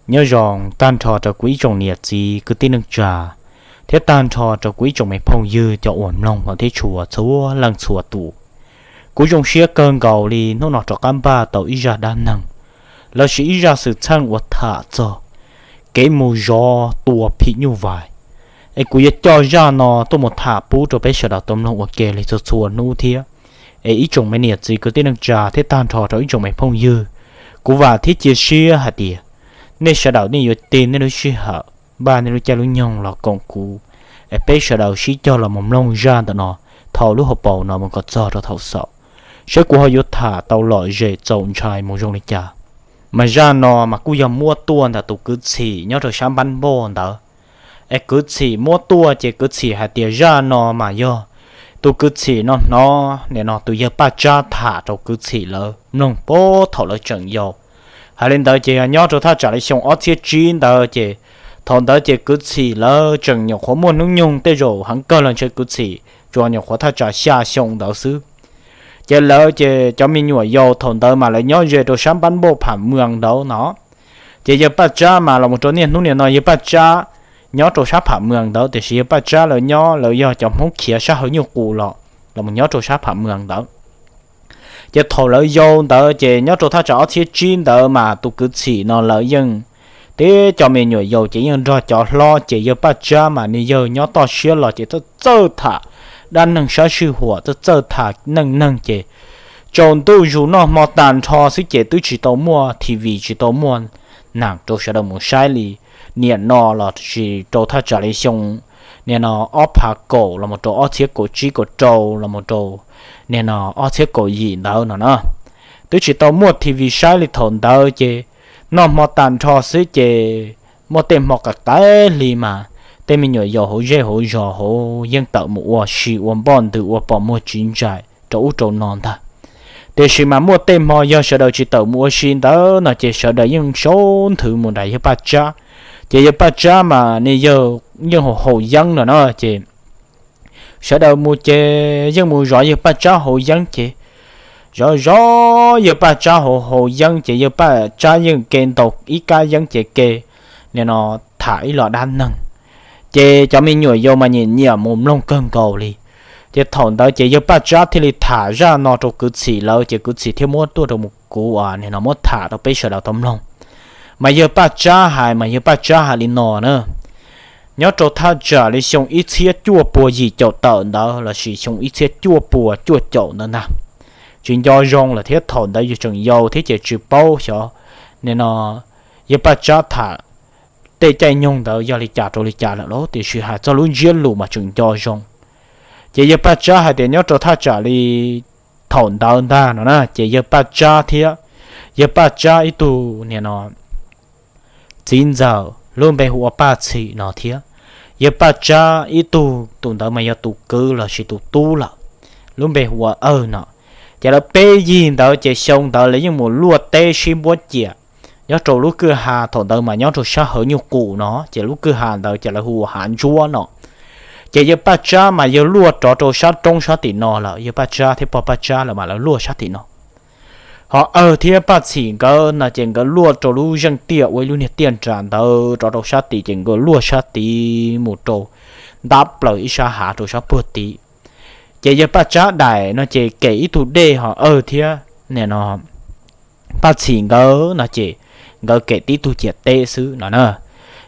Nyob zoo tag nrho rau kuv ib tsoom niam txiv kwv tij neej tsa, thiab tag nrho rau kuv ib tsoom me phooj ywg cov uas mloog los thiab tshua txhua leej txhua tus. Kuv zoo siab kawg nkaus li hnub no rov qab npaj tau ib zaj dab neeg lossis ib zaj xwm txheej uas tham txog kev mus zov tua phim nyuj vais. Es kuv yuav coj zaj no tuaj mus tham pub rau peb sawv daws tau mloog ua ke li txhua txhua hnub thiab. Es ib tsoom me niam txiv kwv tij neej tsa thiab tag nrho rau ib tsoom me phooj ywg, kuv vam thiab cia siab hais tias nej sawv daws nej yuav tig nej lub sij hawm, npaj nej lub caij lub nyoog los koom kuv, es peb sawv daws sib cog los mus mloog zaj ntawm no thaum lub hauv paus no mus kom txog rau thaum xaus, saib kuv ho yuav tham tau lom zem txaus ntshai mus zoo li cas. Mas zaj no mas kuj yog muab tuaj ntawm tus kwv txhim nyob rau sab npab npauj ntawd. Es kwv txhim muab tuaj ces kwv txhim hais tias zaj no mas yog tus kwv txhim no hnov nim no tus yawg Paj Tsab tham rau kwv txhim lawv mloog puag thaum lawv tseem yau. Hais li ntawd ces yog nyob rau thaj tsam li xyoo ob txhiab tsib ntawd ces thaum ntawd ces kwv txhim lawv tseem nyuam qhuav muaj hnub nyoog tej zaum heev kawg los ntshe kwv txhim tsuas nyuam qhuav thaj tsam xya xyoo ntawd xwb. Ces lawv ces cov me nyuam yaus thaum ntawd mas lawv nyob ze rau sab npab npauj Pham Mws ntawd no. Ces yawg Paj Tsab mas los mus rau niaj hnub nim no yawg Paj Tsab nyob rau sab Pham Mws ntawd, tiam sis yawg Paj Tsab lawv nyob lawv yog cov Hmoob khiav sab hawv nyuj qus los los mus nyob rau sab Pham Mws ntawd. Ces thaum lawv yau ntawd ces nyob rau thaj tsam ob txhiab tsib ntawd mas tus kwv txhim no lawv yeej, teb cov me nyuam yaus ces yeej nrog cov hlob, ces yawg Paj Tsab mas nws yawg nyob toj siab los ces txawj txawj tham dab neeg sab sij huam, txawj txawj tham neej neeg ces tsaus ntuj zus noj hmo tag nrho xwb ces twb tsis tau muaj T V, tsis tau muaj nam rau sawv daws mus saib li. Nim no los tsis rau thaj tsam li xyoo nim no ob phav kaum los mus rau ob txhiab kaum tsib kaum rau los mus rau nim no ob txhiab kaum yim ntawd no na, twb tsis tau muaj T V saib li. Thaum ntawd ces noj hmo tag nrho xwb ces muaj tej hmo qas qaib hli mas tej me nyuam yaus hauv zej hauv zos hauv yeej tawm mus ua si ua npoj ntws ua pom muag tsiv ntsais rau ub rau no ntag. Tiam sis mas muaj tej hmo yog sawv daws tsis tawm mus ua si ntawd no ces sawv daws yeej sau nthwv mus nram yawg Paj Tsab. Ces yawg Paj Tsab mas nws yawg yeej haus haus yeeb no na, ces sawv daws mus ces yeej mus zov yawg Paj Tsab haus yeeb ces zov zov yawg Paj Tsab haus haus yeeb ces yawg Paj Tsab yeej ke ntaus ib kab yeeb ces ke nim no tham ib los dab neeg. Ces cov me nyuam yaus mas nyiam nyiam mus mloog kawg nkaus li. Ces thaum ntawd ces yawg Paj Tsab thiaj li tham zaj no rau kwv txhim lawv ces kwv txhim thiaj muab tuaj rau mus kuv nim no muab tham rau peb sawv daws tau mloog. Mas yawg Paj Tsab hais mas yawg Paj Tsab hais li no na, nyob rau thaj tsam li xyoo ib txhiab cuaj puas yim caum tawm ntawd lossis xyoo ib txhiab cuaj puas cuaj caum ntawd ntag. Tsis nco zoo lawm thiab thaum ntawd yus tseem yau thiab ces tsis paub xyov nim no yawg Paj Tsab tham tej caij nyoog ntawd yog li cas rau li cas lawm lauj, tiam sis hais txog lub ntsiab lus mas tseem nco zoo. Ces yawg Paj Tsab hais tias nyob rau thaj tsam li thaum ntawd ntag no na ces yawg Paj Tsab thiab yawg Paj Tsab ib tug nim no txiv ntxawm lub npe hu ua Paj Txhim no thiab yawg Paj Tsab ib tug, tus ntawd mas yog tus kwv lossis tus tub lawm, lub npe hu ua Awj no. Ces lawv peb yig ntawd ces xyoo ntawd lawv yeej mus luaj teb sib npuab ciam nyob rau lub kwj ha, thaum ntawd mas nyob rau sab hawv nyuj qus no ces lub kwj ha ntawd ces lawv hu ua Hav Ntsuab no. Ces yawg Paj Tsab mas yawg luaj rov rau sab roob sab tim no lawm, yawg Paj Tsab thiab pog Paj Tsab lawm mas lawv luaj sab tim no. Ho Awj thiab Paj Txhim nkawd no ces nkawd luaj rau lub zeej tiaj ua ib lub niag tiaj nras ntawd rov rau sab tid ces nkawd luaj sab tid mus rau ntab plaws ib sab hav rau sab puag tid. Ces yawg Paj Tsab daim no ces kem ib tug dej, ho Awj thiab nim no Paj Txhim nkawd no ces nkawd kem tib tug ciam teb xwb no na.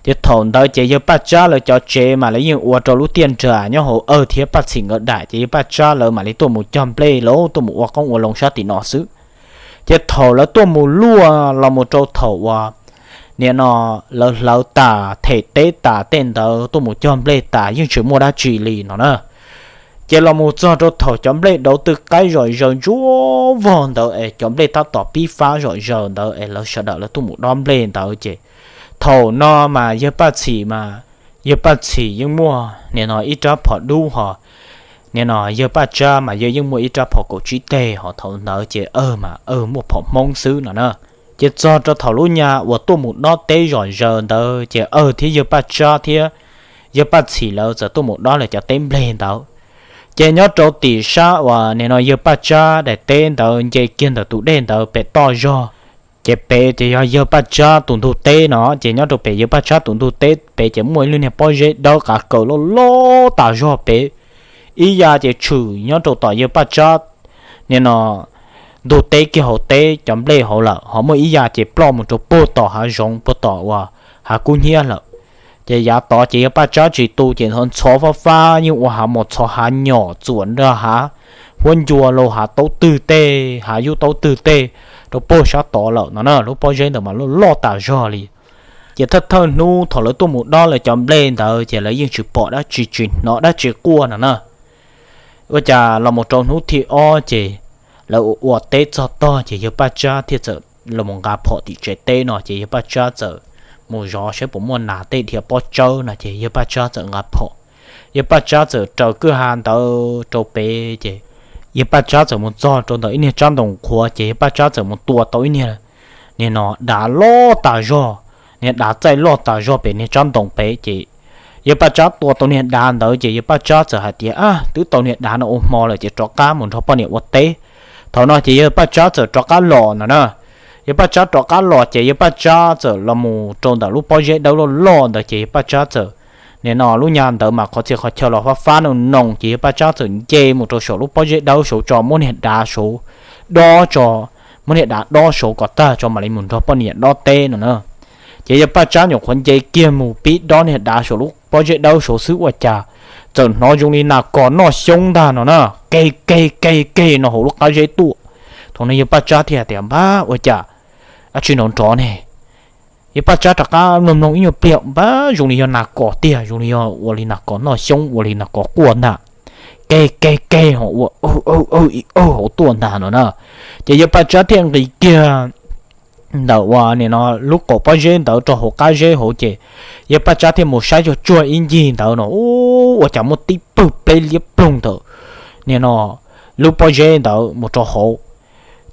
Ces thaum ntawd ces yawg Paj Tsab lawv cov tsev mas lawv yeej ua rau lub tiaj nras nyob hauv Awj thiab Paj Txhim nkawd daim, ces yawg Paj Tsab lawv mam li tuaj mus cog nplej los tuaj mus ua qoob ua loo sab tim no xwb. Ces thaum lawv tuaj mus luaj los mus rau thaum uas nim no lawv hlawv tas them teb tas tej ntawd tuaj mus cog nplej tas yeej tsis muaj dab tsi li no na. Ces los mus txog rau thaum cov nplej dauv twb qaib zom zaws ntsuab vog ntawd es cov nplej tab tom pib fab zom zaws ntawd es lawv sawv daws lawv tuaj mus dob nplej ntawd ces thaum no mas yawg Paj Txhim mas yawg Paj Txhim yeej muaj nim no ib rab phom dub ho nim no yawg Paj Tsab mas yawg yeej muaj ib rab phom kaum tsib teg, ho thaum ntawd ces Awj mas Awj muaj phom Hmoob xwb no na. Ces txog rau thaum lub nyab uas tuaj mus dob teb zom zaws ntawd ces Awj thiab yawg Paj Tsab thiab yawg Paj Txhim lawv txawm tuaj mus dob lawv cov teb nplej ntawd. Ces nyob rau tim sab uas nim no yawg Paj Tsab daim teb ntawd nce kiag ntawm tus dej ntawd pem toj zog, Ces pem ces yog yawg Paj Tsab tus ntug teb no, ces nyob rau pem yawg Paj Tsab tus ntug teb pem ces muaj ib lub niag pob zeb dawb qav kaws loj loj tas zog pem. Ib yav ces tshwm nyob rau tom yawg Paj Tsab nim no ntug teb kiag hauv teb cov nplej hauv lawm, ho muaj ib yav ces ploj mus rau puag tom hav zoov puag tom uas hav kub hnyiab lawm. Ces yav tod ces yawg Paj Tsab tsis tu ces ntxhov ntxhov fab fab yeej ua hav mos txhov hav nyom txuam nrog hav huab ncua los hav taub twg tej hav yub taub twg tej rau puag sab tod lawm no na. Lub pob zeb ntawd mas loj loj tas zog li. Ces thawj thawj hnub thaum lawv tuaj mus dob lawv cov nplej ntawd ces lawv yeej tsis pom dab tsi tsis hnov dab tsi quaj no na. Ua cas los mus rau hnub thib ob ces lawv ua ua teb txog tog ces yawg Paj Tsab thiaj txawm los mus nqa phom tim tsev teb no ces yawg Paj Tsab txawm mus zov saib puas muaj nas tej dhia pob tsawb no ces yawg Paj Tsab txawm nqa phom. Yawg Paj Tsab txawm raws kwj ha ntawd rau pem ces yawg Paj Tsab txawm mus txog rau ntawm ib niag tsab ntoo qhuav ces yawg Paj Tsab txawm mus tua tau ib niag, niag no dav loj tas zog, niag dav txaij loj tas zog pem niag tsab ntoo pem ces yawg Paj Tsab tua tau niag dav ntawd ces yawg Paj Tsab txawm hais tias, Ab, twb tau niag dav no ua hmo lawm ces rov qab mus nrog poj niam ua teb. Thaum no ces yawg Paj Tsab txawm rov qab los no na. Yawg Paj Tsab rov qab los ces yawg Paj Tsab txawm los mus rau ntawm lub pob zeb dawb loj loj ntawd ces yawg Paj Tsab txawm, nim no lub nyab ntawd mas qhov txhia qhov chaw los fab fab no no ces yawg Paj Tsab txawm nce mus rau saum lub pob zeb dawb saud tso muab niag dav saud dob tso, muab niag dav dob saud kom tag tso mam li mus nrog poj niam dob teb no na. Ces yawg Paj Tsab nyuam qhuav nce kiag mus pib dob niag dav saum lub pob zeb dawb saud xwb ua cas txawm hnov zoo li nas kos noj xyoob ntag no na. Keg keg keg keg no hauv lub qab zeb tuaj. Thaum no yawg Paj Tsab thiaj tias, Npab, ua cas dab tsi nrov nrov ne? Yawg Paj Tsab rov qab mloog mloog ib nyuag pliag, npab, zoo li yog nas kos tiag, zoo li yog ua li nas kos noj xyoob, ua li nas kos quaj ntag. Keg keg keg ho ua ib hauv tuaj ntag no na. Ces yawg Paj Tsab thiaj nqis kiag ntawm uas nim no lub qaum pob zeb ntawd rau hauv qab zeb hauv ces yawg Paj Tsab thiaj mus saib tsuag tsuag ib ncig ntawd no, ua cas muaj tib pawg pleb liab ploog ntawm nim no lub pob zeb ntawd mus rau hauv.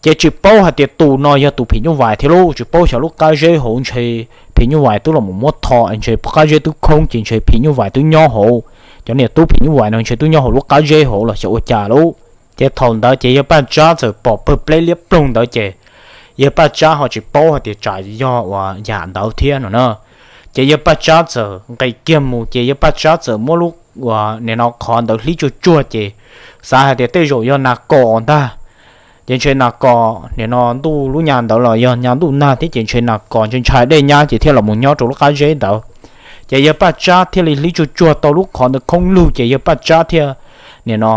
Ces tsis paub hais tias tus no yog tus phim nyuj vais thiab lauj, tsis paub xyov lub qab zeb hauv ntshe phim nyuj vais twb los mus muab tho ntshe qab zeb twb khoob ces ntshe phim nyuj vais twb nyob hauv, cov niam tub phim nyuj vais no ntshe twb nyob hauv lub qab zeb hauv los xyov ua cas lauj. Ces thaum ntawd ces yawg Paj Tsab txawm pom pawg pleb liab ploog ntawd ces yawg Paj Tsab ho tsis paub hais tias tsam yog uas yam ntawd thiab no na. Ces yawg Paj Tsab txawm nqis kiag mus ces yawg Paj Tsab txawm muab lub uas nim no qhov ntawd hlib tsuag tsuag ces xav hais tias tej zaum yog nas kos ntag. Ces ntshe nas kos nim no ntuj lub nyab ntawd los yog nyab ntuj nag thiab ces ntshe nas kos ntshai ntshai dej nyab ces thiaj los mus nyob rau lub qab zeb ntawd. Ces yawg Paj Tsab thiaj li hlib tsuag tsuag tau lub qhov ntawd khoob lug ces yawg Paj Tsab thiaj nim no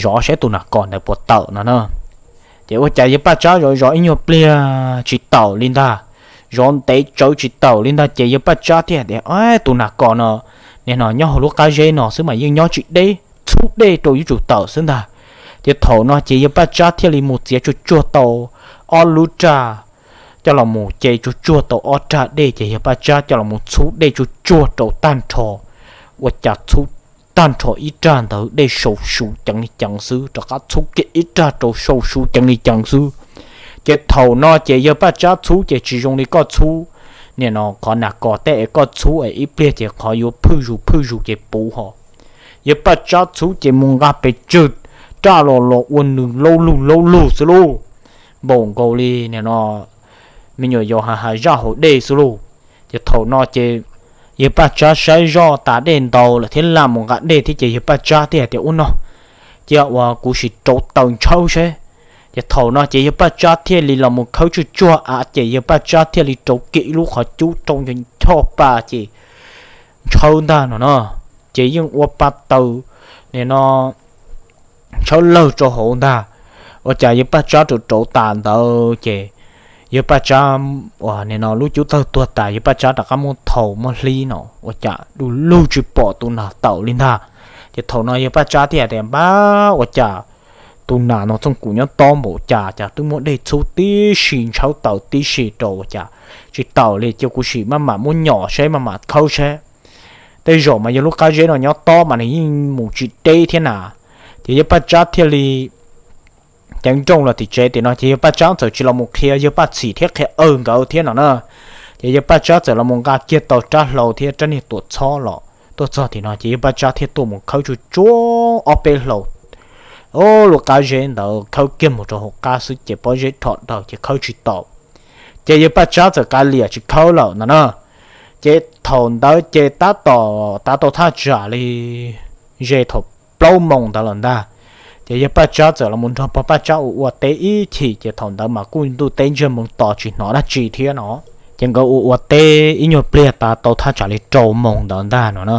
zov saib tus nas kos ntawd puas tawm no na. Ces ua cas yawg Paj Tsab zov zov ib nyuag pliag tsis tawm li ntag, zov ntev tsawv tsis tawm li ntag ces yawg Paj Tsab thiaj tias, Tus nas kos no nim no nyob hauv lub qab zeb no xwb mas yeej nyob tsis deb, txhub dej rau yuav tsum tawm xwb ntag. Ces thaum no ces yawg Paj Tsab thiaj li mus txiav tsuag tsuag tau ob lub raj coj los mus ce tsuag tsuag tau ob raj dej ces yawg Paj Tsab coj los mus txhub dej tsuag tsuag rau tag nrho. Ua cas txhub tag nrho ib raj ntawd dej sau su ceev li ceev xwb, rov qab txhub kiag ib raj rau sau su ceev li ceev xwb. Ces thaum no ces yawg Paj Tsab txhub ces tsis zoo li koj txhub nim no qhov nas kos tej es koj txhub es ib pliag ces qhov yuav phwj zus phwj zus ces puv ho. Yawg Paj Tsab txhub ces mus nqa pes tsawg raj los los ua nws laub lug laub lug xwb lauj, npaum nkaus li nim no me nyuam yaus ha ha zaj hauv dej xwb lauj. Ces thaum no ces yawg Paj Tsab saib zoj tas dej ntau lawm thiab lam mus nqa dej thiab ces yawg Paj Tsab thiaj hais tias, Ub no, cia uas kuv sim rauv taws ntshawb seb. Ces thaum no ces yawg Paj Tsab thiaj li los mus khawb tsuag tsuag av ces yawg Paj Tsab thiaj li rauv kiag ib lub qhov cub rau ncho nchoj pa ces ntshawb ntag no no. Ces yeej ua pa taws nim no ntshawb lawg rau hauv ntag. Ua cas yawg Paj Tsab rauv rauv tas ntawd ces yawg Paj Tsab uas nim no lub cub tawg tuag tas yawg Paj Tsab rov qab muab thau muab hlib no ua cas du lug tsis pom tus nas tawm li ntag. Ces thaum no yawg Paj Tsab thiaj tias, Npab, ua cas tus nas no txooj kuv nyob tob npaum cas cas twb muab dej txhub tib si ntshawb taws tib si rau ua cas tsis tawm li, cia kuv sim maj mam muab nyom saib maj mam khawb saib. Tej zaum mas yog lub qab zeb no nyob tob mas nws yeej mus tsis deb thiab na. Ces yawg Paj Tsab thiaj li ceev nrooj los tim tsev tim no ces yawg Paj Tsab txawm tsis los mus qhia yawg Paj Txhim thiab qhia awg nkawd thiab no na. Ces yawg Paj Tsab txawm los mus nqa kiag tau rab hlau thiab rab niag tuam txhob los tuaj txog tim no ces yawg Paj Tsab thiaj tuaj mus khawb tsuag tsuag ob peb hlau Lub qab zeb ntawd khawb kiag mus rau hauv qab xwb ces pob zeb rho dhau ces khawb tsis tau. Ces yawg Paj Tsab txawm kav liam tsis khawb lawm no na. Ces thaum ntawd ces tab tom tav tau thaj tsam li ze thaum plaub moos ntawd lawm ntag. Ces yawg Paj Tsab txawm los mus nrog pog Paj Tsab ua ua teb ib chim, ces thaum ntawd mas kuj ntuj teb ntsiag moo tos tsis hnov dab tsi thiab no. Ces nkawd ua ua teb ib nyuag pliag tav tau thaj tsam li rau moos ntawd ntag no na.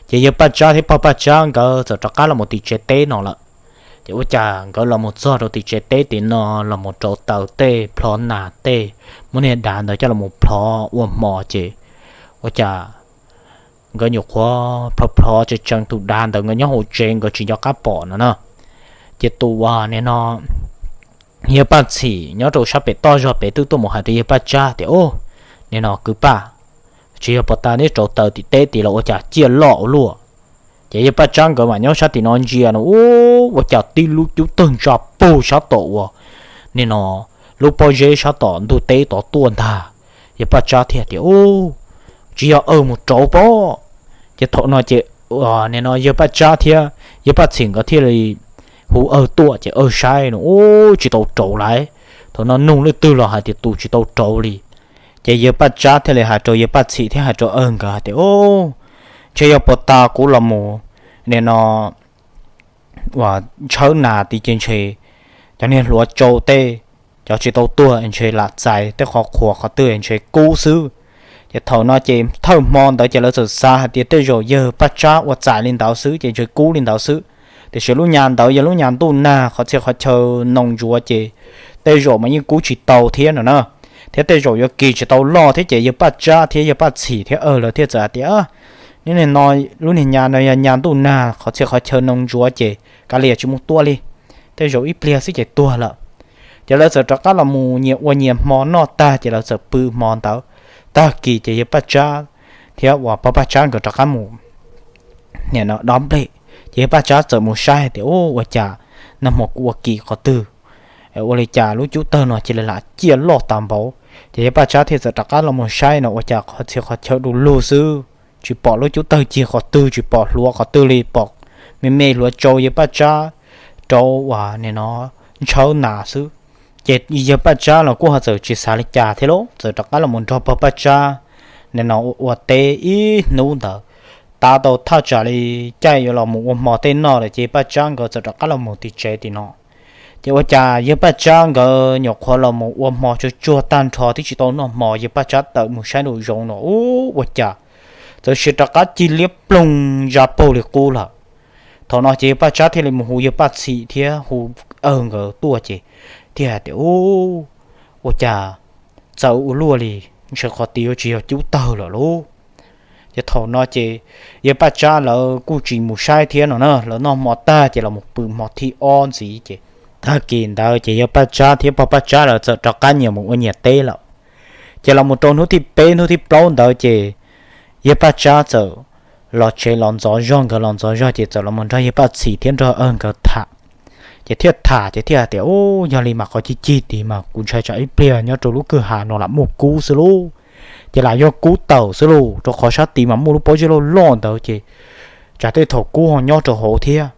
Ces yawg Paj Tsab thiab pog Paj Tsab nkawd txawm rov qab los mus tim tsev teb no lawm. Ces ua cas nkawd los mus txog rau tim tsev teb tim no, los mus rauv taws tej, plhov nas tej, muab niag dav ntawd coj los mus plhov ua hmo ces ua cas nkawd nyuam qhuav plhov plhov tsees tsees tus dav ntawd nkawd nyob hauv tsev nkawd tsis nco qab pom no na. Ces tus uas nim no yawg Paj Txhim nyob rau sab pem toj zog pem twb tuaj mus hais rau yawg Paj Tsab tias, Ub, nim no kwv Paj, tsis yog puag ta neb rauv taws tim teb tid los ua cas ciaj loj ua luaj? Ces yawg Paj Tsab nkawd mas nyob sab tim no ntsia no, ub, ua cas tib lub cub tawg ntsa pug sab tom uas nim no lub pob zeb sab tom ntug teb tod tuaj ntag. Yawg Paj Tsab thiaj tias, Ub, tsis yog aw mus rauv pob? Ces thaum no ces nim no yawg Paj Tsab thiab yawg Paj Txhim nkawd thiaj li hu aw tuaj ces aw saib no, ub, tsis tau rauv lauj. Thaum no nug leej twg los hais tias tus tsis tau rauv li. Ces yawg Paj Tsab thiaj li hais rau yawg Paj Txhim thiab hais rau aw nkawd hais tias, Ub, ntshe yog puag ta kuv los mus nim no uas ntshawb nas tid ces ntshe cov niag hluav tsau tej, cov tsis tau tuag ntshe lam txais tej qhov qhuas qhov twg ntshe kub xwb. Ces thaum no ces thawj hmo ntawd ces lawv txawm xav hais tias tej zaum yawg Paj Tsab ua txais li ntawd xwb ces ntshe kub li ntawd xwb. Tiam sis lub nyas ntawd yog lub nyas ntuj nag qhov txhia qhov chaw noo ntsuav ces tej zaum mas yeej kub tsis tau thiab no na. Thiab tej zaum yuav kis tsis tau loj thiab ces yawg Paj Tsab thiab yawg Paj Txhim thiab aw lawv thiaj txawm hais tias, Neb nim no lub niag nyas no yog nyas ntuj nag qhov txhia qhov chaw noo ntsuav ces kav liam tsis mus tua li, tej zaum ib pliag xwb ces tuag lawm. Ces lawv txawm rov qab los mus nyias ua nyias hmo noj tag ces lawv txawm pw hmo ntawd. Tag kis ces yawg Paj Tsab thiab uas pog Paj Tsab nkawd rov qab mus nim no dob nplej. Ces yawg Paj Tsab txawm mus saib hais tias, Ub, ua cas nag hmo kuv ua kis qhov twg, ua li cas lub cub tawg no cia li lam ciaj loj tas npaum? Ces yawg Paj Tsab thiaj txawm rov qab los mus saib no ua cas qhov txhia qhov chaw du lug xwb, tsis pom lub cub tawg cig qhov twg, tsis pom hluav qhov twg li, pom me me hluav tsau yawg Paj Tsab rauv uas nim no ntshawb nas xwb. Ces yawg Paj Tsab los kuj ho txawm tsis xav li cas thiab lauj, txawm rov qab los mus nrog pog Paj Tsab nim no ua teb ib hnub ntawd. Tav tau thaj tsam li caij yuav los mus ua hmo tej noj lawm ces Paj Tsab nkawd txawm rov qab los mus tim tsev tim no. Ces ua cas yawg Paj Tsab nkawd nyuam qhuav los mus ua hmo tsuag tsuag tag nrho twb tsis tau noj hmo, yawg Paj Tsab tawm mus saib nraum zoov no, ub, ua cas txawm sis rov qab cig liab ploog ntsa paug li qub lawm. Thaum no ces yawg Paj Tsab thiaj li mus hu yawg Paj Txhim thiab hu aw nkawd tuaj ces thiaj hais tias, Ub, ua cas txawv ua luaj li, ntshe qhov tid yuav tsis yog cub tawg lawm lauj. Ces thaum no ces yawg Paj Tsab lawv kuj tsis mus saib thiab no na, lawv noj hmo tag ces los mus pw hmo thib ob ntxiv ces tag kis ntawd ces yawg Paj Tsab thiab pog Paj Tsab lawv txawm rov qab nyias mus ua nyias teb lawm. Ces los mus rau hnub thib peb hnub thib plaub ntawd ces yawg Paj Tsab txawm los tsev los ntxov zog, nkawd los ntxov zog ces txawm los mus nrog yawg Paj Txhim thiab nrog aw nkawd tham. Ces thiaj tham ces thiaj hais tias, Ub, yog li mas qhov cig cig tid mas kuv ntshai tsam ib pliag nyob rau lub kwj ha no lam muaj kub xwb lauj. Ces lam yog kub tawm xwb lauj, rau qhov sab tid mas muaj lub pob zeb loj loj ntawd ces tsam tej thaum kub ho nyob rau hauv thiab.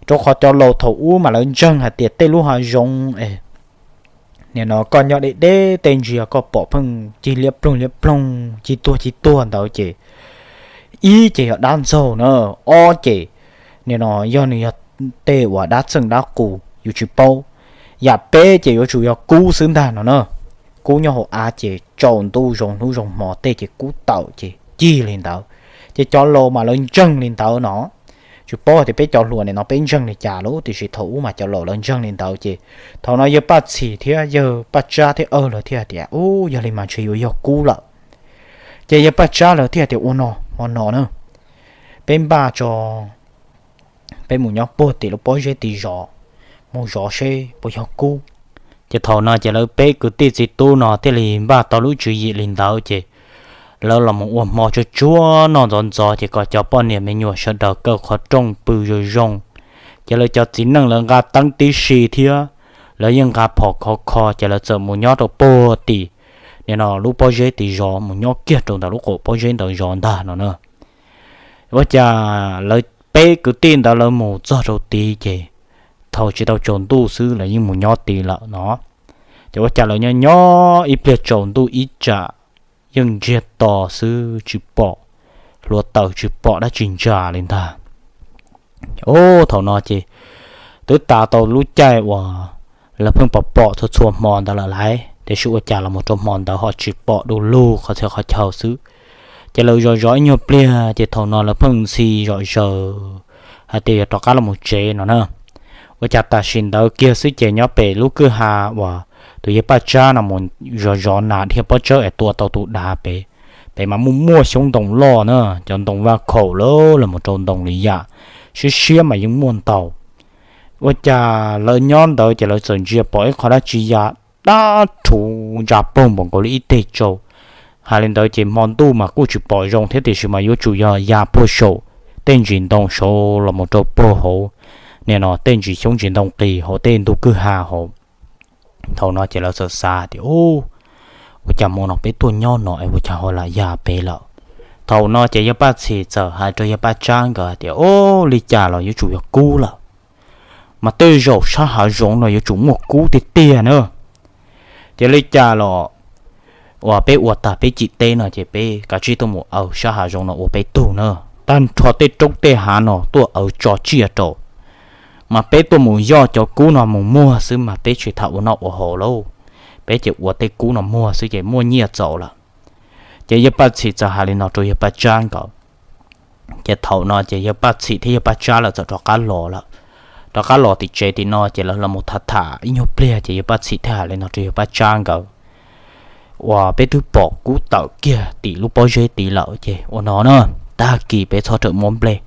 Rau qhov cov laus thaum ub mas lawv ntseeg hais tias tej lub hav zoov es nim no koj nyob deb deb tej ntsia koj pom pheej cig liab ploog liab ploog, cig tuag cig tuag ntawd ces ib ces yog dab ntxaug na, ob ces nim no yog nws yog tej uas dab txeej dab qus yus tsis paub. Yam peb ces yuav tsum yog kub xwb ntag no na. Kub nyob hauv av ces tsaus ntuj zoo hnub zoo hmo tej ces kub tawm ces cig li ntawd. Ces cov laus mas lawv ntseeg li ntawd no. Tsis paub tias peb cov hluas nim no peb ntseeg li cas lauj, tiam sis thaum ub mas cov laus lawv ntseeg li ntawd ces thaum no yawg Paj Txhim thiab yawg Paj Tsab thiab aw lawv thiaj hais tias, Ub, yog li mas ntshe yuav yog kub lawm. Ces yawg Paj Tsab lawv thiaj tias, Ua no, hmo no na, peb npaj tso, peb mus nyob puag tim lub pob zeb tim zov, mus zov seb puas yog kub. Ces thaum no ces lawv peb kwv tij txiv tub no thiaj li npaj tau lub tswv yim li ntawd ces lawv los mus ua hmo tsuag tsuag noj ntxov ntxov ces kom cov poj niam me nyuam sawv daws kaw qhov rooj pw zoo zoo. Ces lawv cov txiv neej lawv nqa teeb tib si thiab lawv yeej nqa phom khov kho ces lawv txawm mus nyob rau puag tim nim no lub pob zeb tim zov, mus nyob kiag rau ntawm lub qaum pob zeb ntawd zov ntag no na. Ua cas lawv peb kwv tij ntawd lawv mus txog rau tid ces thaum tsis tau tsaus ntuj xwb lawv yeej mus nyob tid lawm no. Ces ua cas lawv nyob nyob ib pliag tsaus ntuj ib tsam yeej ntsiag to xwb tsis pom hluav taws tsis pom dab tsi ntsa li ntag. Ub, thaum no ces twb tas tau lub caij uas lawv pheej pom pom txhua txhua hmo ntawd lawm lauj, tiam sis ua cas los mus rau hmo ntawd ho tsis pom du lug qhov txhia qhov chaw xwb. Ces lawv zov zov ib nyuag pliag ces thaum no lawv pheej ntxhi zom zaws hais tias yuav rov qab los mus tsev no na. Ua cas tam sim ntawd kiag xwb ces nyob pem lub kwj ha uas tus yawg Paj Tsab no mus zov zov nas dhia pob tsawb es tua tau tus dav pem, pem mas muaj muaj xyoob ntoo loj na, cov ntoo vaj khaum lawm los mus rau ntoo li yam siab siab mas yeej muaj ntau. Ua cas lawv nyob ntawd ces lawv txawm ntsia pom ib qho dab tsi ya dab rhuv ntsa poog npaum nkaus li ib teg tsau. Hais li ntawd ces hmo ntuj mas kuj tsis pom zoo thiab tiam sis mas yuav tsum yog ya puag saum tej ntsis ntoo saud los mus rau puag hauv, nim no tej ntsis xyoob ntsis ntoo qis hauv tej ntug kwj ha hauv. Thaum no ces lawv txawm xav tias, Ub, ua cas hmo no peb tuaj nyob no es ua cas ho lam ya pem lawm? Thaum no ces yawg Paj Txhim txawm hais rau yawg Paj Tsab nkawd hais tias, Ub, li cas los yuav tsum yog kub lawm, mas tej zaum sab hav zoov no yuav tsum muaj kub tiag tiag na. Ces li cas los uas peb ua tag peb cim teb no ces peb kav tsij tuaj mus aws sab hav zoov no ua peb tug na. Tag nrho tej roob tej hav no tuaj aws tso tsiaj rau, mas peb tuaj mus yoj cov kub no mus muag xwb mas peb tsis tham ua noj ua haus lauj. Peb ces ua tej kub no muag xwb ces muaj nyiaj txaus lawm. Ces yawg Paj Txhim txawm hais li no rau yawg Paj Tsab nkawd. Ces thaum no ces yawg Paj Txhim thiab yawg Paj Tsab lawv txawm rov qab los lawm. Rov qab los tim tsev tim no ces lawv los mus tham tham ib nyuag pliag ces yawg Paj Txhim thiaj hais li no rau yawg Paj Tsab nkawd, Uas peb twb pom kub tawm kiag tim lub pob zeb tid lawm ces ua no na, tag kis peb txhob rawm muab nplej.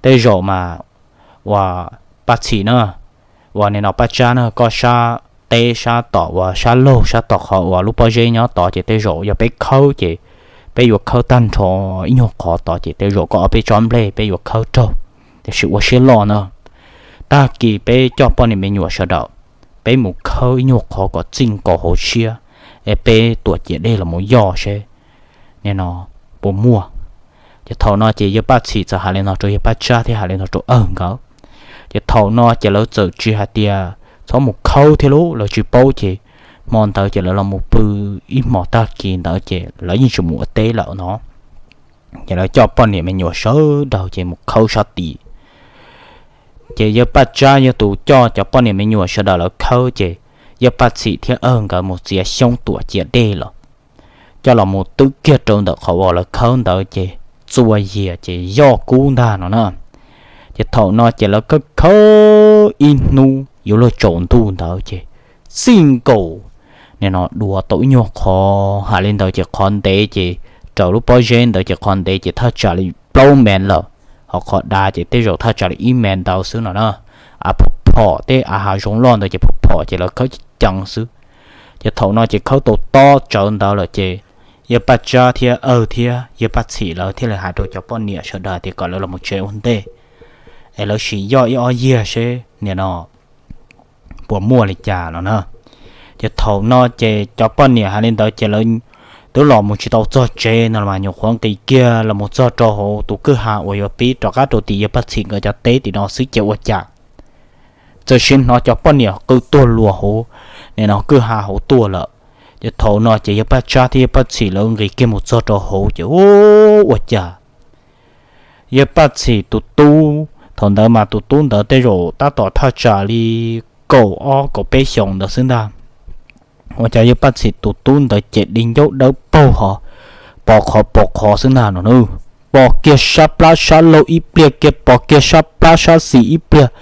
Tej zaum mas uas Paj Txhim na, uas nim no Paj Tsab na, koj sab teb sab tom uas sab laug sab tom qhov uas lub pob zeb nyob tod ces tej zaum yog peb khawb ces peb yuav khawb tag nrho ib nyuag qhov tod ces tej zaum koj ob peb tsob nplej peb yuav khawb raug. Tiam sis ua siab loj na, tag kis peb coj poj niam me nyuam sawv daws, peb mus khawb ib nyuag qhov kom txij nkaus hauv siab es peb tuam ciam dej los mus yoj seb nim no puas muaj. Ces thaum no ces yawg Paj Txhim txawm hais li no rau yawg Paj Tsab thiab hais li no rau Awg nkawd. Ces thaum no ces lawv txawm tsis hais tias txhob mus khawb thiab lauj, lawv tsis paub ces hmo ntawd ces lawv los mus pw ib hmos tag kis ntawd ces lawv yeej tsis mus ua teb lawm no. Ces lawv coj poj niam me nyuam sawv daws ces mus khawb sab tid. Ces yawg Paj Tsab yog tus coj cov poj niam me nyuam sawv daws lawv khawb ces yawg Paj Txhim thiab Awg nkawd mus txiav xyoob tuam ciam dej los coj los mus twb kiag rau ntawm qhov uas lawv khawb ntawd ces txua yias ces yoj kub ntag no na. Ces thaum no ces lawv khawb khawb ib hnub yuav luag tsaus ntuj ntawd ces txij nkaus nim no dua tau ib nyuag qhov, hais li ntawd ces qhov ntev ces raws lub pob zeb ntawd ces qhov ntev ces thaj tsam li plaub mev lawm, ho qhov dav ces tej zaum thaj tsam li ib mev ntawd xwb no na. A phom phom tej av hav zoov loj ntawd ces phom phom ces lawv khawb ceev xwb. Ces thaum no ces khawb tau tob tsawv ntawd lawm ces yawg Paj Tsab thiab Awg thiab yawg Paj Txhim lawv thiaj li hais rau cov poj niam sawv daws tias kom lawv los mus tsev ua ntej es lawv sim yoj ib ob yiag seb nim no puas muaj li cas no na. Ces thaum no ces cov poj niam hais li ntawd ces lawv twb los mus tsis tau txog tsev no mas nyuam qhuav nqis kiag los mus txog rau hauv tus kwj ha uas yuav pib rov qab rau tim yawg Paj Txhim nkawd cov teb tim no xwb ces ua cas txawm sim hnov cov poj niam qw tuag luag hauv nim no kwj ha hauv tuaj lawm. Ces thaum no ces yawg Paj Tsab thiab yawg Paj Txhim lawv nqis kiag mus txog rau hauv ces ua cas yawg Paj Txhim tus tub, thaum ntawd mas tus tub ntawd tej zaum tab tom thaj tsam li kaum ob kaum peb xyoos ntawd xwb ntag. Ua cas yawg Paj Txhim tus tub ntawd ces di ncauj dawb paug ho pos qhov pos qhov xwb ntag no na. Pos kiag sab plab sab laug ib pliag kiag, pos kiag sab plab sab xis ib pliag,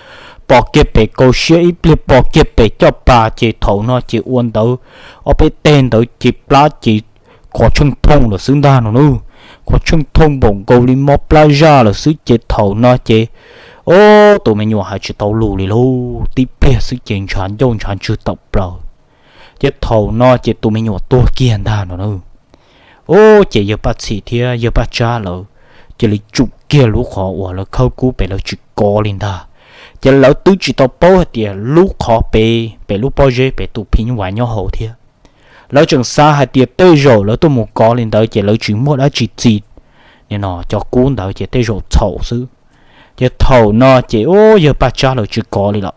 pos kiag pem kaus siab ib pliag, pos kiag pem caj pas ces thaum no ces ua ntawd ob peb teg ntawd ces plab ces qhuav tsheej thooj lawm xwb ntag no na. Qhuav tsheej thooj npaum nkaus li mob plab zaj lawm xwb ces thaum no ces, o, tus me nyuam hais tsis tau lus li lauj, tib pliag xwb ces ntshav ncauj ntshav ntswg tawm plaws. Ces thaum no ces tus me nyuam tuag kiag ntag no na. Ub, ces yawg Paj Txhim thiab yawg Paj Tsab lawv cia li tsum kiag lub qhov uas lawv khawb kub pem lawv tsis kov li ntag. Ces lawv twb tsis tau paub hais tias lub qhov pem, pem lub pob zeb pem tus phim nyuj vais nyob hauv thiab. Lawv tseem xav hais tias tej zaum lawv tuaj mus kov li ntawd ces lawv tsis muaj dab tsi txi nim no cov kub ntawd ces tej zaum txhaum xwb. Ces thaum no ces, ub, yawg Paj Tsab lawv tsis kov li lawm.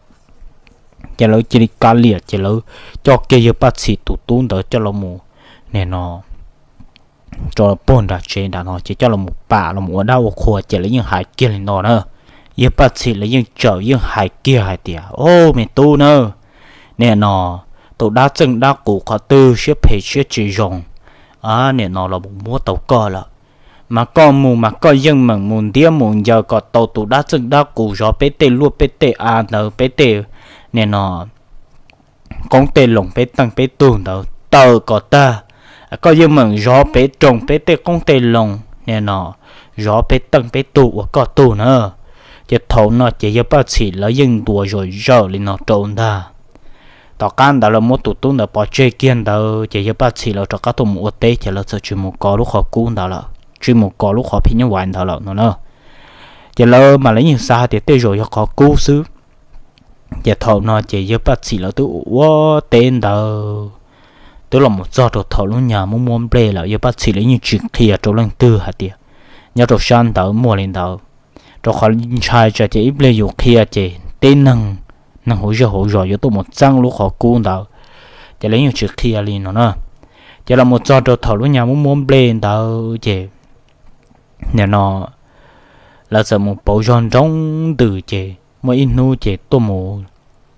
Ces lawv cia li kav liam ces lawv coj kiag yawg Paj Txhim tus tub ntawd coj los mus, nim no rau puag nram tsev nram no ces coj los pam los ua dab ua qhua ces lawv yeej hais kiag li no na. Yawg Paj Txhim lawv yeej tsawm yeej hais kiag hais tias, Au, me tub na, nim no tus dab txeej dab qus qhov twg siab phem siab tsis zoo, nim no los muab tau koj lawm. Mas koj mus mas koj yeej meem mus ntiab mus ncaws kom tau tus dab txeej dab qus zov peb tej luaj peb tej av ntawd peb tej, nim no qoob tej loo peb teej peb tug ntawd tawm kom tag. Koj yeej meem zov peb roos peb tej qoob tej loo, nim no zov peb teej peb tug uas koj tug na. Ces thaum no ces yawg Paj Txhim lawv yeej ntuas zom zawm li no rau ntag. Tom qab ntawd lawv muab tus tub ntawd pov tseg kiag ntawd ces yawg Paj Txhim lawv rov qab tuaj mus ua teb ces lawv txawm tsis mus kov lub qhov kub ntawd lawm, tsis mus kov lub qhov phim nyuj vais ntawd lawm no na. Ces lawv mas lawv yeej xav hais tias tej zaum yog qhov kub xwb. Ces thaum no ces yawg Paj Txhim lawv twb ua teb ntawd, twb los mus txog rau thaum lub nyuag muaj muab nplej lawm, yawg Paj Txhim lawv yeej tsis qhia rau leej twg hais tias nyob rau sab ntawd muaj li ntawd, rau qhov ntshai tsam ces ib pliag yus qhia ces tib neeg, neeg hauv zej hauv zos yuav tuaj mus txeeb lub qhov kub ntawd, ces lawv yeej tsis qhia li no na. Ces los mus txog rau thaum lub nyuag muab muab nplej ntawd ces nim no lawv txawm mus pauv zog nroo ntws ces muaj ib hnub ces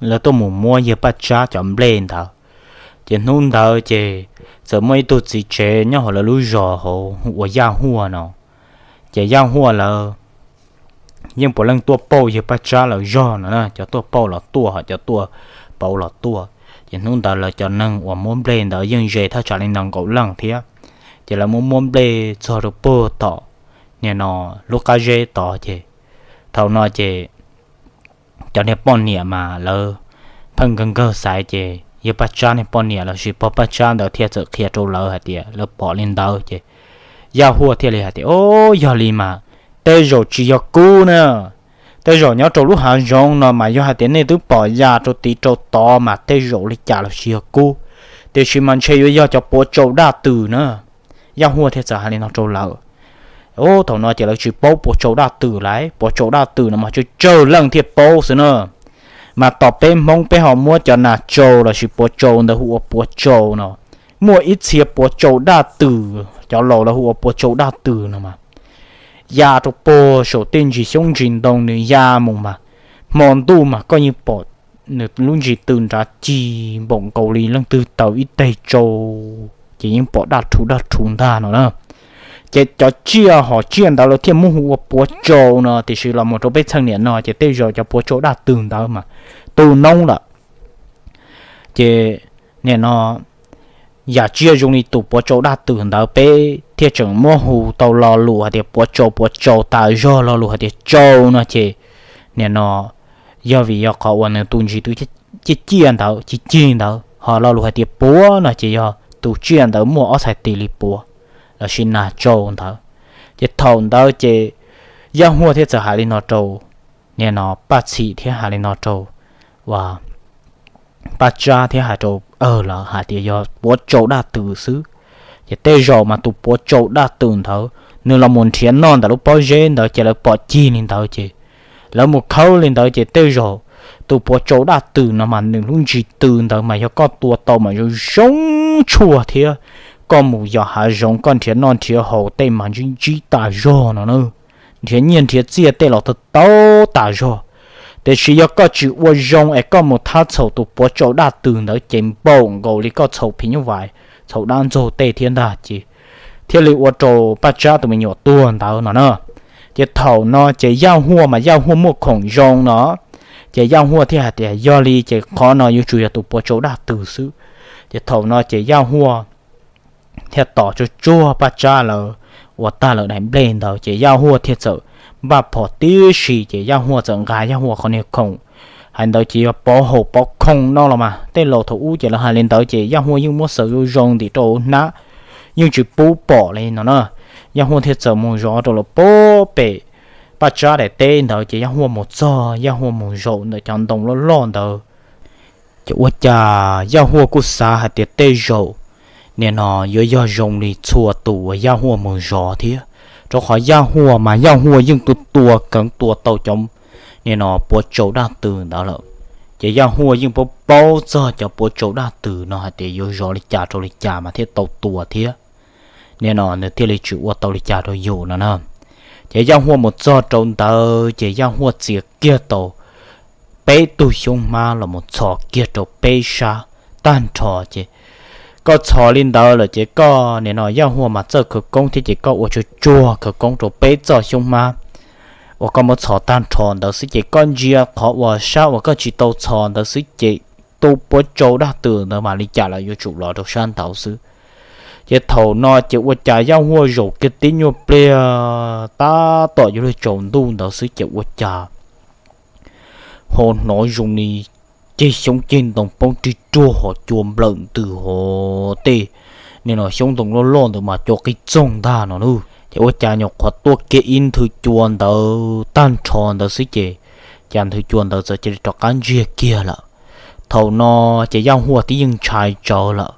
lawv tuaj mus muab yawg Paj Tsab cov nplej ntawd. Ces hnub ntawd ces txawm muaj ib tug txiv tsev nyob hauv lawv lub zos hauv hu ua Yaj Huaj no. Ces Yaj Huaj lawv yeej puav leej tuaj pauj yawg Paj Tsab lawv zog no na, cov tuaj pauj los tuaj ho cov tuaj pauv los tuaj. Ces hnub ntawd lawv cov neeg uas muab nplej ntawd yeej ze thaj tsam li nees nkaum leej thiab. Ces lawv muab muab nplej txog rau puag tom nim no lub qab zeb tod ces thaum no ces cov niag poj niam mas lawv pheej nkawg nkawg xaiv ces yawg Paj Tsab niag poj niam los sis pog Paj Tsab ntawd thiaj txawm qhia rau lawv hais tias lawv pom li ntawd ces Yaj Huaj thiaj li hais tias, Au, yog li mas tej zaum tsis yog kub na. Tej zaum nyob rau lub hav zoov no mas yog hais tias nej twb pom ya rau tid rau tod mas tej zaum li cas los tsis yog kub, tiam sis mas ntshe yuav yog cov puav tsau daj twm na. Yaj Huaj thiaj txawm hais li no rau lawv. Thaum no ces lawv tsis paub puav tsau daj twm lawm, puav tsau daj twm no mas tsawg tsawg leej thiaj paub xwb na. Mas tom peb Hmoob peb ho muab cov nas tsau los sis puav tsau ntawd hu ua puav tsau no. Muaj ib txhia puav tsau daj twm, cov laus lawv hu ua puav tsau daj twm no mas ya rau puag saum tej ntsis xyoob ntsis ntoo nws ya mus mas hmo ntuj mas koj yeej pom nws lub ntsis tw nrad ci npaum nkaus li leej twg taws ib teg tsau, ces yeej pom daj rhuv daj rhuv ntag no na. Ces cov tsiaj hom tsiaj ntawd lawv thiaj muab hu ua puav tsau no, tiam sis los mus rau peb txheej niam no ces tej zaum cov puav tsau daj twm ntawd mas tu noob lawm. Ces nim no yam tsiaj zoo li tus puav tsau daj twm ntawd peb thiaj tseem muab hu tau lo lus hais tias puav tsau puav tsau tas zog, lo lus hais tias tsau no ces nim no yog vim yog qhov uas nws tus ntsis twb ciaj ciaj ntawd ci cig ntawd, ho lo lus hais tias puav no ces yog tus tsiaj ntawd muaj ob txhais tis li puav los sis nas tsau ntawd. Ces thaum ntawd ces Yaj Huaj thiaj txawm hais li no rau nim no Paj Txhim thiab hais li no rau uas Paj Tsab thiab hais rau lawv hais tias yog puav tsau daj twm xwb. Ces tej zaum mas tus puav tsau daj twm ntawd nws los mus nrhiav noj ntawm lub pob zeb ntawd ces lawv pom cig li ntawd ces lawv mus khawb li ntawd ces tej zaum tus puav tsau daj twm no mas nws lub ntsis tw ntawd mas yog koj tua tau mas zoo zoo tshuaj thiab koj mus yos hav zoov koj nrhiav noj nrhiav haus tej mas ntsib ntsib tas zog no na, nrhiav nyiaj nrhiav txiaj tej los tau tau tas zog. Tiam sis yog koj tsis ua zoo es koj mus thab txhaum tus puav tsau daj twm ntawd ces npaum nkaus li koj txhaum phim nyuj vais, txhaum dab ntxaug tej thiab ntag ces thiaj li ua rau Paj Tsab tus me nyuam tuag ntawd no na. Ces thaum no ces Yaj Huaj mas Yaj Huaj muaj khoom zoo no, ces Yaj Huaj thiaj hais tias yog li ces qhov no yuav tsum yog tus puav tsau daj twm xwb. Ces thaum no ces Yaj Huaj thiaj tos tsuag tsuag Paj Tsab lawv ua tag lawv daim nplej ntawd ces Yaj Huaj thiaj txawm npaj phom tib si ces Yaj Huaj txawm nqa Yaj Huaj qhov niag khoom hais ntawd ces yog pov haum pov khoom no los mas tej laus thaum ub ces lawv hais li ntawd ces Yaj Huaj yeej muab xaws zoo zoo ntim rau hnab, yeej tsis pub pom li no na. Yaj Huaj thiaj txawm mus zov rau lawm puag pem Paj Tsab daim teb ntawd ces Yaj Huaj mus txog Yaj Huaj mus zaum ntawm cov ntoo loj loj ntawd. Ces ua cas Yaj Huaj kuj xav hais tias tej zaum nim no yuav yog zoo li txhua tus uas Yaj Huaj mus zov thiab, rau qhov Yaj Huaj mas Yaj Huaj yeej tua tua keev tua tau cov nim no puav tsau daj twm ntawd lawm. Ces Yaj Huaj yeej paub paub txog cov puav tsau daj twm no hais tias yuav zov li cas rau li cas mas thiaj tau tua thiab, nim no nws thiaj li tsis ua tau li cas rau yus no na. Ces Yaj Huaj mus txog rau ntawd ces Yaj Huaj txiav kiag tau peb tug xyoob hmab los mus txhos kiag rau peb sab tag nrho ces, koj txhos li ntawd lawm ces koj nim no Yaj Huaj mas txawj khawv koob thiab ces koj ua tsuag tsuag khawv koob rau peb txoj xyoob hmab uas koj muab txhos tag nrho ntawd xwb ces koj ntsia qhov uas sab uas koj tsis tau txhos ntawd xwb ces tus puav tsau daj twm ntawd mas li cas los yuav tsum los rau sab ntawd xwb. Ces thaum no ces ua cas Yaj Huaj zaum kiag tib nyuag pliag tab tom yuav luag tsaus ntuj ntawd xwb ces ua cas ho hnov zoo li ceg xyoob ceg ntoo poob rig ruag hos cua nplawm ntws hos tej nim no xyoob ntoo loj loj ntawd mas cua qis txoog ntag no na. Ces ua cas nyuam qhuav tuaj kiag ib nthwv cua ntawd tag nrho ntawd xwb ces, cas nthwv cua ntawd txawm cia li rov qab ntsiag kiag lawm. Thaum no ces Yaj Huaj twb yeej ntshai tsawv lawm,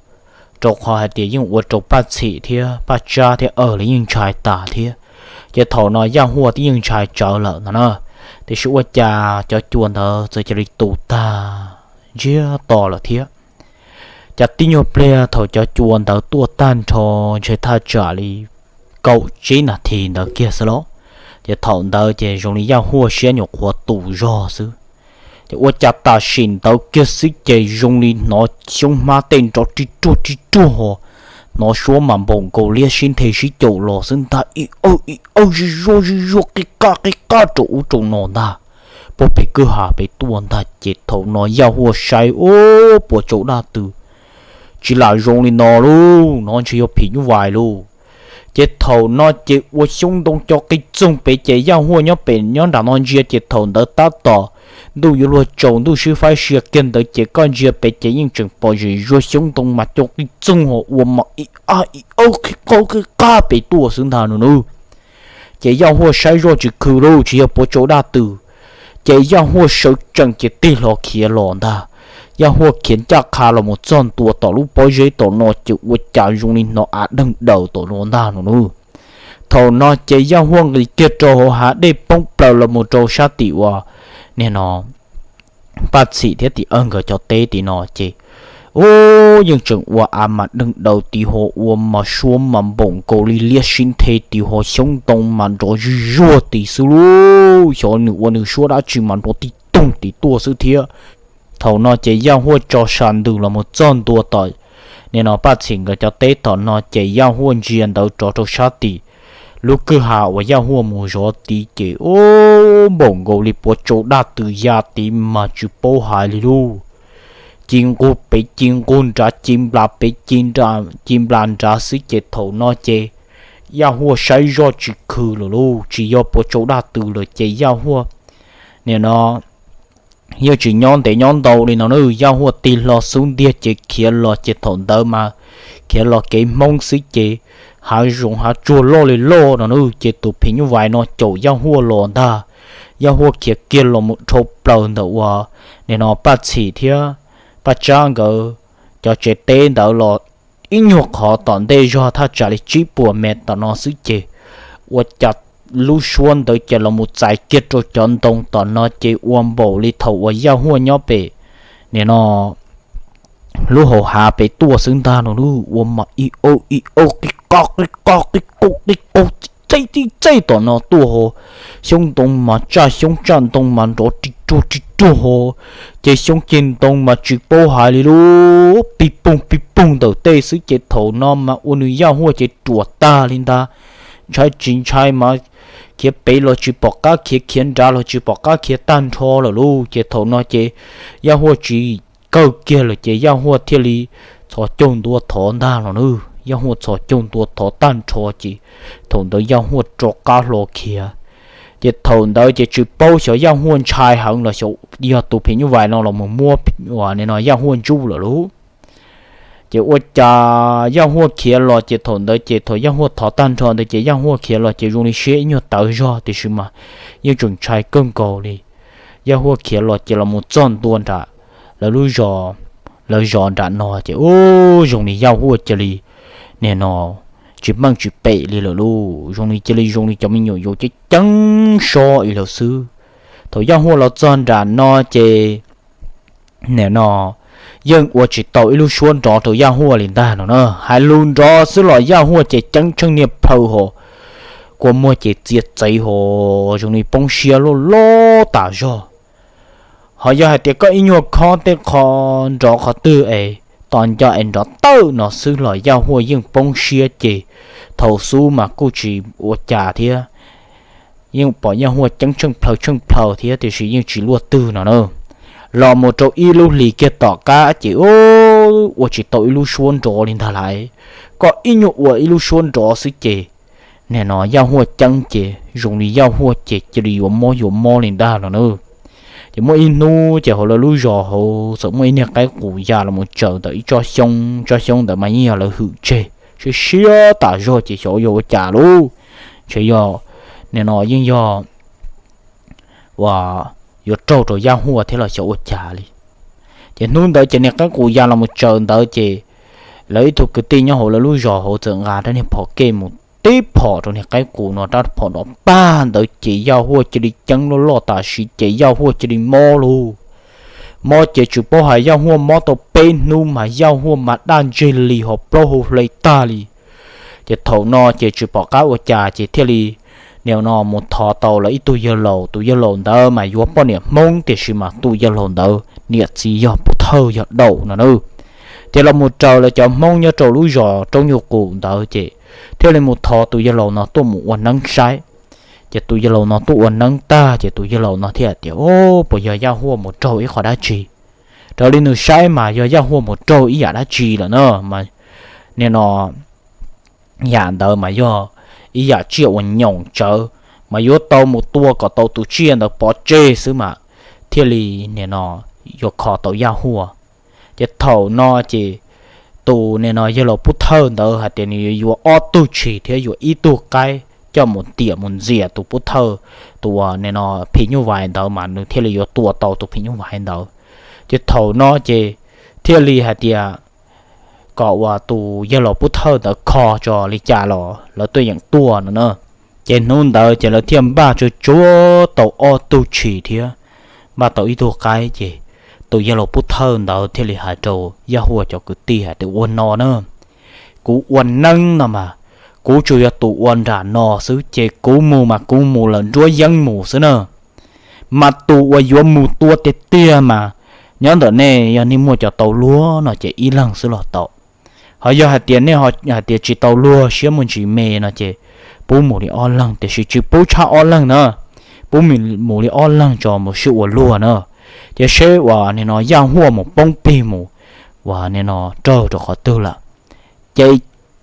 rau qhov hais tias yeej ua rau Paj Txhim thiab Paj Tsab thiab Awj lawv yeej ntshai tas thiab. Ces thaum no Yaj Huaj twb yeej ntshai tsawv lawm no na, tiam sis ua cas cov cua ntawd txawm cia li tu tag ntsiag to lawm thiab. Cas tib nyuag pliag thaum cov cua ntawd tuaj tag nrho ntshe thaj tsam li kaum tsib nas this ntawd kiag xwb los, ces thaum ntawd ces zoo li Yaj Huaj siab nyuam qhuav tu zog xwb. Ces ua cas tam sim ntawd kiag xwb ces zoo li hnov xyoob hmab tej nrov ri ruag ri ruag ho, hnov suab mas npaum nkaus liab sib nthe sib caum los xwb ntag, ib awj ib awj zig zuag zig zuag qij qaj qij qaj rau ub rau no ntag, puag pem kwj ha pem tuaj ntag. Ces thaum no Yaj Huaj saib ub puav tsau daj twm tsis lam zoo li no lauj, no ntshe yog phim nyuj vais lauj. Ces thaum no ces ua xyoob ntoo co qij txoog pem ces Yaj Huaj nyob pem nyob nram no ntsia ces thaum ntawd tab tom ntuj yuav luag tsaus ntuj sib faib sia kiag ntawd ces koj ntsia pem ces yeej tseem pom zem zuag xyoob ntoo mas co qij txoog ho ua mas ib ab ib awj qij qaj qij qaj pem tuaj xwb ntag no nawb. Ces Yaj Huaj saib zoj tsis khw lauj, tsis yog puav tsau daj twm. Ces Yaj Huaj sawv tsees ces tig hlo khiav los ntag. Yaj Huaj khiav ncaj qha los mus txog ntua tom lub pob zeb tom no ces ua cas zoo li hnov av deeg daws tom no ntag no nawb. Thaum no ces Yaj Huaj nqis kiag rau hauv hav dej poob plaws los mus rau sab tim uas nim no Paj Txhim thiab tim Awj nkawd cov teb tim no ces, ub, yeej tseem ua av mas deeg daws tim ho ua mas suab mas npaum nkaus li liab sib nthe tim ho xyoob ntoo mas nrov zig zuag tim xwb lauj, xyov nws ua nws suab dab tsi mas nrov tib toog tim tuaj xwb thiab. Thaum no ces Yaj Huaj tso sa ntws los mus txog ntua tom nim no Paj Txhim nkawd cov teb tom no ces Yaj Huaj ntsia ntawd rov rau sab tim lub kwj ha uas Yaj Huaj mus zov tid ces, ub, npaum nkaus li puav tsau daj twm ya tid mas tsis paub hais li lauj. Ci nqug pem ci nqug nrad, ci nplas pem ci nra, ci nplas nrad xwb ces thaum no ces Yaj Huaj saib zoj tsis khw lawm lauj, tsis yog puav tsau daj twm lawm ces Yaj Huaj nim no yeej tsis nyob ntev nyob ntau li no na, Yaj Huaj tig hlo xub ntiag ces khiav los ces thaum ntawd mas khiav los kev Hmoob xwb ces hav zoov hav tsuag loj li loj no na, ces tus phim nyuj vais no caum Yaj Huaj los ntag. Yaj Huaj khiav kiag los mus dhau plaws ntawm uas nim no Paj Txhim thiab Paj Tsab nkawd cov tsev teb ntawd los ib nyuag qhov tom ntej zog thaj tsam li tsib puas mev tom no xwb ces ua cas lub suab ntawd ces los mus txais kiag rau cov ntoo tom no ces ua npaum li thaum uas Yaj Huaj nyob pem nim no lub hauv hav pem tuaj xwb ntag no lauj, ua mas ib awj ib awj qij qaj qij qaj qij qaj qij qaj txej txej tom no tuaj ho, xyoob ntoo mas tsaj xyoob tsaj ntoo mas nrov ri ruag ri ruag ho, ces xyoob ceg ntoo mas tsis paub hais li lauj, pig poog pig poog ntawm tej xwb ces thaum no mas ua nws Yaj Huaj ces ruam tag li ntag. Ntshai tsis ntshai mas khiav pem los tsis pom qab khiav, khiav nrad los tsis pom qab khiav tag nrho lawm lauj, ces thaum no ces Yaj Huaj tsis kawg kiag lawm ces Yaj Huaj thiaj li txhos caug ntua thov ntag los na. Yaj Huaj txhos caug ntua thov tag nrho ces thaum ntawd Yaj Huaj rov qab hlo khiav. Ces thaum ntawd ces tsis paub xyov Yaj Huaj ntshai heev los xyov yog tus phim nyuj vais no los mus muab nim no Yaj Huaj ntsuj lawm lauj. Ces ua cas Yaj Huaj khiav los ces thaum ntawd ces thaum Yaj Huaj thov tag nrho ntawd ces Yaj Huaj khiav los ces zoo li siab ib nyuag tawv zog tiam sis mas yeej tseem ntshai kawg nkaus li. Yaj Huaj khiav los ces los mus txog ntua nram lawv lub zos, lawv zos nram no ces ub, zoo li Yaj Huaj cia li nim no tsis meej tsis pem li lawm lauj, zoo li cia li zoo li cov me nyuam yaus ceeb ceeb so ib lawm xwb. Thaum Yaj Huaj los txog nram no ces nim no yeej ua tsis tau ib lub suab nrov rau Yaj Huaj li ntag no na. Hais lus nrov xwb los Yaj Huaj ces ceeb tsheej niag plhaw ho, kua muag ces txias txev ho, zoo li poob siab loj loj tas zog. Ho yog hais tias koj ib nyuag khob tej qho nrov qhov twg es tos nco es nrov tawm no xwb los Yaj Huaj yeej poob siab ces thaum xub mas kuj tsis ua cas thiab, yeej pom Yaj Huaj ceeb tsheej plhaw tsheej plhaw thiab tiam sis yeej tsis luaj twg no na. Los mus rau ib lub hlis kiag tom qab ces ua tsis tau ib lub suab nrov li ntag lauj. Koj ib nyuag ua ib lub suab nrov xwb ces nim no Yaj Huaj ceeb ces zoo li Yaj Huaj ces cia li yuav mob yuav mob li ntag no na. Ces muaj ib hnub ces hauv lawv lub zos hauv txawm muaj ib niag qaib qus ya los mus tsaws ntawm ib tsob xyoob, tsob xyoob ntawd mas yeej yog lawv hwm tseg siab siab tas zog ces xyov yog ua cas lauj. Ntshe yog nim no yeej yog uas yuav raug rau Yaj Huaj thiab los xyov ua cas li. Ces hnub ntawd ces niag qaib qus ya los mus tsaws ntawd ces lawv ib tug kwv tij nyob hauv lawv lub zos hauv txawm nqa rab niag phom kej mus tib phom rau niag qaib qus no, rab phom nrov pag ntawd ces Yaj Huaj cia li ceeb loj loj tam sim ces Yaj Huaj cia li mob lauj. Mob ces tsis paub hais Yaj Huaj mob tau peb hnub mas Yaj Huaj mas daj ntseg li ho plaub hau hle tag li. Ces thaum no ces tsis pom qab ua cas ces thiaj li nim no mus thov tau lawv ib tug yawg laus, tus yawg laus ntawd mas yuav poj niam Hmoob tiam sis mas tus yawg laus ntawd niam txiv yog pub thawj yog daum no na. Ces los mus raws lawv cov Hmoob nyob rau lub zos Roob Nyuj Qus ntawd ces thiaj li mus thov tus yawg laus no tuaj mus ua neeb saib. Ces tus yawg laus no tuaj ua neeb tag ces tus yawg laus no thiaj tias, Au, puas yog Yaj Huaj mus raug ib qho dab tsi? Raws li nws saib mas yog Yaj Huaj mus raug ib yam dab tsi lawm na. Mas nim no yam ntawd mas yog ib yam tsiaj uas nyoos tsawv, mas yuav tau mus tua kom tau tus tsiaj ntawd pov tseg xwb mas thiaj li nim no yuav kho tau Yaj Huaj. Ces thaum no ces tus nim no yawg laus pub thawj ntawd hais tias nws yuav yuav ob tug tshis thiab yuav ib tug qaib coj mus tiam mus ntxias tus pub thawj, tus uas nim no phim nyuj vais ntawd mas nws thiaj li yuav tua tau tus phim nyuj vais ntawd. Ces thaum no ces thiaj li hais tias kom uas tus yawg laus pub thawj ntawd kho tso li cas los lawv tuaj yeem tuaj no na. Ces hnub ntawd ces lawv thiaj npaj tsuag tsuag tau ob tug tshis thiab npaj tau ib tug qaib ces tus yawg laus pub thawj ntawd thiaj li hais rau Yaj Huaj cov kwv tij hais tias, Ua no na, kuv ua neeb no mas kuv tsuas yog tus ua nram no xwb ces kuv mus mas kuv mus lawm nruab yeeb mus xwb na. Mas tus uas yuav mus tua tiag tiag mas nyob ntawm nej, yog nej muaj cov tau luag no ces ib leeg xwb los tau. Ho yog hais tias nej hais tias tsis tau luag siab muaj ntsis me no ces pub mus li ob leeg, tiam sis tsis pub tshaj ob leeg na, pub mus li ob leeg tso mus sib ua luag na. Ces seb uas nim no Yaj Huaj mus poob plig mus uas nim no raug rau qhov twg lawm, ces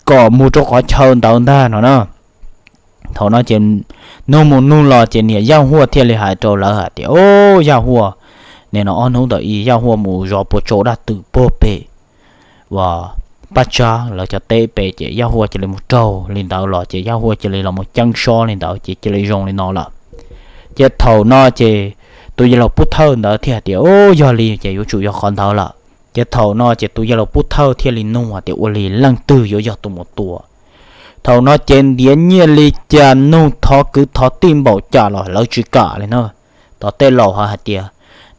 kom mus rau qhov chaw ntawd ntag no na. Thaum no ces nug mus nug los ces niam Yaj Huaj thiaj li hais rau lawv hais tias, Au, Yaj Huaj, nim no ob hnub ntawm i Yaj Huaj mus zov puas tsau dab twm puag pem uas Paj Tsab lawv cov teb pem ces Yaj Huaj cia li mus raug li ntawd los ces Yaj Huaj cia li los mus ceeb sob li ntawd ces cia li zoo li no lawm. Ces thaum no ces tus yawg laus pub thawj ntawd thiaj hais tias, Au, yog li ces yuav tsum yog qhov ntawd lawm. Ces thaum no ces tus yawg laus pub thawj thiaj li nug hais tias, Ua li leej twg yuav yog tus mus tua? Thaum no ces ntiav nyiaj li cas nug thov kwv thov tij npaum cas los lawv tsis kam li na. Tom tej laus ho hais tias,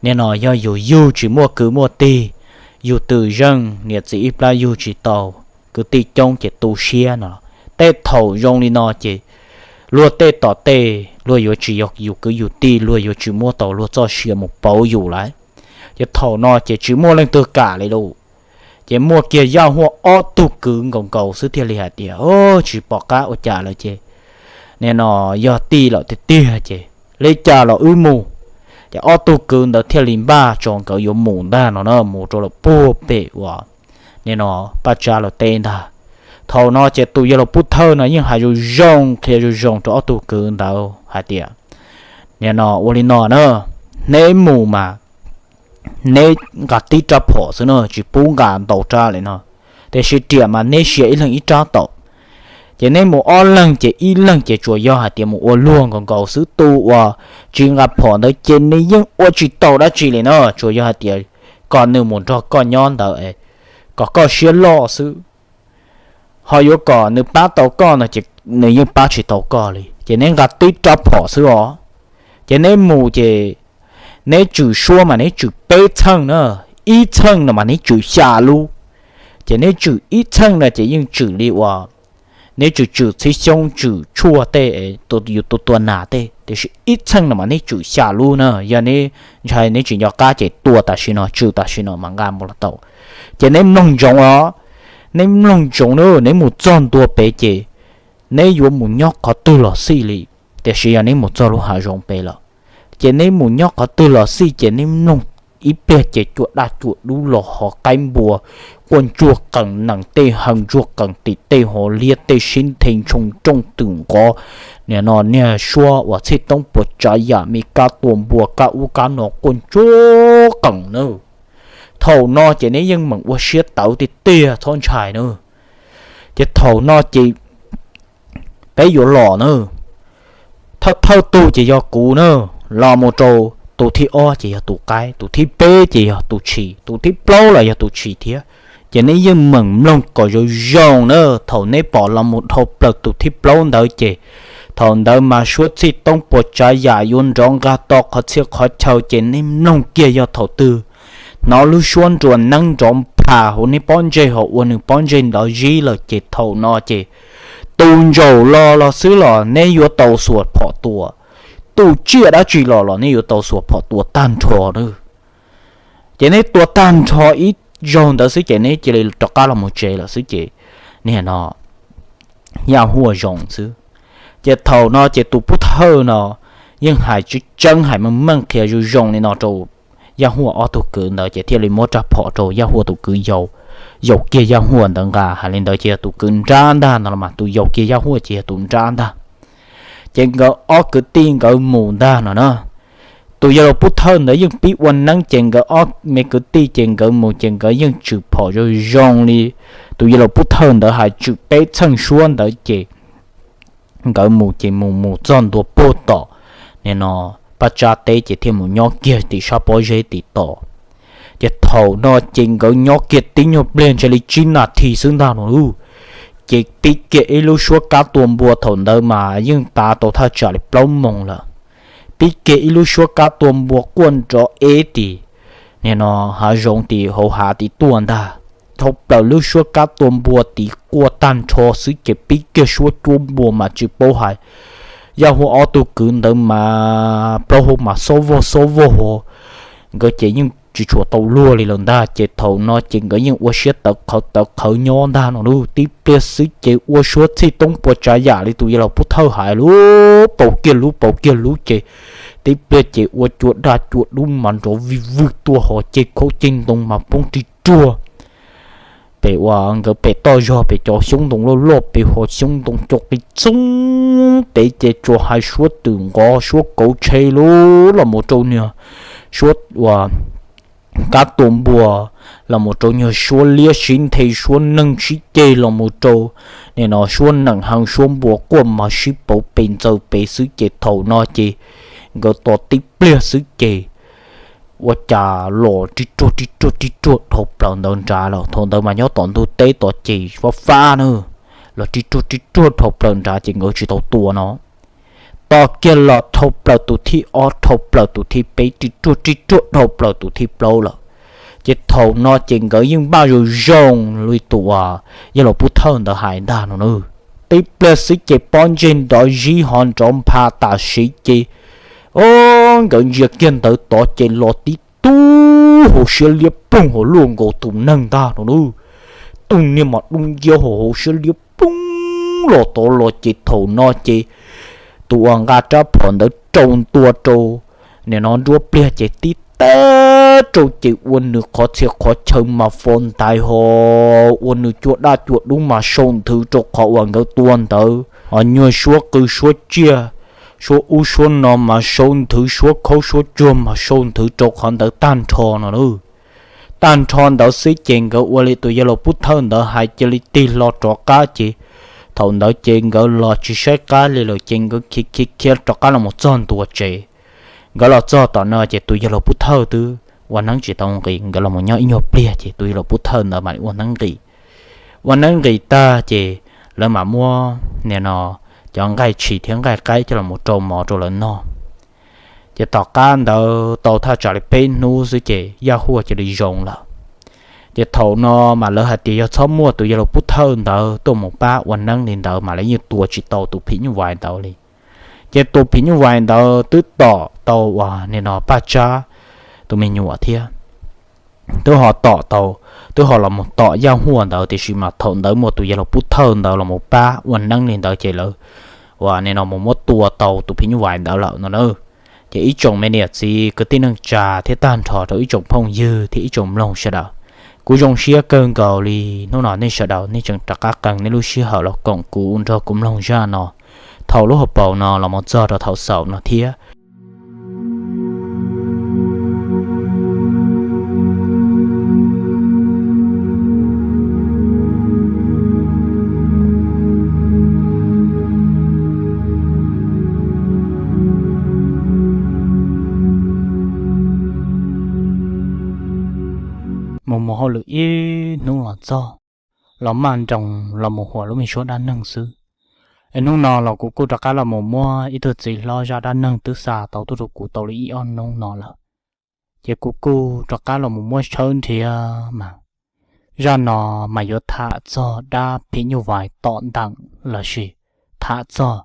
Nim no yog yus yug tsis muaj kwv muaj tij, yug twm zeej niam txiv ib plab yug tsis tau, kwv tij coob ces tu siab no. Tej thaum zoo li no ces luag tej tom tej luag yuav tsis yog yus kwv yus tij, luag yuav tsis muab tau luag txoj sia mus pauv yus lawm. Ces thaum no ces tsis muaj leej twg kam li lawm. Ces muaj kiag Yaj Huaj ob tug kwv nkaus nkaus xwb thiaj li hais tias, Tsis pom qab ua cas lawm ces nim no yog tij lawm tiag tiag ces li cas los wb mus. Ces ob tug kwv ntawd thiaj li npaj tso nkawd yuav mus ntag no na, mus rau lawm puag pem uas nim no Paj Tsab lawv teb ntag. Thaum no ces tus yawg laus pub thawj no yeej hais zoo zoo qhia zoo zoo rau ob tug kwv ntawd hais tias, Nim no ua li no na, neb mus mas neb nqa tib rab phom xwb na, tsis pub nqa ntau rab li no, tiam sis riam mas neb sia ib leeg ib rab tau. Ces neb mus ob leeg ces ib leeg ces tsuas yog hais tias mus ua luag nkaus nkaus xwb, tus uas tsis nqa phom ntawd ces nws yeej ua tsis tau dab tsi li na, tsuas yog hais tias kom nws mus nrog koj nyob ntawd kom koj siab loj xwb. Ho yuav kom nws pab tau koj no ces nws yeej pab tsis tau koj li, ces neb nqa tib rab phom xwb os. Ces neb mus ces neb tswm suab mas neb tswm peb txheej na, ib txheej no mas neb tswm xya lub. Ces neb tswm ib txheej no ces yeej tswm li uas neb tswm tswm txhib xyoob tswm tshuaj tej, yus tua tua nas tej, tiam sis ib txheej no mas neb tswm xya lub na. Yog neb ntshai neb tsis nco qab ces tua tam sim no, tswm tam sim no mas nqa mus los tau. Ces neb mloog ntsoov os, neb mloog ntsoov na, neb mus txog ntua pem ces neb yuav mus nyob qhov twg los xij li, tiam sis yog neb mus txog lub hav zoov pem lawm, ces neb mus nyob qhov twg los xij ces neb mloog ib pliag ces cua daj cua dub los hos qaib npua quaj ntsuag qees, nees tej haw ntsuag qees, tim tej hos liab tej sib nthe ntshoo rooj twm nqov, nim no niag suab uas txhij toob puas tsav yam me kab tua npua kab ub kab no quaj ntsuag qees na. Thaum no ces neb yeej meem ua siab tawv tiag tiag txhob ntshai na. Ces thaum no ces peb yuav los na, thawj thawj tug ces yog kuv na, los mus rau tus thib ob ces yog tus qaib, tus thib peb ces yog tus tshis, tus thib plaub los yog tus tshis thiab. Ces neb yeej meem mloog kom zoo zoo na, thaum neb pom los mus dhau plaws tus thib plaub ntawd ces thaum ntawd mas suab txhij toob puas tsav yam yuav nrov nqa to qhov txhia qhov chaw ces neb mloog kiag yog thaum twg hnov lub suab nruas neeb nrov nphas hauv neb pob ntseg ho ua nws pob ntseg nrov zib lawm ces thaum no ces tus ntsaum los los xwb los neb yuav tau xuas phom tua, tus tsiaj dab tsi los los neb yuav tau xuas phom tua tag nrho na. Ces neb tua tag nrho ib zaug ntawd xwb ces neb cia li rov qab los mus tsev lawm xwb ces, nim no Yaj Huaj zoo xwb. Ces thaum no ces tus pub thawj no yeej hais tseeb tseeb hais meej meej qhia zoo zoo li no rau Yaj Huaj ob tug kwv ntawd ces thiaj li muab rab phom rau Yaj Huaj tus kwv yau, yau kiag Yaj Huaj ntawd nqa. Hais li ntawd ces yog tus kwv nrab ntag no los mas tus yau kiag Yaj Huaj ces yog tus nrab ntag. Ces nkawd ob kwv tij nkawd mus ntag no na. Tus yawg laus pub thawj ntawd yeej pib ua neeb ces nkawd ob me kwv tij ces nkawd mus ces nkawd yeej tswm phom zoo zoo li tus yawg laus pub thawj ntawd hais tswm peb txheej suab ntawd ces nkawd mus ces mus mus txog ntua puag tom, nim no Paj Tsab teb ces thiaj mus nyob kiag tim sab pob zeb tim tos. Ces thaum no ces nkawd nyob kiag tib nyuag pliag ntshe li tsib nas this xwb ntag no lauj. Ces pib kiag ib lub suab kab tua npua, thaum ntawd mas yeej tav tau thaj tsam li plaub moos lawm. Pib kiag ib lub suab kab tua npua quaj nrov eb tim, nim no hav zoov tim hauv hav tim tuaj ntag. Dhau plaws lub suab kab tua npua tid quaj tag nrho xwb ces pib kiag suab cuab npua mas tsis paub hais. Yaj Huaj ob tug kwv ntawd mas plaub hau mas xob vog xob vog ho, nkawd ces yeej tsis tshua tau luag li lawm ntag. Ces thaum no ces nkawd yeej ua siab tawv qhawv tawv qhawv nyob ntag no lauj. Tib pliag xwb ces ua suab txhij toob puas tsav yam li tus yawg laus pub thawj hais lauj, paus kiag lub paus kiag lub ces tib pliag ces ua cua daj cua dub mas nrov vij vwg tuaj ho ceg khaub ceg ntoo mas poob rig ruag. Pem uas nkawd pem toj zog pem cov xyoob ntoo loj loj pem ho xyoob ntoo co qis txoob pem ces tsuas hais suab twm nqov suab kauv tsheb lub los mus rau niag suab uas kab tua npua, los mus rau nyuag suab liab sib nthe suab neeg sib ceg los mus rau nim no suab nees heev suab npua quaj mas sib pauv pes ntxaws pes xwb ces thaum no ces nkawd tos tib pliag xwb ces ua cas los ri ruag ri ruag ri ruag dhau plaws ntawd nrad lawm. Thaum ntawd mas nyob tom ntug teb tom ces fab fab na, los ri ruag ri ruag dhau plaws nrad ces nkawd tsis tau tua no. Tos kiag los dhau plaws tus thib ob dhau plaws tus thib peb ri ruag ri ruag dhau plaws tus thib plaub lawm. Ces thaum no ces nkawd yeej npaj zoo zoo li tus uas yawg laus pub thawj ntawd hais ntag no na. Tib pliag xwb ces pob ntseg nrov zib ho nrov npha tam sim ces o, nkawd ntsia kiag ntawd tod ces los tib tug hauv siab liab ploog hauv luaj nkaus tus neeg ntag no na. Tus niag mas dub nciab hauv hauv siab liab ploog los tod los ces thaum no ces tus uas nqa rab phom ntawd rau ntua rau nim no nruab pliag ces tib tag rau ces ua nws qhov txhia qhov chaw mas fo ntais ho, ua nws cua daj cua dub mas sau nthwv rau qhov uas nkawd tua ntawd ho nyuag suab qw suab tsiaj, suab ub suab no mas sau nthwv, suab khaub suab tsuag mas sau nthwv rau qhov ntawd tag nrho no na. Tag nrho ntawd xwb ces nkawd ua li tus yawg laus pub thawj ntawd hais cia li tig hlo rov qab ces thaum ntawd ces nkawd los tsis saib qab li lawm ces nkawd khiav khiav khiav rov qab los mus txog ntua tsev. Nkawd los txog tom no ces tus yawg laus pub thawj twb ua neeb tsis tau nqis, nkawd los mus nyob ib nyuag pliag ces tus yawg laus pub thawj ntawd mam li ua neeb nqis. Ua neeb nqis tag ces lawv mam muab nim no cov nqaij tshis thiab nqaij qaib coj los mus rau mov rau lawv noj. Ces tom qab ntawd tau thaj tsam li peb hnub xwb ces Yaj Huaj cia li zoo lawm. Ces thaum no mas lawv hais tias yog txhob muaj tus yawg laus Pub Thawj ntawd tuaj mus pab ua neeb li ntawd mas lawv yeej tua tsis tau tus phim nyuj vais ntawd li. Ces tus phim nyuj vais ntawd twb tom tau uas nim no Paj Tsab tus me nyuam thiab, twb ho tom tau, twb ho los mus tom Yaj Huaj ntawd, tiam sis mas thaum ntawd muaj tus yawg laus Pub Thawj ntawd los mus pab ua neeb li ntawd ces lawv uas nim no mus muab tua tau tus phim nyuj vais ntawd lawm no na. Ces ib tsoom me niam txiv kwv tij neej tsa thiab tag nrho rau ib tsoom phooj ywg thiab ib tsoom mloog sawv daws, kuv zoo siab kawg nkaus li hnub no nej sawv daws nej tseem rov qab qee nej lub sij hawm los koom kuv nrog kuv mloog zaj no thaum lub hauv paus no los mus txog rau thaum xaus no thiab. Mus mus hauj lwm ib hnub los txog, los maj nroos los mus huam lub me suab dab neeg xwb. Es hnub no los kuv kuj rov qab los mus muab ib tug txiv hlob zaj dab neeg twb xa tau tuaj rau kuv tau li ib ob hnub no lawm, ces kuv kuj rov qab los mus muab tshawb nrhiav mas zaj no mas yuav tham txog dab phim nyuj vais tom nteem lossis tham txog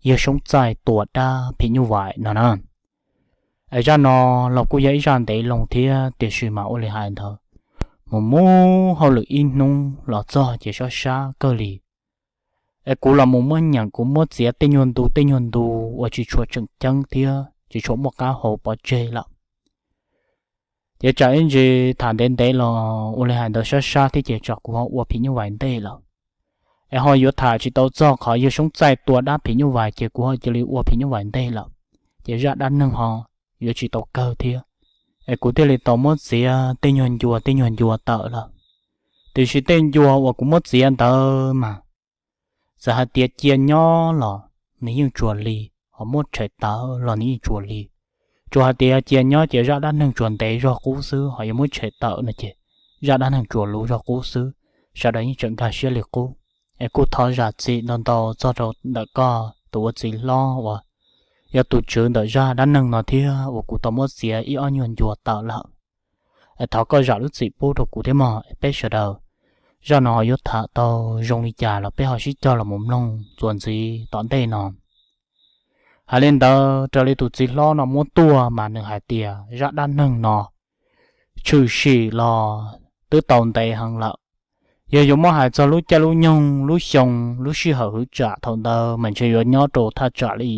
yawg Soob Txaij tua dab phim nyuj vais no na. Es zaj no los kuj yog ib zaj ntev loo thiab, tiam sis mas ua li hais ntawd, mus mus hauj lwm ib hnub los txog ces sab sab kawg li. Es kuv los mus muab nyeem, kuv muab txiav tej nyuag ntu tej nyuag ntu uas tsis tshua tseem ceeb thiab tsis tshua muaj qab hau pov tseg lawm. Ces tsam ib ntsis tham ntev ntev los ua li hais ntawd sab sab thiab ces tsam kuv ho ua phim nyuj vais ntej lawm. Es ho yuav tham tsis tau txog qhov yawg Soob Txaij tua dab phim nyuj vais ces kuv ho cia li ua phim nyuj vais ntej lawm, ces zaj dab neeg ho yuav tsis tau kawg thiab. Es kuv thiaj li tau muab txiav tej nyuag ncua tej nyuag ncua tawm lawm. Tiam sis tej ncua uas kuv muab txiav ntawd mas txawm hais tias cia nyob los nws yeej tsuas li, ho muab tshem tawm los nws yeej tsuas li. Tsuas hais tias cia nyob ces zaj dab neeg tsuas ntev zog qub xwb, ho yuav muab tshem tawm no ces zaj dab neeg tsuas luv zog qub xwb, sawv daws yeej tseem nkag siab li qub. Es kuj thov zam txim ntau ntau txog rau ntawm koj tus ua txiv hlob uas yog tus tswv ntawm zaj dab neeg no thiab uas kuv tau muab txiav ib ob nyuag ncua tawm lawm. Es thov koj zam lub txim pub rau kuv thiab mog. Es peb sawv daws, zaj no ho yuav tham tau zoo li cas los peb ho sib cog los mus mloog txuas ntxiv tom ntej no. Hais li ntawd, raws li tus txiv hlob no muab tuaj mas nws hais tias zaj dab neeg no tshwm sim los twb tau ntev heev lawm. Yog yuav muab hais txog lub caij lub nyoog, lub xyoo, lub sij hawm hwv tsam thaum ntawd mas ntshe yuav nyob rau thaj tsam li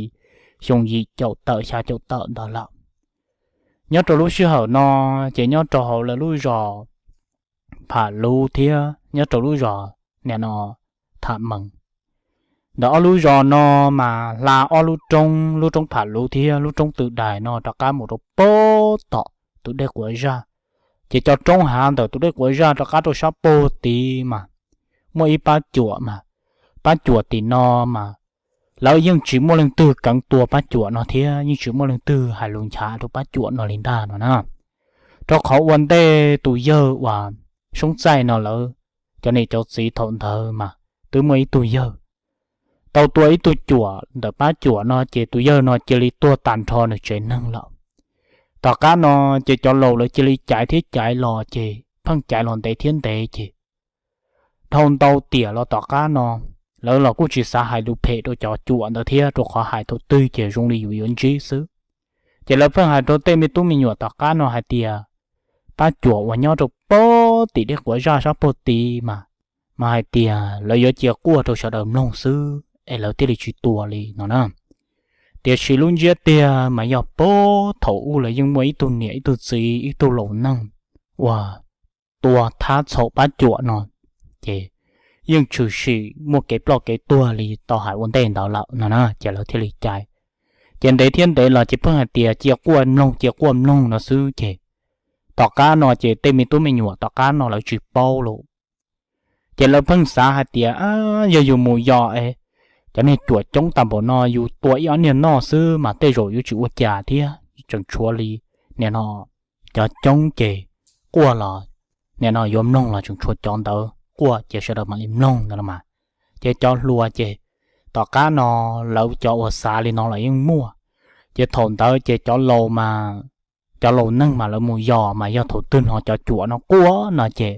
xyoo yim caum tawm xya caum tawm ntawd lawm. Nyob rau lub sij hawm no ces nyob rau hauv lawv lub zos Pham Lub thiab nyob rau lub zos nim no Tham Mees. Ntawm ob lub zos no mas hla ob lub roob, lub roob Pham Lub thiab lub roob Tw Dais no rov qab mus rau pem tom tus dej Quav Zaj. Ces cov roob hav ntawm tus dej Quav Zaj rov qab rau sab pem tid mas muaj ib pab cuam mas, pab cuam tim no mas lawv yeej tsis muaj leej twg keev tua pab cuam no thiab yeej tsis muaj leej twg hais lus nchav rau pab cuam no li ntag no na. Rau qhov ua ntej tus yawg uas Soob Txaij no lawv cov niam cov txiv thaum ntawd mas twb muaj ib tug yawg tau tua ib tug cuam ntawm pab cuam no ces tus yawg no cia li tuag tag nrho nws tsev neeg lawm. Tom qab no ces cov laus lawv cia li caiv thiab caiv los ces pheej caiv los ntev thiab ntev ces dhau ntau tiam los tom qab no lawv los kuj tsis xav hais lus phem rau cov cuam ntawd thiab, rau qhov hais thaum twg ces zoo li yus yuav ntsib xwb. Ces lawv pheej hais rau tej me tub me nyuam tom qab no hais tias pab cuam uas nyob rau pem tim dej Quav Zaj sab pem tid mas, mas hais tias lawv yuav cia quaj rau sawv daws mloog xwb es lawv thiaj li tsis tua li no na. Tiam sis lub ntsiab tiag mas yog pem thaum ub lawv yeej muaj ib tug niam ib tug txiv ib tug laus neeg uas tua thab txhaum pab cuam no, ces yeej tshwm sim muaj kev ploj kev tuag li tau hais ua ntej ntawd lawm no na, ces lawv thiaj li caiv. Ces ntev thiab ntev los ces pheej hais tias cia quaj mloog cia quaj mloog no xwb ces tom qab no ces tej me tub me nyuam tom qab no lawv tsis paub lawm. Ces lawv pheej xav hais tias yog yus mus yos es cov niag cuam coob tag npaum no yus tua ib ob niag noj xwb mas tej zaum yuav tsis ua cas thiab, tseem tshuav li nim no cov coob ces quaj los nim no yuav mloog los tseem tshuav cov ntawd quaj ces sawv daws mam li mloog ntawd los mas. Ces cov hluas ces tom qab no lawv cov uas xav li no los yeej muaj, Ces thaum ntawd ces cov laus mas, cov laus neeg mas lawv mus yos mas yog thaum twg hnov cov cuam no quaj no ces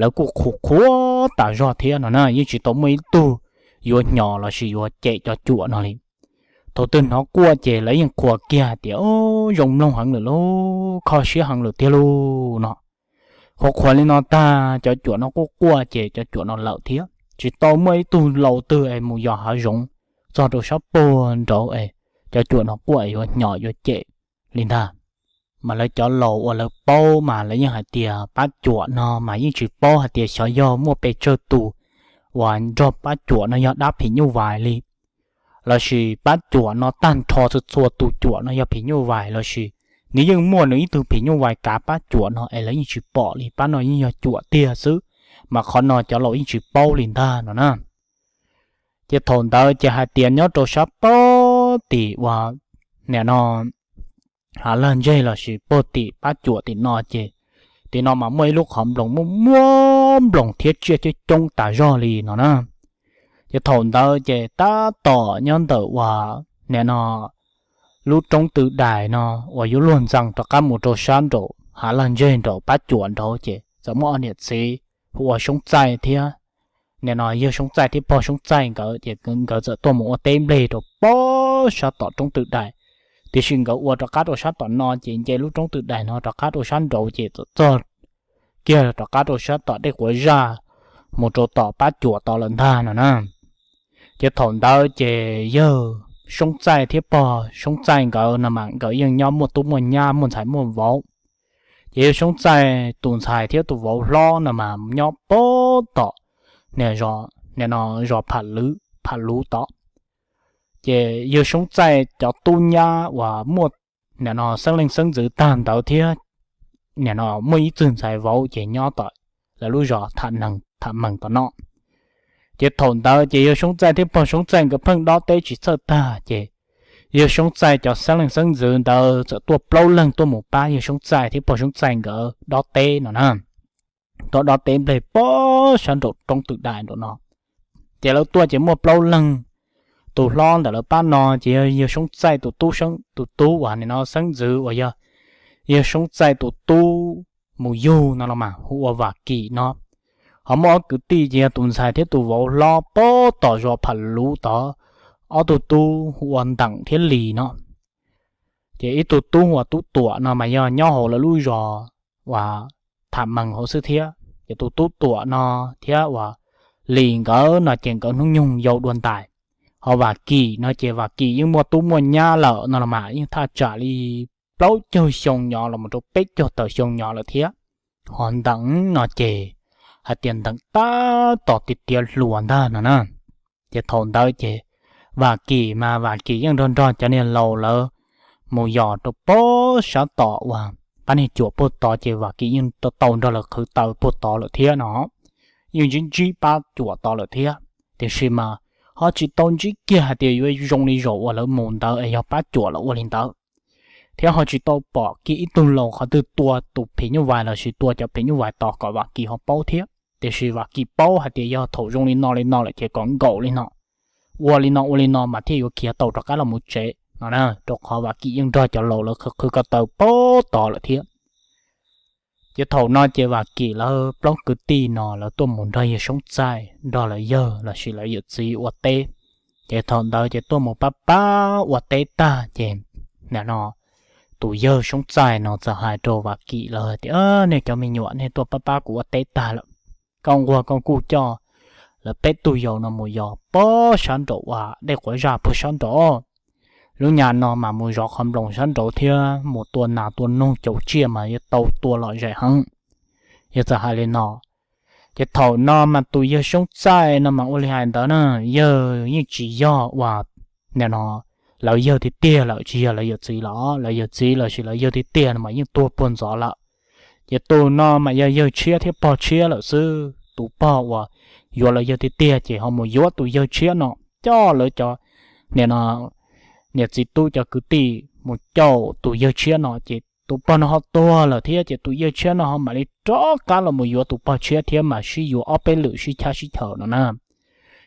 lawv kuj qhuas qhuas tas zog thiab no na, yeej tsis tau muaj ib tug yuav hnyo lossis yuav cem cov cuam no li. Thaum twg hnov quaj ces lawv yeej qhuas kiag tias, Zoo mloog heev lawm lauj, kho siab heev lawm tiag lauj no. Qhuas qhuas li no tag cov cuam no quaj quaj ces cov cuam no lawm thiab, tsis tau muaj ib tug laus twg es mus yos hav zoov txog rau sab puag nraud es cov cuam no quaj yuav hnyo yuav cem li ntag. Mas lawv cov laus uas lawv paub mas lawv yeej hais tias pab cuam no mas yeej tsis paub hais tias xyov yog muaj pes tsawg tus uas nrog pab cuam no yog dab phim nyuj vais li, lossis pab cuam no tag nrho txhua txhua tus cuam no yog phim nyuj vais lossis nws yeej muaj nws ib tug phim nyuj vais kav pab cuam no es lawv yeej tsis pom li, pab no yeej yog cuam tiag xwb. Mas qhov no cov laus yeej tsis paub li ntag no na. Ces thaum ntawd ces hais tias nyob rau sab puag tim uas nim no hav lag ntseg lossis puag tim pab cuam tim no ces tim no mas muaj ib lub qhov nploos muaj muab nploos thiab tsiaj coob coob tas zog li no na. Ces thaum ntawd ces tab tom nyob ntawm uas nim no lub roob tw dais no uas yuav luag ntxees rov qab mus rau sab nraum hav lag ntseg nraum pab cuam nraud ces txawm muaj ob niam txiv hu ua Soob Txaij thiab, nim no yawg Soob Txaij thiab pog Soob Txaij nkawd ces nkawd txawm tuaj mus ua teb nplej rau pob sab tom roob tw dais. Tiam sis nkawd ua rov qab rau sab tom no ces nce lub roob tw dais no rov qab rau sab nraud ces txawm txog kiag rov qab rau sab tom dej quav zaj mus rau tom pab cuam tod lawm ntag no na. Ces thaum ntawd ces yawg Soob Txaij thiab pog Soob Txaij nkawd no mas nkawd yeej nyob muaj tub muaj nyab muaj ntxhais muaj vauv. Ces yawg Soob Txaij tus ntxhais thiab tus vauv hlob no mas nyob puag tom nim no zos Pham Luv tod. Ces yawg Soob Txaij cov tub nyab uas muaj nim no xeeb leej xeeb ntxwv tag ntawd thiab nim no muaj ib txwg ntxhais vauv ces nyob tom lawv lub zos Tham Mees tom no. Ces thaum ntawd ces yawg Soob Txaij thiab pog Soob Txaij nkawd pheej dob teb tsis txhawj tag ces yawg Soob Txaij cov xeeb leej xeeb ntxwv ntawd txawm tuaj plaub leeg tuaj mus pab yawg Soob Txaij thiab pog Soob Txaij nkawd dob teb no na. Tuaj dob teb nplej pob sab nraum roob tw dais nraum no. Ces lawv tuaj ces muaj plaub leeg. Tus hlob ntawm lawv pab no ces yog yawg Soob Txaij tus tub, tus tub uas nim no xeeb ntxwv uas yog yawg Soob Txaij tus tub mus yug no los mas hu ua Vam Kim no. Ho muaj ob kwv tij ces yog tus ntxhais thiab tus vauv hlob puag tom zos Pham Luv tod, ob tug tub hu ua Nteem thiab Lis no. Ces ib tug tub hu ua Tub Tuam no mas yog nyob hauv lawv lub zos uas Tham Mees hauv xwb thiab. Ces tus Tub Tuam no thiab uas Lis nkawd no ces nkawd hnub nyoog yau dua ntais. Ho Vam Kim no ces Vam Kim yeej muaj tub muaj nyab lawm no los mas yeej thaj tsam li plaub caug xyoo nyob los mus rau peb caug tawm xyoo nyob lawm thiab. Ho Nteem no ces hais tias Nteem tab tom tiav tiav hluas ntag no na. Ces thaum ntawd ces Vam Kim mas Vam Kim yeej nrog nrog cov niag laus lawv mus yos rau puag sab tom uas pab niag cuam puag tod ces Vam Kim yeej tau nrog lawv qhwv taws puag tod lawm thiab no. Yeej ntsib ntsib pab cuam tod lawm thiab, tiam sis mas ho tsis tau ntsib kiag hais tias yuav zoo li zaum uas lawv mus ntawd es yog pab cuam lawv ua li ntawd. Thiab ho tsis tau pom kiag ib tug laus qhov twg tua tus phim nyuj vais lossis tua cov phim nyuj vais tos kom Vam Kim ho paub thiab. Tiam sis Vam Kim paub hais tias yog thaum zoo li no li no lawm ces kom nkaum li no, ua li no ua li no mas thiaj yuav khiav tau rov qab los mus tsev no na, rau qhov Vam Kim yeej nrog cov laus lawv qhwv qhwv ko taw puag tod lawm thiab. Ces thaum no ces Vam Kim lawv plaub kwv tij no lawv tuaj mus nrog yawg Soob Txaij nrog lawv yawg lossis lawv yawm txiv ua teb. Ces thaum ntawd ces tuaj mus pab pab ua teb tag ces nim no tus yawg Soob Txaij no txawm hais rau Vam Kim lawv tias, Nej cov me nyuam, nej tuaj pab pab kuv ua teb tag lawm, koj nquag koj kuj coj lawv peb tug yau no mus yos puag sab nraum uas dej quav zaj puag sab nraud. Lub nyam no mas mus zov qhov nploos sab nraud thiab mus tua nas tua noog caum tsiaj mas yuav tau tua lom zem heev. Yawg txawm hais li no. Ces thaum no mas tus yawg Soob Txaij no mas ua li hais ntawd na, yawg yeej tsis yog uas nim no lawv yawg tiag tiag lawm, tsis yog lawv yawm txiv los, lawv yawm txiv lossis lawv yawg tiag tiag no mas yeej tuag puag ntxov lawm. Ces tus no mas yog yawg tshiab thiab pog tshiab lawm xwb. Tus pog uas yuav lawv yawg tiag tiag ces ho mus yuav tus yawg tshiab no, coj lawv cov nim no niam txiv tub cov kwv tij mus caum tus yawg tshiab no, ces tus pog no ho tuag lawm thiab, ces tus yawg tshiab no ho mam li rov qab los mus yuav tus pog tshiab thiab mas sib yuav ob peb lwm sib chab sib chaws no na.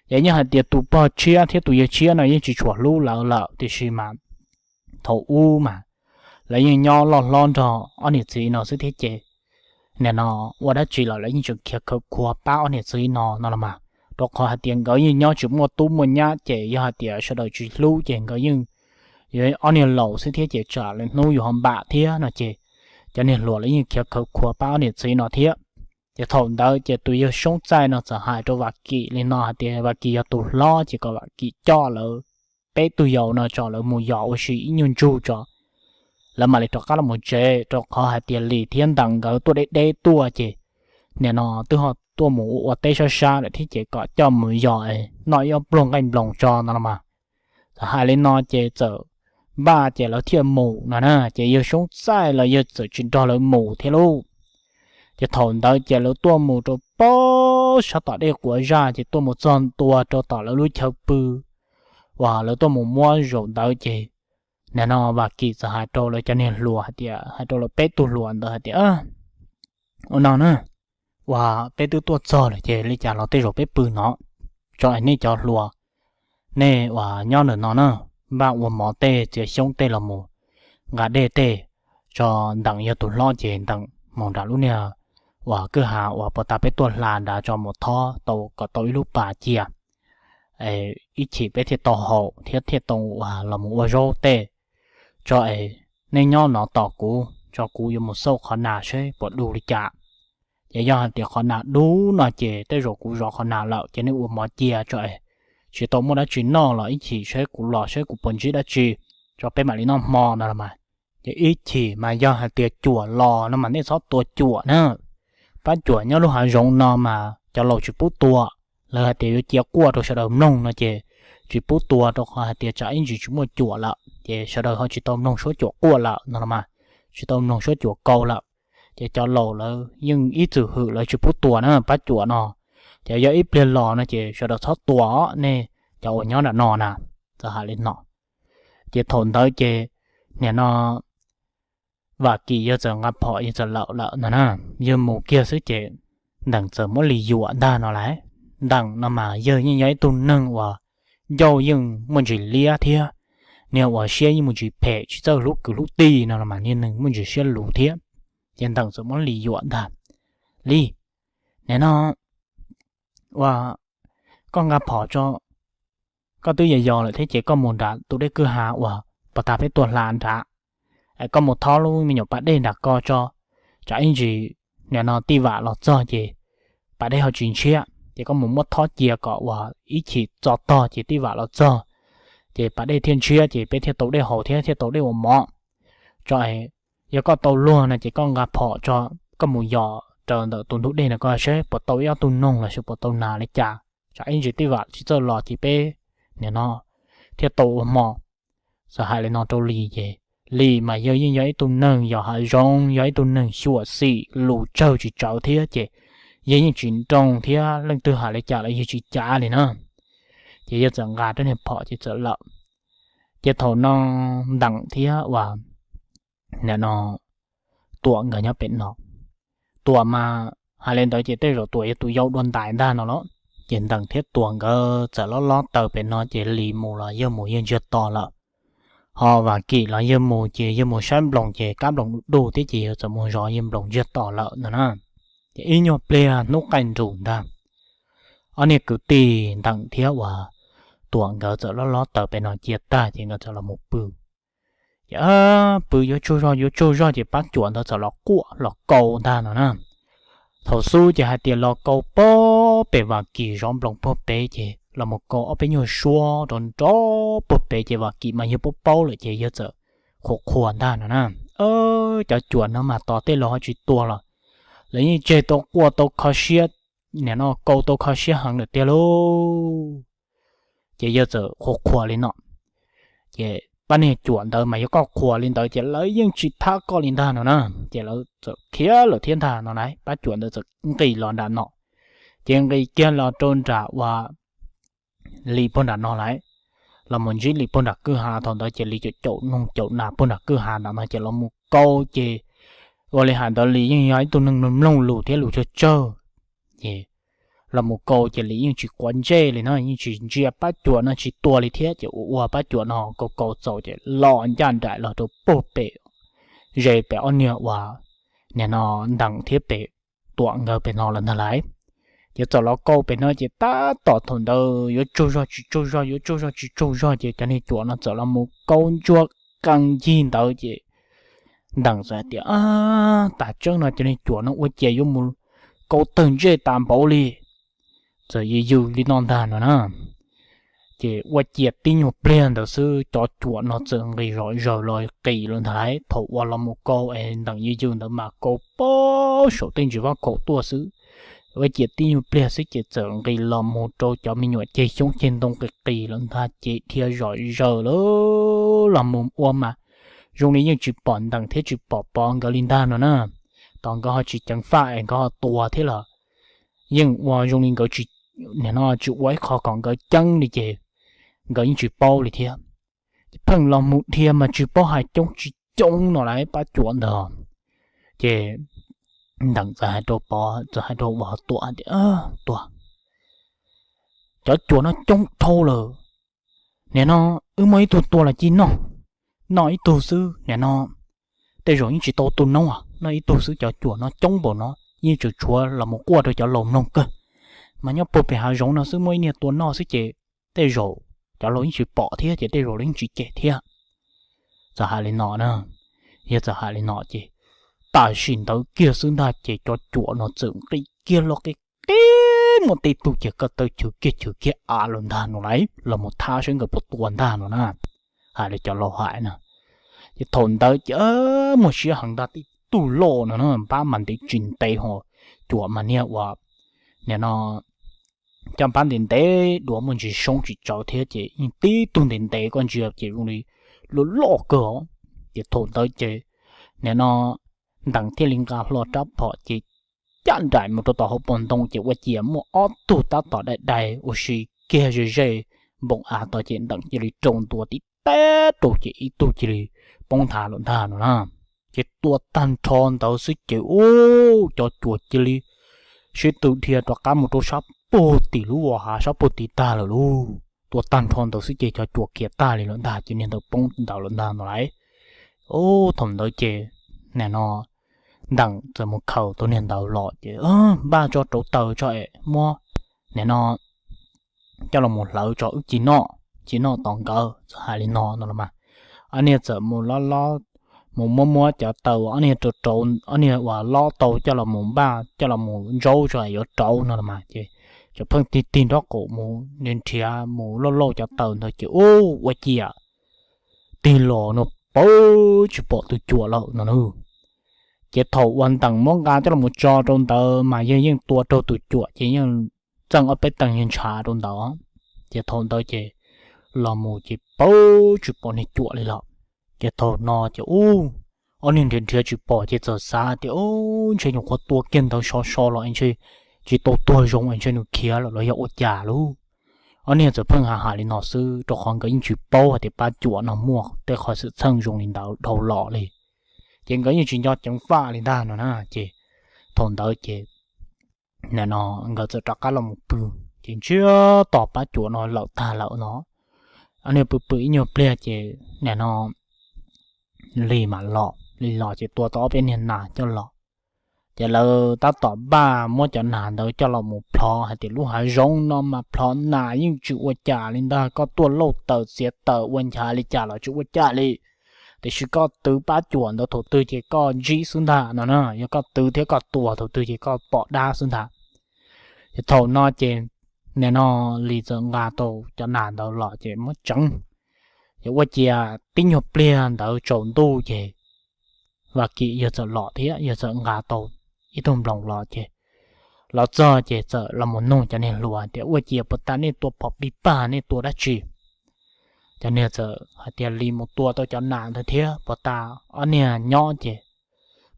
Ces yeej hais tias tus pog tshiab thiab tus yawg tshiab no yeej tsis tshua hlub lawv lawm, tiam sis mas thaum ub mas lawv yeej nyob loj hlob nrog ob niam txiv no xwb thiab ces nim no ua dab tsi los lawv yeej tseem khiav khawv khuav pab ob niam txiv no no los mas, rau qhov hais tias nkawd yeej nyob tsis muaj tub muaj nyab ces yog hais tias sawv daws tsis hlub ces nkawd yeej yuav ob niag laus xwb thiab ces tsam lwm hnub yus ho npam thiab no ces cov niag hluas lawv yeej khiav khawv khuav pab ob niam txiv no thiab. Ces thaum ntawd ces tus yawg Soob Txaij no txawm hais rau Vam Kim li no hais tias Vam Kim yog tus hlob ces kom Vam Kim coj lawv peb tug yau no tso lawv mus yos ua si ib nyuag ntsug tso lawv mam li rov qab los mus tsev, rau qhov hais tias Lis thiab Ntees nkawd tuaj deb deb tuaj ces nim no twb ho tuaj mus ua ua teb sab sab lawm thiab ces kom coj mus yos noj ib ob pluag nqaij nploos tso no los mas. Txawm hais li no ces txawm npaj ces lawv thiaj mus no na, ces yawg Soob Txaij los yawg txawm tsis nrog lawv mus thiab lauj. Ces thaum ntawd ces lawv tuaj mus rau pab sab tom dej quav zaj ces tuaj mus txog ntua rau tom lawv lub chaw pw uas lawv tuaj mus muab zaum ntawd ces nim no Vam Kim txawm hais rau lawv cov niag hluas hais tias, hais rau lawv peb tug hluas ntawd hais tias, ua no na, uas peb twb tuaj txog lawm ces li cas los tej zaum peb pw no tso es nej cov hluas nej uas nyob ntawm no na, npaj ua mov tej txiav xyoob tej los mus nqa dej tej tso. Ntees yog tus hlob ces Ntees mus nram lub niag uas kwj ha uas puag ta peb tuaj hla nrad tso mus thob tau kom tau ib lub pas cia, ib chim peb thiaj tau haus thiab thiaj tau uas los mus ua zaub tej. Tso es nej nyob no tos kuv tso, kuv yuav mus xauj qhov nas seb puas du li cas. Ces yog hais tias qhov nas dub no ces tej zaum kuv zov qhov nas lawm ces nej ua mov cia tso es tsis tau muaj dab tsi noj los ib chim seb kuv los seb kuv puas ntsib dab tsi tso peb mam li noj hmo no los mas. Ces ib chim mas yog hais tias cuam los no mas nej txhob tua cuam na. Pab cuam nyob lub hav zoov no mas cov laus tsis pub tua. Lawv hais tias yuav cia quaj rau sawv daws mloog no ces tsis pub tua rau qhov hais tias tsam ib ntsis tsis muaj cuam lawm ces sawv daws ho tsis tau mloog suab cuam quaj lawm no los mas, tsis tau mloog suab cuam kau lawm. Ces cov laus lawv yeej ib txwm hwm lawv tsis pub tua na pab cuam no. Ces yog ib pliag los no ces sawv daws txhob tua nej cov uas nyob nram no na. Txawm hais li no ces thaum ntawd ces nim no Vam Kim yawg txawm nqa phom yawg txawm lawm lawm no na, yawg mus kiag xwb ces Ntees txawm muab Lis yuam ntag no lauj. Ntees no mas yawg yeej yog ib tug neeg uas ncauj yeej muaj ntsis liab thiab niag uas siab yeej muaj ntsis phem tsis txawj hlub kwv hlub tij no los mas niag neeg muaj ntsis siab luv thiab. Ces Ntees txawm muab Lis yuam ntag, Lis, nim no uas koj nqa phom tso, koj twb yog yos lawm thiab ces koj mus nram tus dej kwj ha uas puag ta peb tuaj hla nrad, es koj mus thob lub me nyuam pas dej nram ko tso, tsam ib ntsis nim no tij vam los txog ces pas dej ho tsis ntshiab ces koj mus muab thob cia kom uas ib chim txog tog ces tij vam los txog ces pas dej thiaj ntshiab ces peb thiaj tau dej haus thiab thiaj tau dej ua mov. Tso es yog koj tau luag no ces koj nqa phom tso, koj mus yos raws ntawm tus ntug dej no koj seb puas tau ib ob tug noog los sis puas tau nas li cas, tsam ib ntsis tij vam tsis txawj los ces peb nim no thiaj tau ua hmo. Txawm hais li no rau Lis ces Lis mas yawg yeej yog ib tug neeg yos hav zoov, yog ib tug neeg xyuam xim lus tsawg tsis tsawv thiab ces yawg yeej tsis nroo thiab leej twg hais li cas los yawg tsis cav li na. Ces yawg txawm nqa rab niag phom ces txawm lawm. Ces thaum no Ntees thiab uas nim no Tuam nkawd nyob pem no, Tuam mas hais li ntawd ces tej zaum Tuam yog tus yau dua ntais ntag no los, ces Ntees thiab Tuam nkawd txawm lob lob taws pem no ces Lis mus los yawg mus yawg ntsiag to lawm. Ho Vam Kim los yawg mus ces yawg mus saib nploos ces kab nploos du du thiab ces yawg txawm mus zov yawg nploos ntsiag to lawm no na. Ces ib nyuag pliag hnub qaij nrus ntag, ob niag kwv tij Ntees thiab uas Tuam nkawd txawm lob lob taws pem no cia tag ces nkawd txawm los mus pw. Ces pw yuav tsaug zog yuav tsaug zog ces pab cuam ntawd txawm los quaj los kaus ntag no na. Thaum xub ces hais tias los kaus puag pem Vam Kim zov nploos puag pem ces los mus kaus ob peb nyuag suab rau nrov puag pem ces Vam Kim mas yawg paub paub lawm ces yawg txawm qhuas qhuas ntag no na. Cov cuam no mas tos tej laus ho tsis tua los lawv yeej tseg tau quaj tau kho siab, nim no kaus tau kho siab heev lawm tiag lauj. Ces yawg txawm qhuas qhuas li no, ces pab niag cuam ntawd mas yog koj qhuas li ntawd ces lawv yeej tsis thab koj li ntag no na. Ces lawv txawm khiav lawm thiab ntag no na, pab cuam ntawd txawm nqis los nram no, ces nqis kiag los rau nram uas Lis puag nram no lawm, los mus ntsib Lis puag nram kwj ha. Thaum ntawd ces Lis caum caum noog caum nas puag nram kwj ha nram no ces los mus kaus ces ua li hais ntawd Lis yeej yog ib tug neeg mloog lus thiab lus tsawg tsawg, ces los mus kaus ces Lis yeej tsis quav ntsej li no, yeej tsis ntsia Pab Cuam no tsis tua li thiab. Ces ua ua Pab Cuam no kaus kaus txaus ces los ncaj nraim los rau puag pem, ze pem ob niag uas nim no Nteem thiab pem Tuam nkawd pem no lawm ntag lauj. Ces txawm los kaus pem no ces tab tom thaum ntawd yuav tsaug zog tsis tsaug zog, yuav tsaug zog tsis tsaug zog ces cov niag cuam no txawm los mus kaus ntsuag qee ncig ntawd ces Nteem txawm hais tias, Ab, tas tseeb no cov niag cuam no ua cas yuav mus kaus tawg ntsej tas npaum li, txawm yws yws li no ntag no na. Ces ua ciav tib nyuag pliag ntawd xwb cov cuam no txawm nqis zom zaws los qis lawm ntag lauj. Thaum uas los mus kaus es Nteem yws yws ntawd mas kaus pem saum tej ntsis vaj khaum tuaj xwb. Ua ciav tib nyuag pliag xwb ces txawm nqis los mus rau cov me nyuam ceg xyoob ceg ntoo qis qis lawm ntag ces dhia zom zaws lawm los mus ua mas zoo li yeej tsis pom Nteem thiab tsis pom Pov nkawd li ntag no na. Tos nkawd ho tsis ceev faj es nkawd ho tua thiab los yeej ua zoo li nkawd tsis, nim no tsis ua ib qho kom nkawd ceeb li ces nkawd yeej tsis paub li thiab. Pheej los mus dhia mas tsis paub hais coob tsis coob no lauj, Pab Cuam ntawd. Ces Nteem txawm hais rau Pov, txawm hais rau Tuam tias, Tuam, cov cuam no coob dhau lawm. Nim no wb muaj ib tug tua los cia noj, noj ib tug xwb nim no tej zaum yeej tsis tau tu noob, noj ib tug xwb cov cuam no coob npaum no yeej tseem tshuav los mus quaj rau cov laus mloog kawg. Mas nyob puag pem hav zoov no xwb muaj ib niag tua noj xwb ces tej zaum cov laus yeej tsis pom thiab ces tej zaum lawv yeej tsis cem thiab. Txawm hais li no na, yog txawm hais li no ces tam sim ntawd kiag xwb ntag ces cov cuam no txawm nqis kiag los qis qis, muaj tej tug ces ko taw chwv kiag chwv kiag av lawm ntag no lauj, los mus thab seb nkawd puas tua ntag no na. Hais li cov laus hais na. Ces thaum ntawd ces muaj siab heev ntag, tib tug loj no na, npab mas ntev tsis ntev ho, cuam mas niag uas nim no caj npab ntev ntev dua muaj ntsis soob tsis tsawv thiab ces yeej tib tug ntev ntev koj ntsia ces zoo li loj loj kawg os. Ces thaum ntawd ces nim no Nteem thiaj li nqa hlo rab phom ces caj nraim mus rau tom hauv paus ntoo ces ua ciav muaj ob tug tab tom dai dai ua si kiag ze ze npoo av tod ces Nteem cia li rau ntua tib teb rau ces ib tug cia li poob nthav lawm ntag no na. Ces tua tag nrho ntawd xwb ces ub, cov cuam cia li sib tw dhia rov qab mus rau sab puag tim lub hav sab puag tim tag lawm lauj. Tua tag nrho ntawd xwb ces cov cuam khiav tag li lawm ntag ces niag ntawd poob ntawd lawm ntag no lauj. Ub, thaum ntawd ces nim no Nteem txawm mus khaws tus niag ntawd los ces npaj tso rauv taws tso es muab nim no coj los mus hlawv tso wb ci noj, ci noj tos nkawd txawm hais li no no los mas. Ob niag txawm mus lob lob, mus muab muab cov taws ob niag rau rauv, ob niag uas lob tau coj los mus npaj coj los mus ntsaub tso es yuav rauv no los mas ces cov pheej tig tig nrob qaum mus nrhiav mus lauj lauj cov taws ntawd ces ub, ua ciav tig los no pawg tsis pom tus cuam lawm no na. Ces thaum uas Nteem muab nqa coj los mus tso rau ntawd mas yog yeej tua raug tus cuam ces yeej txeej ob peb teeg ntshav rau ntawd. Ces thaum ntawd ces los mus ces pawg tsis pom niag cuam li lawm. Ces thaum no ces ub, ob niag nrhiav nrhiav tsis pom ces txawm xav tias ub, ntshe nyuam qhuav tua kiag ntawd so so los ntshe tsis tau tuag zoo es ntshe nws khiav lawm los yog ua cas lauj. Ob niag txawm pheej hais hais li no xwb rau qhov nkawd yeej tsis paub hais tias Pab Cuam no muaj tej qhov xwm txheej zoo li ntawd dhau los li. Ces nkawd yeej tsis nco ceev faj li ntag no na. Ces thaum ntawd ces nim no nkawd txawm rov qab los mus pw, ces ntsiag to Pab Cuam no lawm tag lawm no. Ob niag pw pw ib nyuag pliag ces nim no Lis mam los, Lis los ces tua tau ob peb niag nas coj los. Ces lawv tab tom npaj muab cov nas ntawd coj los mus plhov hais tias lub hav zoov no mas plhov nas yeej tsis ua cas li ntag, koj tuaj lauj taws txiav taws ua nchav li cas los tsis ua cas li. Tiam sis koj twv Pab Cuam ntawd thaum twg ces koj ntsib xwb ntag no na, yog koj twv thiab koj tua thaum twg ces koj pom dab xwb ntag. Ces thaum no ces nim no Lis txawm nqa tau cov nas ntawd los ces muab tseev, ces ua ciav tib nyuag pliag ntawd tsaus ntuj ces Vaj Kim yawg txawm los thiab yawg txawm nqa tau ib tug nploos los ces los txog ces txawm los mus nug cov niag hluas tias ua ciav puas tas nej tua phom pig pag nej tua dab tsi. Cov niag txawm hais tias Lis mus tua tau cov nas ntawd thiab puas tas ob niag nyob ces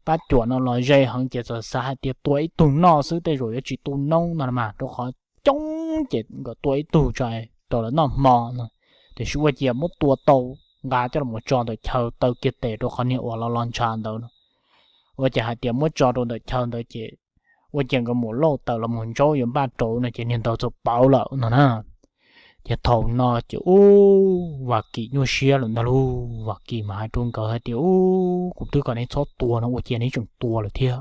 Pab Cuam no los ze heev ces txawm xav hais tias tua ib tug noj xwb tej zaum yuav tsis tu noob no mas rau qhov coob ces nkawd tua ib tug tso rau lawv noj hmo no. Tiam sis ua ciav muab tua tau, nqa coj los tso ntawm chaw taw kiag tes rau qhov niag uas los los ntshav ntawd no. Ua ciav hais tias muab tso rau ntawm chaw ntawd ces ua cas nkawd mus lauj taws los mus ntsaub yuav npaj rau no ces niag ntawd txawm pauv lawm no na. Ces thaum no ces ub, Vam Kim nyuaj siab lawm ntag lauj. Vam Kim mas hais rau nkawd hais tias, Ub, kuv twb kom neb txhob tua no ua cas neb tseem tua lawm thiab.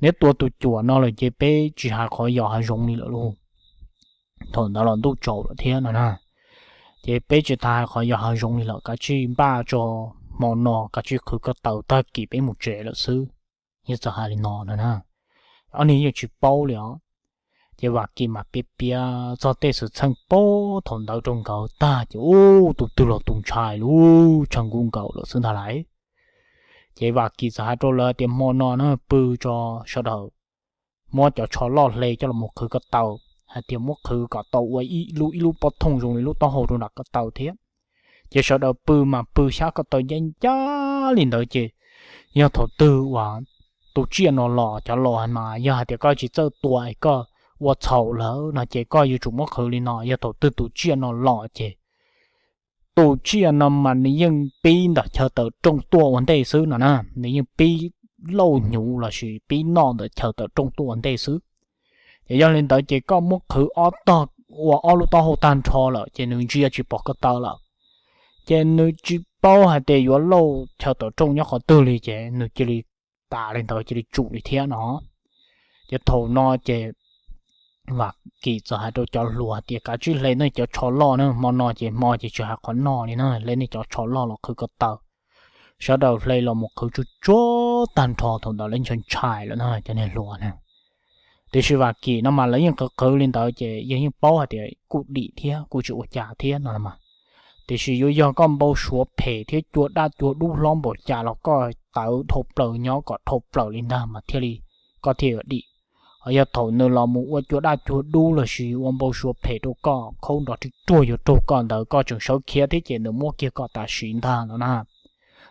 Neb tua tus cuam no lawm ces peb tsis hais qhov yos hav zoov li lawm lauj. Thaum ntawd los ntuj tsaus lawm thiab no na. Ces peb tsis tas hais qhov yos hav zoov li lawm, kav tsij npaj tso, hmo no kav tsij qhwv ko taw tag kis peb mus tsev lawm xwb. Yog txawm hais li no no na, ob niag yeej tsis paub li os. Ces Vam Kim mas piav piav txog tej xwm txheej pab thaum ntawd rau nkawd tag ces ub, tus twg los tus ntshai lub tshav nkuj nkaus lawm xwb ntag lauj. Ces Vam Kim txawm hais rau lawv tias, Hmo no na pw tso, sawv daws muab cov tsho loj hle coj los mus qhwv ko taw, hais tias muab qhwv kom tau ua ib lub ib lub pob thooj zoo li lub taub hau rau nram ko taw thiab. Ces sawv daws pw mas pw xyab ko taw ncaj ncaj li ntawd ces yog thaum twg uas tus tsiaj no los, cov los mas yog hais tias koj tsis txawj tua es koj ua txhaum lawm no ces koj yuav tsum muab qhwv li no. Yog thaum twg tus tsiaj no los ces tus tsiaj no mas nws yeej pib ntawm chaw tawm rooj tuaj ua ntej xwb no na, nws yeej pib lauj hnyuv lossis pib noj ntawm chaw tawm rooj tuaj ua ntej xwb. Ces yog li ntawd ces koj muab qhwv ob tog ua ob lub taub hau tag nrho lawm ces nws ntsia tsis pom ko taw lawm. Ces nws tsis paub hais tias yuav lauj chaw tawm rooj nyob qhov twg li ces nws cia li tas li ntawd cia li tsum li thiab no. Ces thaum no ces Vam Kim txawm hais rau cov hluas hais tias, Kav tsij hle nej cov tsho loj na, hmo no ces hmo ces tsis hais qhov noj li na, hle nej cov tsho loj los qhwv ko taw. Sawv daws hle los mus qhwv tsuag tsuag tag nrho, thaum ntawd lawv ntshai ntshai lawm na cov niag hluas na. Tiam sis Vam Kim no mas lawv yeej qhwv qhwv li ntawd ces yog yeej paub hais tias kuj dim thiab kuj tsis ua cas thiab no mas. Tiam sis yuav yog koj npau suav phem thiab cua daj cua dub hlob npaum cas los koj tawv dhau plaws nyob kom dhau plaws li ntag mas thiaj li koj thiaj yuav dim. Ho yog thaum nws los mus ua cua daj cua dub lossis ua npau suav phem rau koj, khaub nrov ri ruag yuav raug koj ntawd koj tseem sawv khiav thiab ces nws muab kiag koj tam sim ntag no na.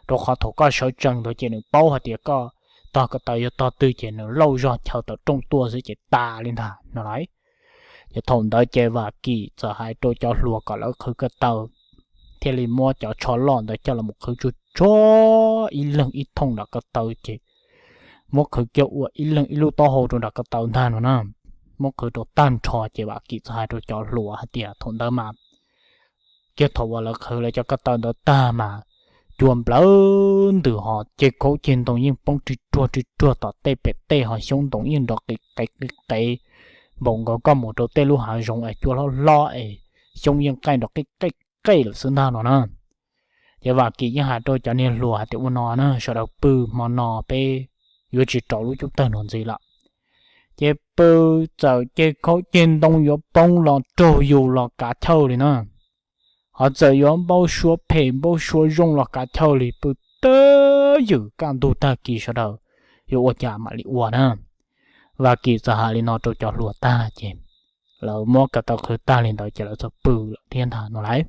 Rau qhov thaum koj sawv tsees ntawd ces nws paub hais tias koj tog ko taw yog tog twg ces nws lauj zog chaw tawm rooj tuaj xwb ces tas li ntag no lauj. Ces thaum ntawd ces Vam Kim txawm hais rau cov hluas kom lawv qhwv ko taw, thiaj li muab cov tsho loj ntawd coj los qhwv tsuag tsuag ib leeg ib thooj nram ko taw ces muab qhwv kiag ua ib leeg ib lub taub hau rau nram ko taw ntag no na. Muab qhwv rau tag nrho ces Vam Kim txawm hais rau cov hluas hais tias thaum ntawd mas kiag thaum uas lawv qhwv lawv cov ko taw ntawd tag mas cua nplawg ntws ho ceg khaub ceg ntoo yeej poob ri ruag ri ruag tom tej pem tej ho xyoob ntoo yeej nrov qis qev qis qev npaum nkaus koj mus rau tej lub hav zoov es cua hlob hlob es xyoob yeej qaij nrov qij qej qej lawm xwb ntag no na. Ces Vam Kim yeej hais rau cov niag hluas hais tias ua no na, sawv daws pw, hmo no peb yuav tsis rau lub cub tawg no ntxiv lawm. Ces pw, txawm ceg khaub ceg ntoo yuav poob los raug yus los kav chawj li na, ho txawm yuav npau suav phem npau suav zoo los kav chawj li, pw twb ywm kaj ntug tag kis sawv daws yuav ua cas mam li ua na. Vam Kim txawm hais li no rau cov hluas tag ces lawv muab ko taw qhwv tag li ntawd ces lawv txawm pw lawm thiab ntag no lauj.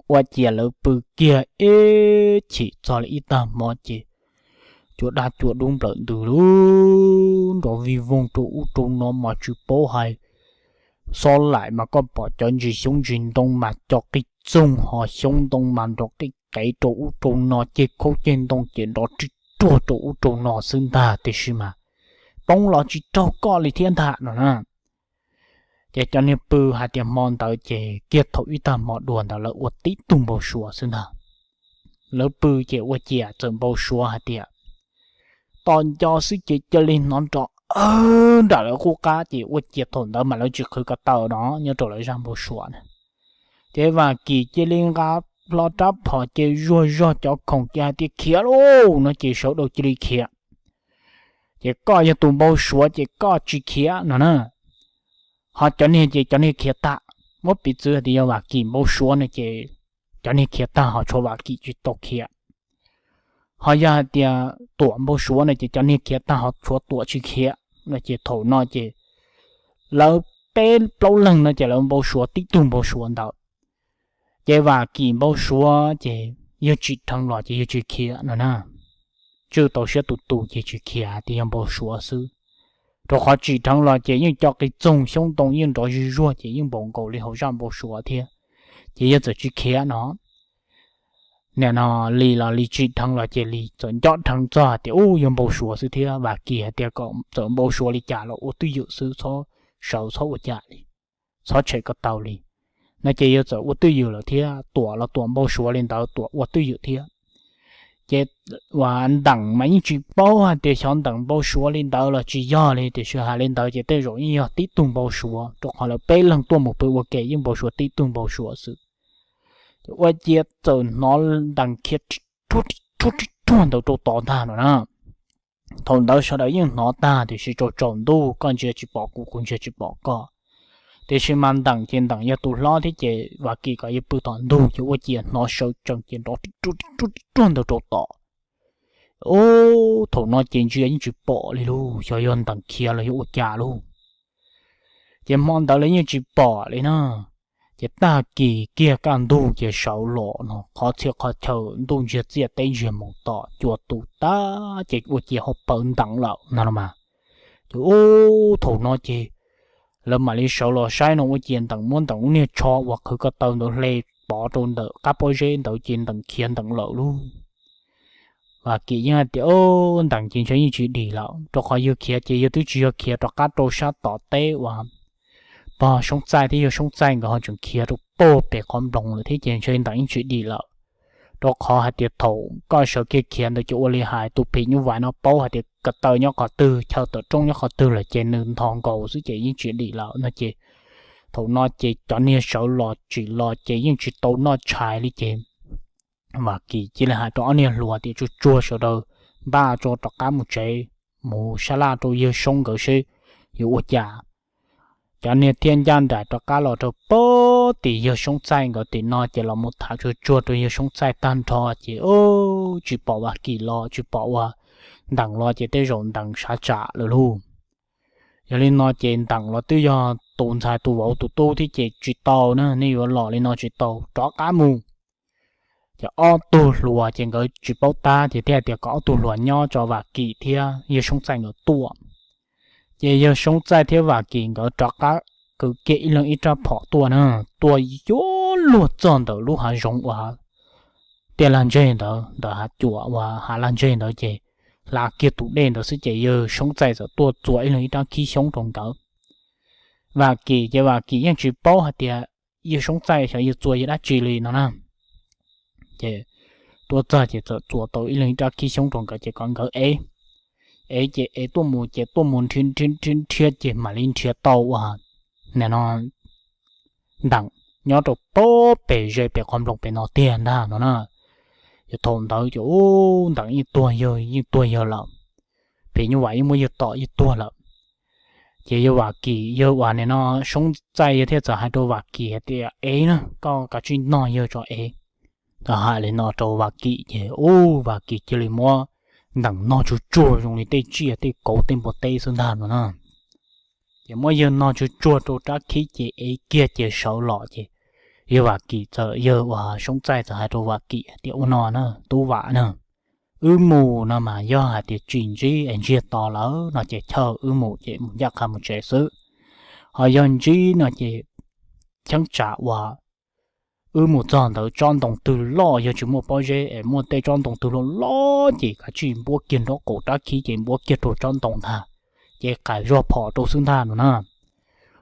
Ua ciav lawv pw kiag ib chim txog li ib tag hmo ces cua daj cua dub nplawm ntws lub nrov vij voog rau ub rau no mas tsis paub hais. Xob laim mas koj pom cov ntsis xyoob ntsis ntoo mas co qij txoog ho xyoob ntoo mas nrov qij qev rau ub rau no, ceg khaub ceg ntoo ces nrov ri ruag rau ub rau no xwb ntag, tiam sis mas poob los tsis raug koj li thiab ntag no na. Ces cov niag pw hais tias hmo ntawd ces kiag thaum ib tag hmo dua ntawd lawv ua tib tug npau suav xwb ntag. Lawv pw ces ua ciav txawm npau suav hais tias tom nco xwb ces cia li hnov nrov nram lawv qub qab ces ua ciav thaum ntawd mas lawv tsis qhwv ko taw no nyob rau lawv zaj npau suav na. Ces Vam Kim cia li nqa hlo rab phom ces zuag zog cov khoom ces hais tias khiav lauj no ces sawv daws cia li khiav. Ces koj yog tus npau suav ces koj tsis khiav no na. Ho cov niag ces cov niag khiav tag. Muab piv txwv hais tias yog Vam Kim npau suav no ces cov niag khiav tag ho tshuav Vam Kim tsis tau khiav. Ho yog hais tias Tuam npau suav no ces cov niag khiav tag ho tshuav Tuam tsis khiav no ces thaum no ces lawv peb plaub leeg no ces lawv npau suav tib tug npau suav ntawd. Ces Vam Kim npau suav ces yog tsim dheev los ces yog tsis khiav no na. Tswj tau siab tus tus ces tsis khiav tias yog npau suav xwb. Rau qhov tsim dheev los ces yeej co qis txoog xyoob ntoo yeej nrov zuj zuag ces yeej npaum nkaus li hauv zaj npau suav thiab. Ces yog txawm tsis khiav no nim no Lis los Lis tsim dheev los ces Lis txawm nco dheev txog hais tias ub, yuav npau suav xwb thiab. Vam Kis hais tias kom txawm npau suav li cas los ua twj ywm xwb, txhob sawv txhob ua cas li, txhob tshem ko taw li no ces yawg txawm ua twj ywm lawm thiab. Tuam los Tuam npau suav li ntawd, Tuam ua twj ywm thiab. Ces uas Nteem mas yeej tsis paub hais tias xyov Nteem npau suav li ntawd los tsis yog li, tiam sis hais li ntawd ces tej zaum yeej yog tib tug npau suav, rau qhov lawv peb leeg tuaj mus pw ua ke yeej npau suav tib tug npau suav xwb. Ces ua ciav txawm hnov Nteem khiav ruag ruag ntawd rau tod ntag no na. Thaum ntawd sawv daws yeej hnov tag, tiam sis tsaus tsaus ntuj, koj ntsia tsis pom kuv, kuv ntsia tsis pom koj. Tiam sis mas Nteem ces Nteem yog tus hlob thiab ces Vam Kis kom yawg pw tom ntug, ces ua ciav hnov sawv tsees ces nrov ruag ruag ntawd rau tod. Ub, thaum no ces ntsia yeej tsis pom li lauj, xyov yog Nteem khiav los yog ua cas lauj. Ces hmo ntawd lawv yeej tsis pom li na. Ces tag kis kiag kaj ntug ces sawv los no, qhov txhia qhov chaw ntuj ntsiag txiaj teb ntsiag mus tom, cua tu tag ces ua ciav ho pawv Nteem lawm no los mas. Ces ub, thaum no ces lawv mam li sawv los saib no ua ciav Nteem muab Nteem lub niag tsho uas qhwv ko taw ntawd hle pov rau ntawm qab pob zeb ntawd ces Nteem khiav Nteem lawm lauj. Vam Kis yeej hais tias, Nteem ces ntshe yeej tsis dim lawm, rau qhov yawg khiav ces yawg twb tsis yog khiav rov qab rau sab tom teb uas pog Soob Txaij thiab yawg Soob Txaij nkawd ho tseem khiav rau pem qhov nploos lawm thiab ces ntshe Nteem yeej tsis dim lawm. Rau qhov hais tias thaum koj sawv kiag khiav ntawd ces ua li hais tus phim nyuj vais no paub hais tias ko taw nyob qhov twg, chaw tawm rooj nyob qhov twg lawm ces nws nthos nkaus xwb ces yeej tsis dim lawm no ces thaum no ces cov niag sawv los tsim los ces yeej tsis tau noj tshais li ces Vam Kis cia li hais rau ob niag hluas tias tsuag tsuag sawv daws npaj tso rov qab mus tsev, mus sab laj rau yawg Soob nkawd seb yuav ua cas. Cov niag thiaj ncaj nraim rov qab los rau pem tim yawg Soob Txaij nkawd tim no ces los mus tham tsuag tsuag rau yawg Soob Txaij tag nrho ces tsis pom Vam Kis los tsis pom ua Nteem los ces tej zaum Nteem sav tsam lawm lauj. Yog li no ces Nteem los twb yog tus ntxhais tus vauv tus tub thiab ces tsis tau na, nej yuav los li no tsis tau, rov qab mus. Ces ob tug hluas ces nkawd tsis paub tab ces thiaj tias kom ob tug hluas nyob tso Vam Kis thiab yawg Soob Txaij nkawd tuaj. Ces yawg Soob Txaij thiab Vam Kis nkawd rov qab kwv kiag ib leeg ib rab phom tuaj na, tuaj yuav luag txog ntawm lub hav zoov uas tiaj laj ntseg ntawd, ntawm hav cuam uas hav laj ntseg ntawd ces hla kiag tus dej ntawd xwb ces yawg Soob Txaij txawm tuaj txua ib leeg ib rab khib xyoob rau nkawd. Vam Kis ces Vam Kis yeej tsis paub hais tias yawg Soob Txaij xyov yawg txua yawg dab tsi li no na. Ces tuaj txog ces txawm txua tau ib leeg ib rab khib xyoob rau nkawd ces kom nkawd ev. Ev ces ev tuaj mus ces tuaj mus nrhiav nrhiav nrhiav nrhiav ces mam li nrhiav tau uas nim no Nteem nyob rau pem ze pem qhov nploos pem no tiag ntag no na. Ces thaum ntawd ces ub, Nteem yeej tuag yawg, yeej tuag yawg lawm, phim nyuj vais yeej muab yawg tom yeej tuag lawm. Ces yawg Vam Kis, yawg uas nim no Soob Txaij yawg thiaj txawm hais rau Vam Kis hais tias, Ev na, koj kav tsij noj yawg tso ev. Txawm hais li no rau Vam Kis ces ub, Vam Kis cia li muab Nteem noj tsuag tsuag zoo li tej tsiaj tej kauv tej npua teb xwb ntag no na. Ces muab yawg noj tsuag tsuag rau rab khib ces ev kiag ces sawv los ces yawg Vam Kis txawm, yawg uas Soob Txaij txawm hais rau Vam Kis tias, Ua no na tub Vam na, wb mus no mas yog hais tias tsis ntsib es ntsiag to lawm no ces chaw wb mus ces mus ncaj qha mus tsev xwb. Ho yog ntsib no ces cheeb tsam uas wb mus txog ntawd tsob ntoo twg loj, yog tsis muaj pob zeb es muaj tej tsob ntoo twg loj loj ces kav tsij npuab kiag nraub qaum rab khib ces npuab kiag rau tsob ntoo ntag, ces qaim zog phom rau xwb ntag no na.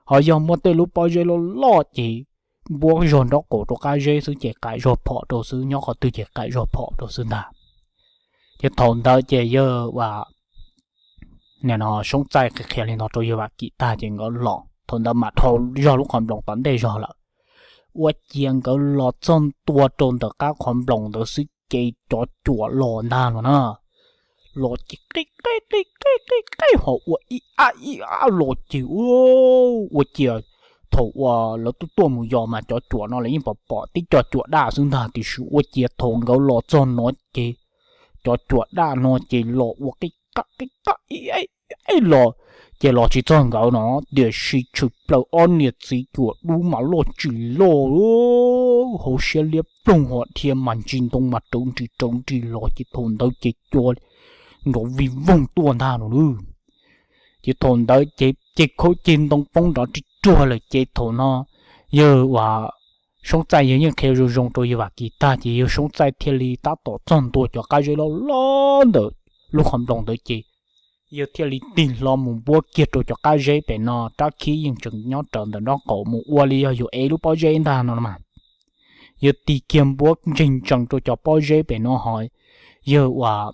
Ho yog muaj tej lub pob zeb loj loj ces npuab zog nraub qaum rau qab zeb xwb ces qaim zog phom rau xwb, nyob qhov twg ces qaim zog phom rau xwb ntag. Ces thaum ntawd ces yawg uas nim no Soob Txaij qhia qhia li no rau yawg Vam Kis tag ces nkawd los, thaum ntawd mam dhau zog lub qhov nploos tom ntej zog lawm. Ua ciav nkawd los txog ntua rau ntawm qab qhov nploos ntawd xwb ces cov cuam los ntag no na. Los ces qib qib qib qib qib qib ho ua ib ab ib ab los ces ua ciav thaum uas lawv tuaj tuaj mus yos mas cov cuam no lawv yeej pom pom tib co cuam daj xwb ntag, tiam sis ua ciav thaum nkawd los txog no ces cov cuam daj no ces los ua qib qab qib qab ib los, ces los tsis txog nkawd no, tiam sis tshwm plaws ob niag txiv cuam dub mas loj tsis loj, hauv siab liab ploog, ho dhia mas ntsis ntoo mas rawv nris rawv nris los ces thaum ntawd ces cua nrov vij voog tuaj ntag no na. Ces thaum ntawd ces ceg khaub ceg ntoo poob nrov ris ruag lawm ces thaum no yawg uas Soob Txaij yawg yeej qhia zoo zoo rau yawg Vam Kis tag ces yawg Soob Txaij thiaj li tab tom txog ntua cov qab zeb loj loj ntawm lub qhov nploos ntawd ces yawg thiaj li tig hlo mus npuab kiag rau cov qab zeb pem no, rab khib yeej tseem nyob rawv ntawm nraub qaum mus ua li yog yuav ev lub pob zeb ntag no mas. Yawg tig kiag npuab ntseeg ntsees rau cov pob zeb pem no ho yawg uas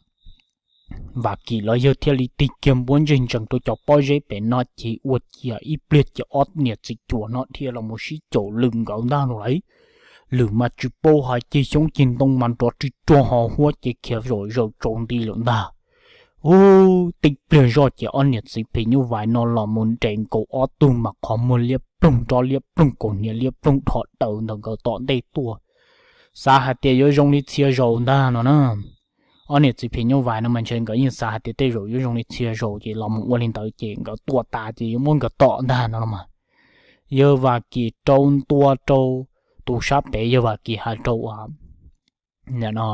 Vam Kis los yawg thiaj li tig kiag npuab ntseeg ntsees rau cov pob zeb pem no ces ua ciav ib pliag ces ob niam txiv cuam no dhia los mus sib caum lwm nkawd ntag no lauj. Lwm mas tsis paub hais ceg xyoob ceg ntoo mas nrov ris ruag ho huab ces khiav zom zaws tsaus nti lawm ntag. Ub, tib pliag zoj ces ob niam txiv phim nyuj vais no los mus nres nkaus ob tug mas qhov muag liab ploog, nrob liab ploog, kaus hniav liab ploog dhos daws ntawm nkawd tom ntej tuaj. Xav hais tias yuav zoo li txhia zaus ntag no na. Ob niam txiv phim nyuj vais no mas ntshe nkawd yeej xav hais tias tej zaum yuav zoo li txhia zaus ces los mus ua li ntawd ces nkawd tua tas ces yuav muab nkawd tom ntag no los mas. Yawg Vam Kis rau ntua rau tus sab pem, yawg Vam Kis hais rau uas, no,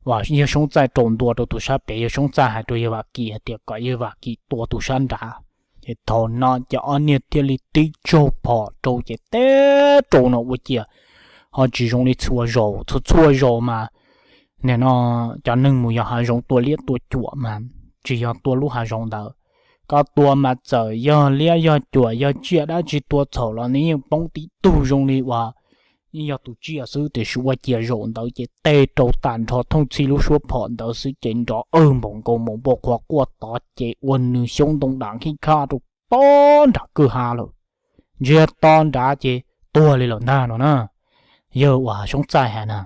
yawg Soob Txaij rau ntua rau tus sab pem, yawg Soob Txaij hais rau yawg Vam Kis hais tias kom yawg Vam Kis tua tus sab nrad. Ces thaum no ces ob niag thiaj li tib tsaug phom rau ces teb rau no ua ciav ho tsis zoo li txhua zaus, txhua txhua zaus mas nim no cov neeg mus yos hav zoov tua liab tua cuam mas tsis yog tua lub hav zoov ntawd. Koj tua mas txawm yog liab yog cuam yog tsiaj dab tsi tua txhaum los nws yeej poob tib tug zoo li uas yeej yog tus tsiaj xwb, tiam sis ua ciav zaum ntawd ces teb rau tas nrho thooj txhij lub suab phom ntawd xwb ces nrov awg npaum nkaus npaum npua qhuav quaj tod ces ua nws xyoob ntoo dam nkij khaj rau pob nram kwj ha lawm. Ntsiag to nrad ces tuag li lawm ntag no na. Yawg uas Soob Txaij hais na,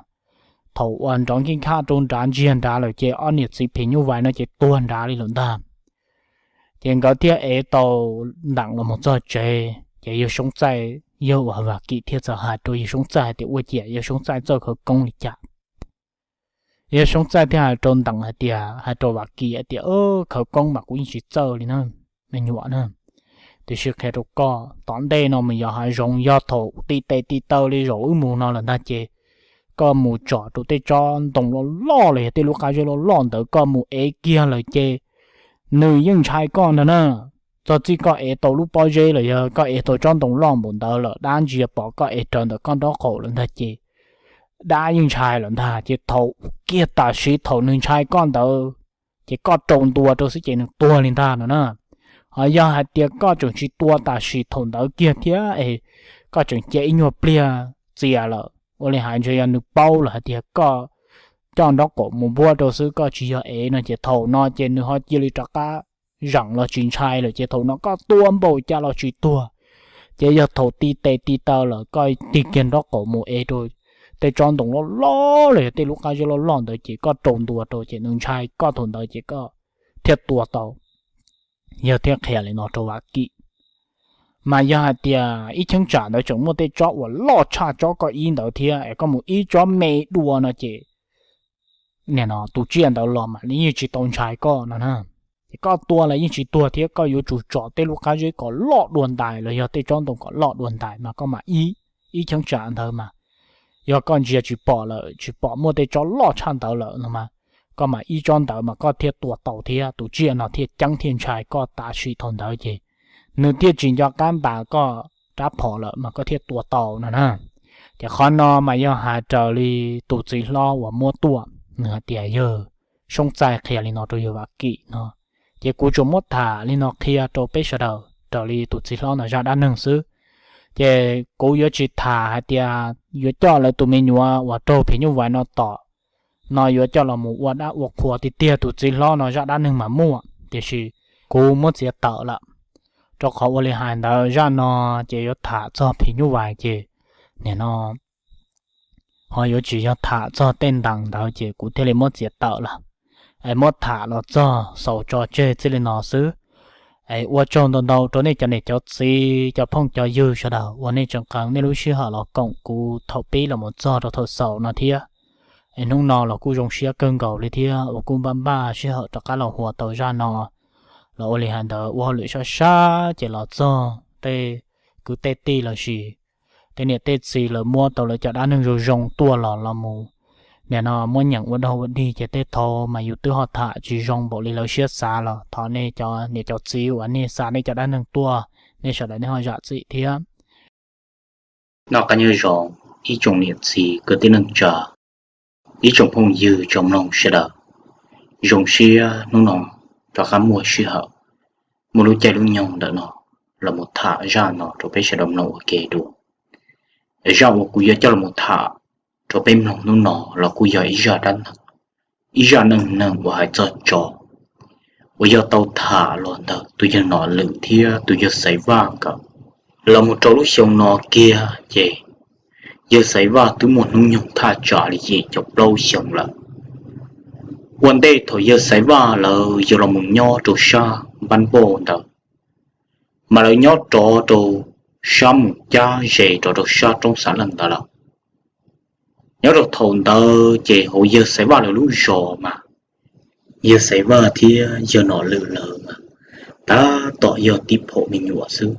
thaum uas nrov nkij khaj rau nrad ntsiag nrad lawm ces ob niam txiv phim nyuj vais no ces tuag nrad li lawm ntag. Ces nkawd thiaj ev tau nteem los mus txog tsev ces yawg Soob Txaij, yawg uas Vam Kis thiaj txawm hais rau yawg Soob Txaij hais tias ua ciav yawg Soob Txaij txawj khawv koob li cas. Yawg Soob Txaij thiaj hais rau nteem hais tias, hais rau Vam Kis hais tias, khawv koob mas kuv yeej tsis txawj li na, me nyuam na. Tiam sis qhia rau koj, tom ntej no mus yos hav zoov yog thaum ti tes ti taw li zaum wb mus no lawm ntag ces koj mus tsom rau tej tsob ntoo loj loj los yog tej lub qab zeb loj loj ntawd koj mus ev kiag lawm ces nws yeej ntshai koj ntag na. Txog txij koj ev tau lub pob zeb los yog koj ev tau tsob ntoo loj npaum ntawd lawm dab ntsia pom koj ev rawv ntawm koj nraub qaum lawm ntag ces dab yeej ntshai lawm ntag ces thaum kiag tam sim thaum nws ntshai koj ntawd ces koj rau ntua rau xwb ces nws tuag li ntag no na. Ho yog hais tias koj tseem tsis tua tam sim thaum ntawd kiag thiab es koj tseem cia ib nyuag pliag txias lawm ua li hais ntshe yog nws paub lawm hais tias koj coj nraub qaum mus npuab rau xwb koj tsis yog ev no ces thaum no ces nws ho cia li rov qab zeem los tsis ntshai lawm ces thaum no koj tua npaum cas los tsis tuag. Ces yog thaum ti tes ti taw lawm koj tig kiag nraub qaum mus ev rau tej tsob ntoo loj loj los yog tej lub qab zeb loj loj ntawd ces koj rau ntua rau ces nws ntshai koj thaum ntawd ces koj thiaj tua tau. Yawg thiaj qhia li no rau Vam Kis. Mas yog hais tias ib cheeb tsam ntawd tseem muaj tej tsob uas loj tshaj tsob koj ib ntawd thiab es koj mus ib tsob me dua no ces nim no tus tsiaj ntawd los mas nws yeej tsis tau ntshai koj no na. Ces koj tua los yeej tsis tuag thiab koj yuav tsum tsom tej lub qab zeb kom loj dua ntais los yog tej tsob ntoo kom loj dua ntais mas koj mam ib, ib cheeb tsam ntawd mas yog koj ntsia tsis pom lawm tsis pom muaj tej tsob loj tshaj ntawd lawm no mas koj mam ib tsob ntawd mas koj thiaj tua tau thiab tus tsiaj no thiaj ceeb thiaj ntshai koj tam sim thaum ntawd ces nws thiaj tsis nco qab npas koj rab phom lawm mas koj thiaj tua tau no na. Ces qhov no mas yog hais raws li tus txiv hlob uas muab tuaj nws hais tias yawg Soob Txaij qhia li no rau yawg Vam Kis no. Ces kuv tsuas muab tham li no qhia rau peb sawv daws raws li tus txiv hlob no zaj dab neeg xwb. Ces kuv yuav tsis tham hais tias yuav coj lawv tus me nyuam uas raug phim nyuj vais no tom no yuav coj los mus ua dab ua qhua tiag tiag, tus txiv hlob no zaj dab neeg mas muaj tiam sis kuv muab txiav tawm lawm. Rau qhov ua li hais ntawd zaj no ces yuav tham txog phim nyuj vais ces nim no ho yuav tsis yog tham txog tej ntees ntawd ces kuv thiaj li muab txiav tawm lawm. Es muab tham los txog xaus tso tseg txij li no xwb. Es ua tsaug ntau ntau rau nej cov niam cov txiv cov phooj cov ywg sawv daws uas nej tseem qee nej lub sij hawm los koom kuv thaum pib los mus txog rau thaum xaus no thiab. Es hnub no los kuj zoo siab kawg nkaus li thiab uas kuj npaj npaj sij hawm rov qab los hua tau zaj no. Los ua li hais ntawd ua hauj lwm sab sab ces los txog tej kwv tej tij los sis tej niam tej txiv lawv muab tau lawv cov dab neeg zoo zoo tuaj los los mus nim no muab nyeem ua dog ua dig ces tej thaum mas yus twb ho tham tsis zoo npaum li lawv siab xav los thov nej cov niam cov txiv uas nej xa nej cov dab neeg tuaj nej sawv daws nej ho zam txim thiab. Noj qab nyob zoo ib tsoom niam txiv kwv tij neej tsa, ib tsoom phooj ywg tsoom mloog sawv daws. Zoo siab hnub no rov qab muaj sij hawm muaj lub caij lub nyoog ntawm no los mus tham zaj no rau peb sawv daws mloog ua ke dua. Zaj uas kuv yuav coj los mus tham rau peb mloog hnub no los kuj yog ib zaj dab neeg, ib zaj neej neeg uas hais txog tsov, uas yog tau tham los ntawm tus yawg Nom Lwm thiab tus yawg Xaiv Vaj nkawd. Los mus rau lub xyoo no kiag ces yawg Xaiv Vaj twb muaj hnub nyoog thaj tsam li yim caum plaub xyoo lawm. Ua ntej thaum yawg Xaiv Vaj lawv yuav los mus nyob rau sab npab npauj ntawd, mas lawv nyob rov rau sab mus cab ze rov rau sab roob Xav Leej ntawd lawm. Nyob rau thaum ntawd ces hauv yawg Xaiv Vaj lawv lub zos mas yawg Xaiv Vaj thiab yawg Nom Lwm lawv mas tab tom yog tib phaum me nyuam xwb.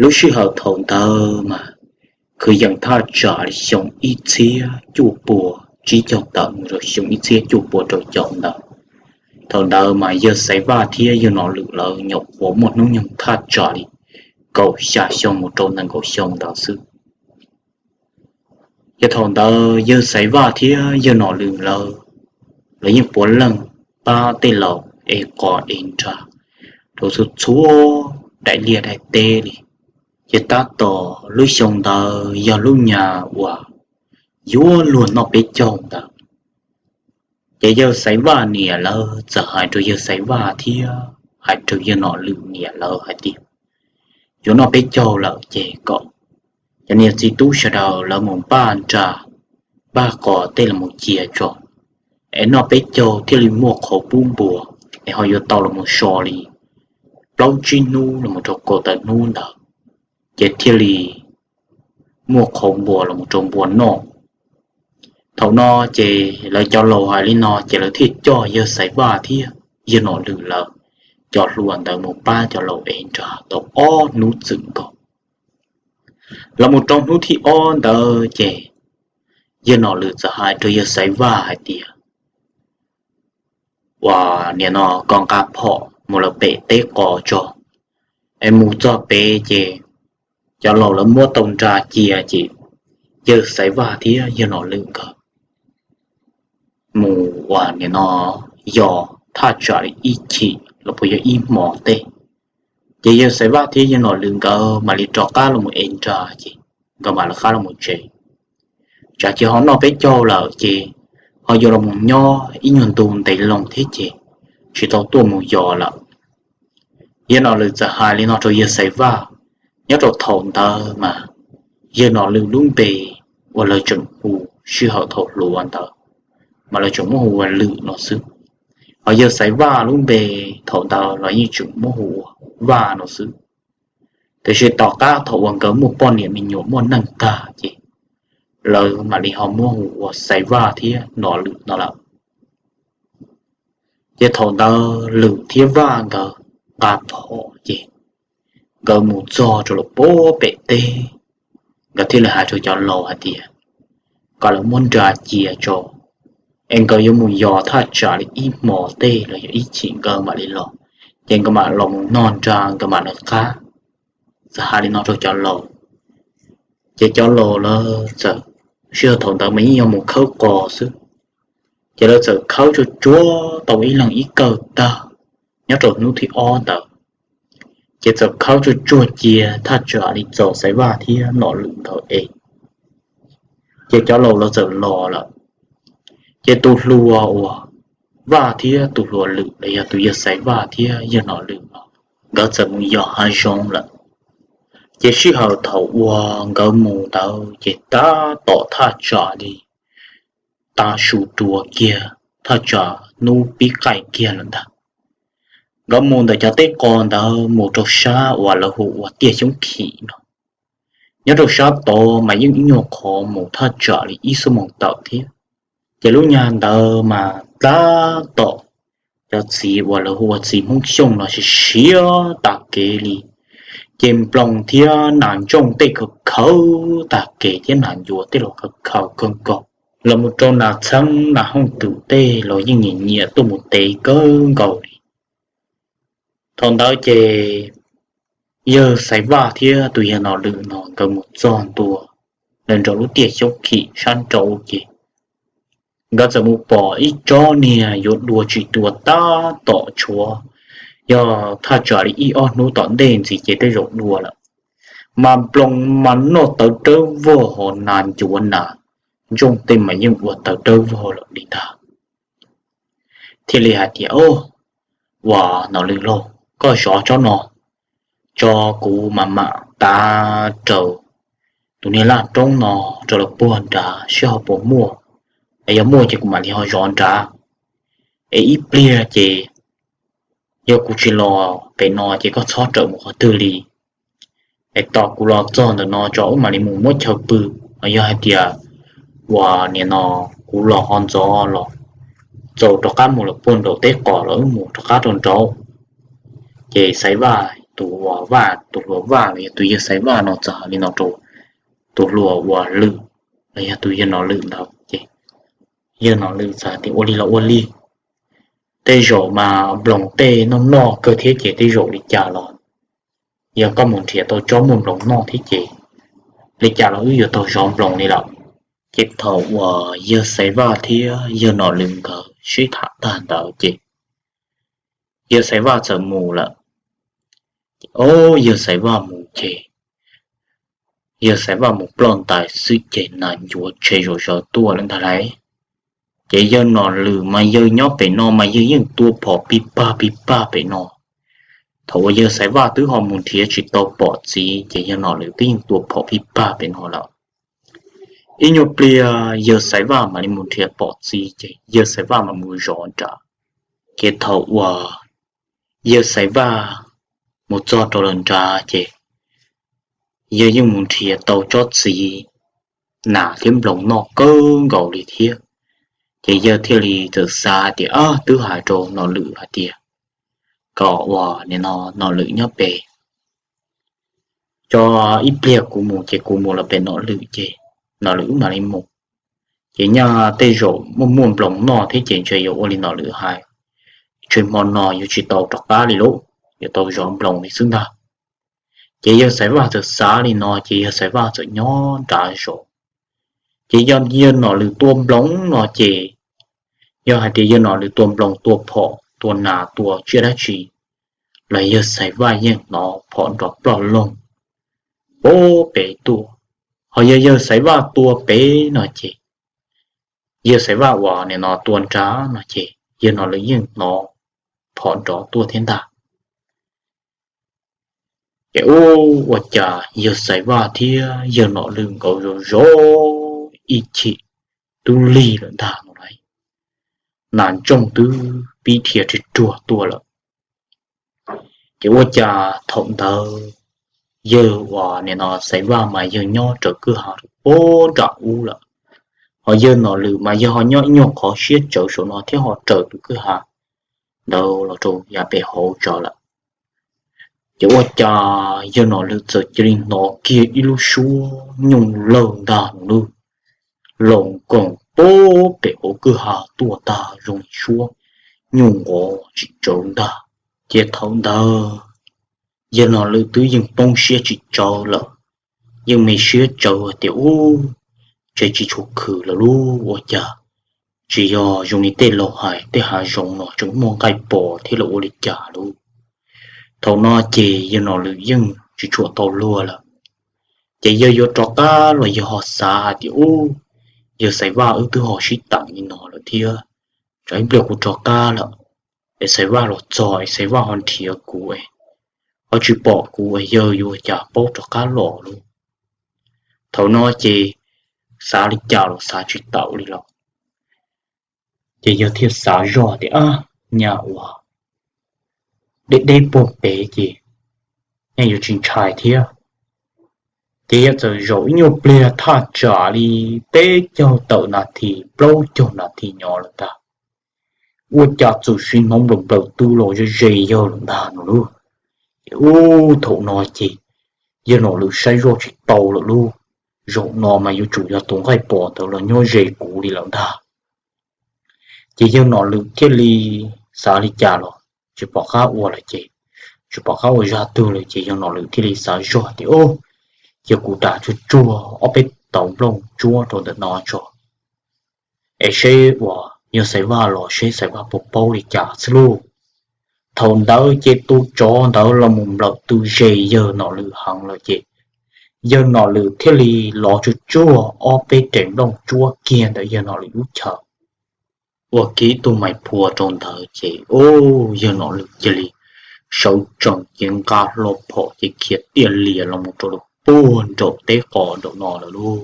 Lub sij hawm thaum ntawd mas kwv yees thaj tsam li xyoo ib txhiab cuaj pua tsib caug tawm mus rau xyoo ib txhiab cuaj pua rau caum ntawd. Thaum ntawd mas yawg Xaiv Vaj thiab yawg Nom Lwm lawv nyuam qhuav muaj hnub nyoog thaj tsam li kaum xya xyoo mus rau nees nkaum xyoo ntawd xwb. Ces thaum ntawd yawg Xaiv Vaj thiab yawg Nom Lwm lawv, lawv yeej puav leej pab tej laus ev qos ev nra rau txhua txhua daim liaj daim teb li. Ces tab tom lub xyoo ntawd yog lub nyuag uas yuav luag noj peb caug ntawd. Ces yawg Xaiv Vaj niam lawv txawm hais rau yawg Xaiv Vaj thiab hais rau yawg Nom Lwm niam lawv hais tias yuav noj peb caug lawm ces kom cov niam txiv tub sawv daws lawv mus npaj nra, npaj qos tej los mus cia tso, es noj peb caug thiaj li muaj qhauv pub npua, es ho yuav tau los mus so li plaub tsib hnub los mus rau kaum tawm hnub ntawd, ces thiaj li muaj qhauv npua los mus rau npua noj. Thaum no ces lawv cov laus hais li no ces lawv thiaj coj yawg Xaiv Vaj thiab yawg Nom Lwm lawv cov hluas ntawd mus pab cov laus ev nra tau ob hnub txwm nkaus. Los mus rau hnub thib ob ntawd ces yawg Nom Lwm txawm hais rau yawg Xaiv Vaj hais tias, uas nim no koj nqa phom mus lawm pem teb qos tso, es mus txog pem ces cov laus lawv muab tau nra cia ces yawg Xaiv Vaj thiab yawg Nom Lwm nkawd mus uas nim no yos thaj tsam li ib chim los puas yog ib hmos tej, ces yawg Xaiv Vaj thiab yawg Nom Lwm nkawd mam li rov qab los mus ev nra ces nkawd mam lawv qab los mus tsev. Tsam ces ho noj peb caug lawm ces ho yuav los mus nyob ib nyuag ntu ntev loo thiab ces tsis tau tuaj mus yos lawm. Yawg Nom Lwm txawm hais li no rau yawg Xaiv Vaj. Nyob rau thaum ntawd mas yawg Nom Lwm lub npe uas lawv tseem hu sij hawm thaum hluas ntawd mas lawv tseem muab hu ua Lwm no xwb, hos yawg Xaiv Vaj lub npe thaum ntawd los yeej tseem muab hu ua Vaj no xwb. Tiam sis tom qab thaum uas nkawd muaj poj niam me nyuam muaj neej tag ces lawv mam li ho muab hu ua Xaiv Vaj thiab Nom Lwm no lawm. Ces thaum ntawd Lwm thiab Vaj nkawd nqa phom ces nkawd mus txog rau lawm pem teb, nkawd thiaj li hais rau cov laus hais tias kom lawv muab nra cia tso, es nkawd yuav mus yos thaj tsam li ib hmos tej los yog ib chim nkawd mam li los, ces nkawd mam los mus noj nra nkawd mam lawv qab. Txawm hais li no rau cov laus, ces cov laus lawv txawm, sij hawm thaum ntawd mas yeej yog mus khawb qos xwb, ces lawv txawm khawb tsuag tsuag tau ib leeg ib kawm tag nyob rau hnub thib ob ntawd, ces txawm khawb tsuag tsuag cia thaj tsam li txaus Xaiv Vaj thiab Nom Lwm nkawd ev. Ces cov laus lawv txawm los lawm, ces tus hluas uas Vaj thiab tus hluas Lwm los yog tus yawg Xaiv Vaj thiab yawg Nom Lwm no nkawd txawm mus yos hav zoov lawm. Ces sij hawm thaum uas nkawd mus ntawd ces tab tom thaj tsam li tav su dua kiag, thaj tsam hnub pib qaij kiag lawm ntag. Nkawd mus ntawm cov teb qos ntawd mus rau sab uas lawv hu ua Tiaj Xyoob Khim no. Nyob rau sab tod mas yeej ib nyuag qhov mus thaj tsam li ib xuab moos tawm thiab. Ces lub nyuag ntawd mas tab tom cov txiv uas lawv hu ua txiv Hmoob Xyooj no siav siav tag kev li. Ces nploos thiab nas ntsooj tej khaws khaws tag kev thiab nas ncuav tej los khaws khaws kawg nkaus, los mus rau nas txheeb nas hooj twm tej los yeej nyiam nyiam tuaj mus tev kawg nkaus li. Thaum ntawd ces yawg Xaiv Vaj thiab tus yawg Nom Lwm no nkawd mus txog ntua lawm nraum lub tiaj xyoob khim sab nraud ces nkawd txawm mus pom ib tsob niag yuav dua tsis dua tab tom tshuav, yog thaj tsam li ib ob hnub tom ntej ntxiv ces tej zaum dua lawm. Mas nploos mas noj tawv rawv vog ho nas ncuav nas ntsooj tej mas yeej ua tawv rawv vog lawm li ntag. Thiaj li hais tias, Ua, Nom Lwm lauj, koj zov tsob no tso, kuv mam mam tav raws tus niag laj roob no rau lawv puag nrad saib ho puas muaj, es yog muaj ces kuv mam li ho zov nrad. Es ib pliag ces yog kuv tsis los pem no ces koj txhob rawm mus qhov twg li, es tos kuv los txog ntawm no tso wb mam li mus muab chaw pw. Los yog hais tias uas nim no kuv los ho ntxov los txaus rov qab mus lawm puag nraum teb qos los wb mus rov qab rau nraud. Ces Xaiv Vaj tus uas Vaj, tus hluas Vaj los yog tus yawg Xaiv Vaj no txawm hais li no rau tus hluas uas Lwm los yog tus yawg Nom Lwm ntawd ces yawg Nom Lwm txawm tias, Ua li los ua li, tej zaum mas nploos tej noj noj kawg thiab ces tej zaum li cas los yog koj mus nrhiav tau tsob muaj nploos noj thiab ces li cas los wb yuav tau zov nploos li lawm. Ces thaum uas yawg Xaiv Vaj thiab yawg Nom Lwm nkawd sib tham tag ntawd ces yawg Xaiv Vaj txawm mus lawm. Ces ob yawg Xaiv Vaj mus ces yawg Xaiv Vaj mus ploj ntais xwb ces nas ncuav tshe zom zaws tuaj lawm ntag lauj. Ces yawg Nom Lwm mas yawg nyob pem no mas yawg yeej tua phom pij paj pij paj pem no. Thaum uas yawg Xaiv Vaj twb ho mus nrhiav tsis tau pom txiv ces yawg Nom Lwm twb yeej tua phom pij paj pem no lawm. Ib nyuag pliag yawg Xaiv Vaj mam li mus nrhiav pom txiv ces yawg Xaiv Vaj mam mus zov nrad. Ces thaum uas yawg Xaiv Vaj mus txog rau lawm nrad ces yawg yeej mus nrhiav tau tsob txiv nas thiab nploos noj kawg nkaus li thiab. Ces yawg thiaj li txawm xav tias, Twb hais rau Nom Lwm hais tias kom uas nim no Nom Lwm nyob pem, tso ib pliag kuv mus ces kuv mus los pem Nom Lwm ces Nom Lwm wb mam li mus. Ces nyaj tej zaum muaj muaj nploos noj thiab ces ntshe yuav ua li Nom Lwm hais, ntshe hmo no yuav tsis tau rov qab li lauj, yuav tau zov nploos li xwb ntag. Ces yawg Xaiv Vaj txawm xav li no ces yawg Xaiv Vaj txawm nyob nrad zov. Ces yog yawg Nom Lwm tua nploos no ces yog hais tias yawg Nom Lwm tua nploos tua phom tua nas tua tsiaj dab tsi los yawg Xaiv Vaj yeej hnov phom nrov ploj loog pem pem tuaj. Ho yog yawg Xaiv Vaj tua pem no ces yawg Xaiv Vaj uas nim no tua nrad no ces yawg Nom Lwm yeej hnov phom nrov tuaj thiab ntag. Ces ua cas yawg Xaiv Vaj thiab yawg Nom Lwm nkawd zov zov ib chim twb lig lawm ntag no lauj, nas ntsooj twb pib dhia ruag ruag tuaj lawm. Ces ua cas thaum ntawd yawg uas nim no Xaiv Vaj mas yawg nyob raws kwj ha rau puag nram ub lawm, ho yawg Nom Lwm mas yawg ho nyob ib nyuag qhov siab tsawv saum no thiab ho raws tus kwj ha ntawd los rau yav pem hauv tso lawm. Ces ua cas yawg Nom Lwm txawm cia li hnov kiag ib lub suab nyooj lawg ntag no lauj, los koom pem hauv kwj ha tuaj tag zoo li suab nyuj nqov tsis tsawv ntag. Ces thaum ntawd yawg Nom Lwm twb yeej poob siab tsis tsawv lawm, yeej me siab tsawv tias, Ub, ntshe tsis tshua khwm lawm lauj, ua cas tsis yog zoo li tej laus hais tej hav zoov no tseem muaj nqaij pos thiab los ua li cas lauj. Thaum no ces yawg Nom Lwm yeej tsis tshua tau luag lawm. Ces yawg yuav rov qab los yawg ho xav hais tias, Ub, yawg Xaiv Vaj wb twb ho sib teem li no lawm thiab, tsam ib pliag kuv rov qab lawm es Xaiv Vaj los txog es Xaiv Vaj ho nrhiav kuv es ho tsis pom kuv es yawg yuav ua cas paub rov qab los lauj. Thaum no ces xav li cas los xav tsis taus li lawm. Ces yawg thiaj xav zoj tias, Ab, nyaj uas deb deb puag pem ces nyaj yuav tsis ntshai thiab. Ces yawg txawm zaum ib nyuag pliag thaj tsam li peb caug tawm nas this plaub caug nas this nyob lawm ntag, ua cas txawm sim hnov nplaws nplaws tw los ze ze yawg lawm ntag no lauj. Ces ub, thaum no ces yawg Nom Lwm saib zoj tsis tau lawm lauj, zaum no mas yuav tsum yog tus nqaij pos ntawd los nyob ze kuv li lawm ntag. Ces yawg Nom Lwm thiaj li xav li cas los tsis pom qab ua lawm ces tsis pom qab ua zaj twg li ces yawg Nom Lwm thiaj li xav zog tias, Ub, cia kuv ras tsuag tsuag ob peb tauv nplooj tsuab rau ntawm no tso, es seb uas yawg Xaiv Vaj los seb Xaiv Vaj puas paub li cas xwb lauj. Thaum ntawd ces tus tsov ntawd los mus nplawm tus ze yawg Nom Lwm heev lawm ces yawg Nom Lwm thiaj li lov tsuag tsuag ob peb rev nplooj tsuab kiag ntawm yawg Nom Lwm lub chaw, ua kiag ib tug mais phua rau ntawd ces, ub, yawg Nom Lwm cia li sawv tsees ces nqa hlo phom ces khiav tiaj lias los mus rau puag nraum teb qos nraum no lawm lauj.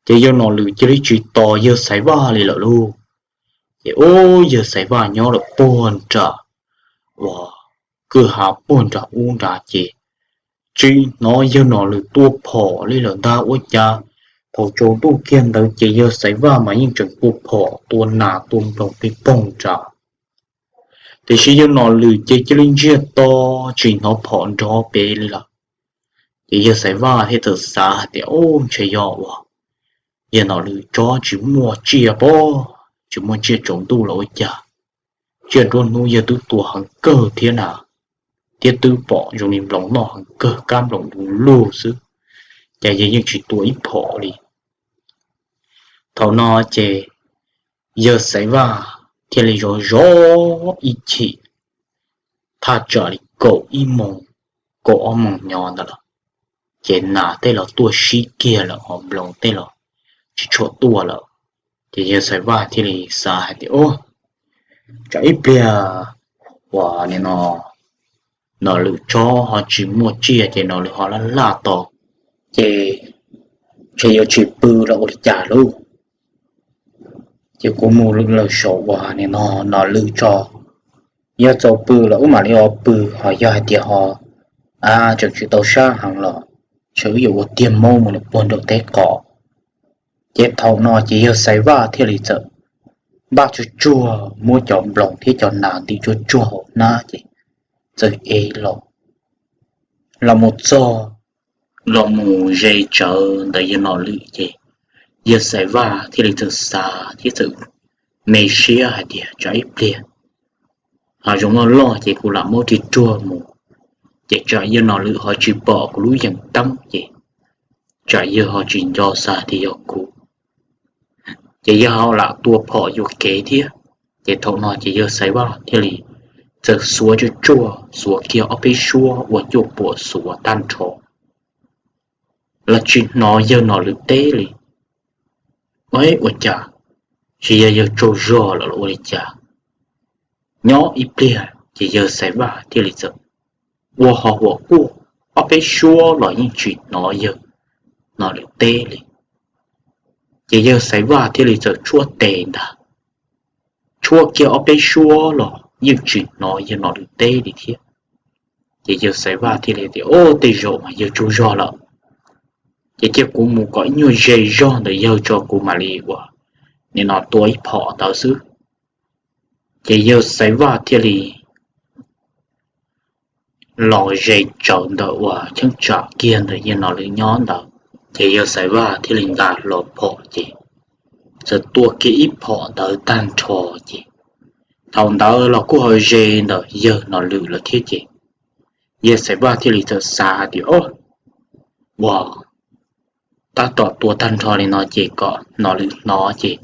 Ces yawg Nom Lwm cia li tsis tos yawg Xaiv Vaj li lawm lauj. Ces ub, yawg Xaiv Vaj nyob lawm puag nram uas kwj ha puag nram ub nrad ces tsis hnov yawg Nom Lwm tua phom li lawm ntag. Ua cas thaum tsaus ntuj kiag ntawd ces yawg Xaiv Vaj mas yeej tseem tua phom tua nas tua nploos pig poog nrad, tiam sis yawg Nom Lwm ces cia li ntsiag to tsis hnov phom nrov pem li lawm. Ces yawg Xaiv Vaj thiaj txawm xav hais tias, Ub, ntshe yog uas yawg Nom Lwm tsob tsis muaj tsiaj pob, tsis muaj tsiaj tsaus ntuj los ua cas, tsiaj nruab hnub yawg twb tua heev kawg thiab na, thiab twb pom zoo li nploos noj heev kawg, kab nploos du lug xwb, cas yawg yeej tsis tua ib phom li. Thaum no ces yawg Xaiv Vaj thiaj li zov zov ib chim, thaj tsam li kaum ib moos, kaum ob moos nyob ntawd lawm, ces nas tej los tuaj sib kiag lawm ho nploos tej los tsis tshua tuaj lawm. Ces yawg Xaiv Vaj thiaj li xav hais tias, Ub, tsam ib pliag uas nim no Nom Lwm tsob ho tsis muaj tsiaj ces Nom Lwm ho laj laj tos, ces ntshe yuav tsis pw los ua li cas lauj. Ces kuv mus lwm lawm saum uas nim no Nom Lwm tso, yog txaus pw los wb mam li ho pw, ho yog hais tias ho tseem tsis tau sab heev los ntshe wb yuav ua tiag maub mus lawm puag nraum teb qos. Ces thaum no ces yawg Xaiv Vaj thiaj li txawm npaj tsuag tsuag muab cov nploos thiab cov nas ntim tsuag tsuag hauv hnab ces txawm ev los, los mus txog, los mus ze tsawv ntawm yawg Nom Lwm ces yawg Xaiv Vaj thiaj li txawm xav thiab txawm me siab hais tias, Tsam ib pliag hav zoov loj loj ces kuv lam muab ris ruag mus, ces tsam yawg Nom Lwm ho tsis pom kuv lub yees teeb ces tsam yawg ho tsis nco xav tias yog kuv, ces yawg ho lam tua phom yuam kev thiab. Ces thaum no ces yawg Xaiv Vaj thiaj li txawm xuav tsuag tsuag, xuav kiag ob peb suab ua cuaj puam xuav tag nrho los tsis hnov yawg Nom Lwm teb li. Ua cas, tsis yog yawg tsaug zog lawm los ua li cas? Nyob ib pliag ces yawg Xaiv Vaj thiaj li txawm ua ho huam quaj ob peb suab los yeej tsis hnov yawg Nom Lwm teb li. Ces yawg Xaiv Vaj thiaj li txawm tshuab tes ntag, tshuab kiag ob peb suab los yeej tsis hnov yawg Nom Lwm teb li thiab. Ces yawg Xaiv Vaj thiaj li tias, Ub, tej zaum mas yawg tsaug zog lawm. Ces cia kuv mus kom ib nyuag ze zog ntawm yawg tso kuv mam li ua, nim no tua ib phom ntawd xwb. Ces yawg Xaiv Vaj thiaj li los ze tsawv ntawm uas cheeb tsam kiag ntawm yawg Nom Lwm nyob ntawd. Ces yawg Xaiv Vaj thiaj li nqa hlo phom ces txawm tua kiag ib phom ntawd tag nrho ces thaum ntawd los kuj ho ze ntawm yawg Nom Lwm lawm thiab ces yawg Xaiv Vaj thiaj li txawm xav hais tias, Ob, ua tab tom tua tag nrho li no ces kom Nom Lwm hnov ces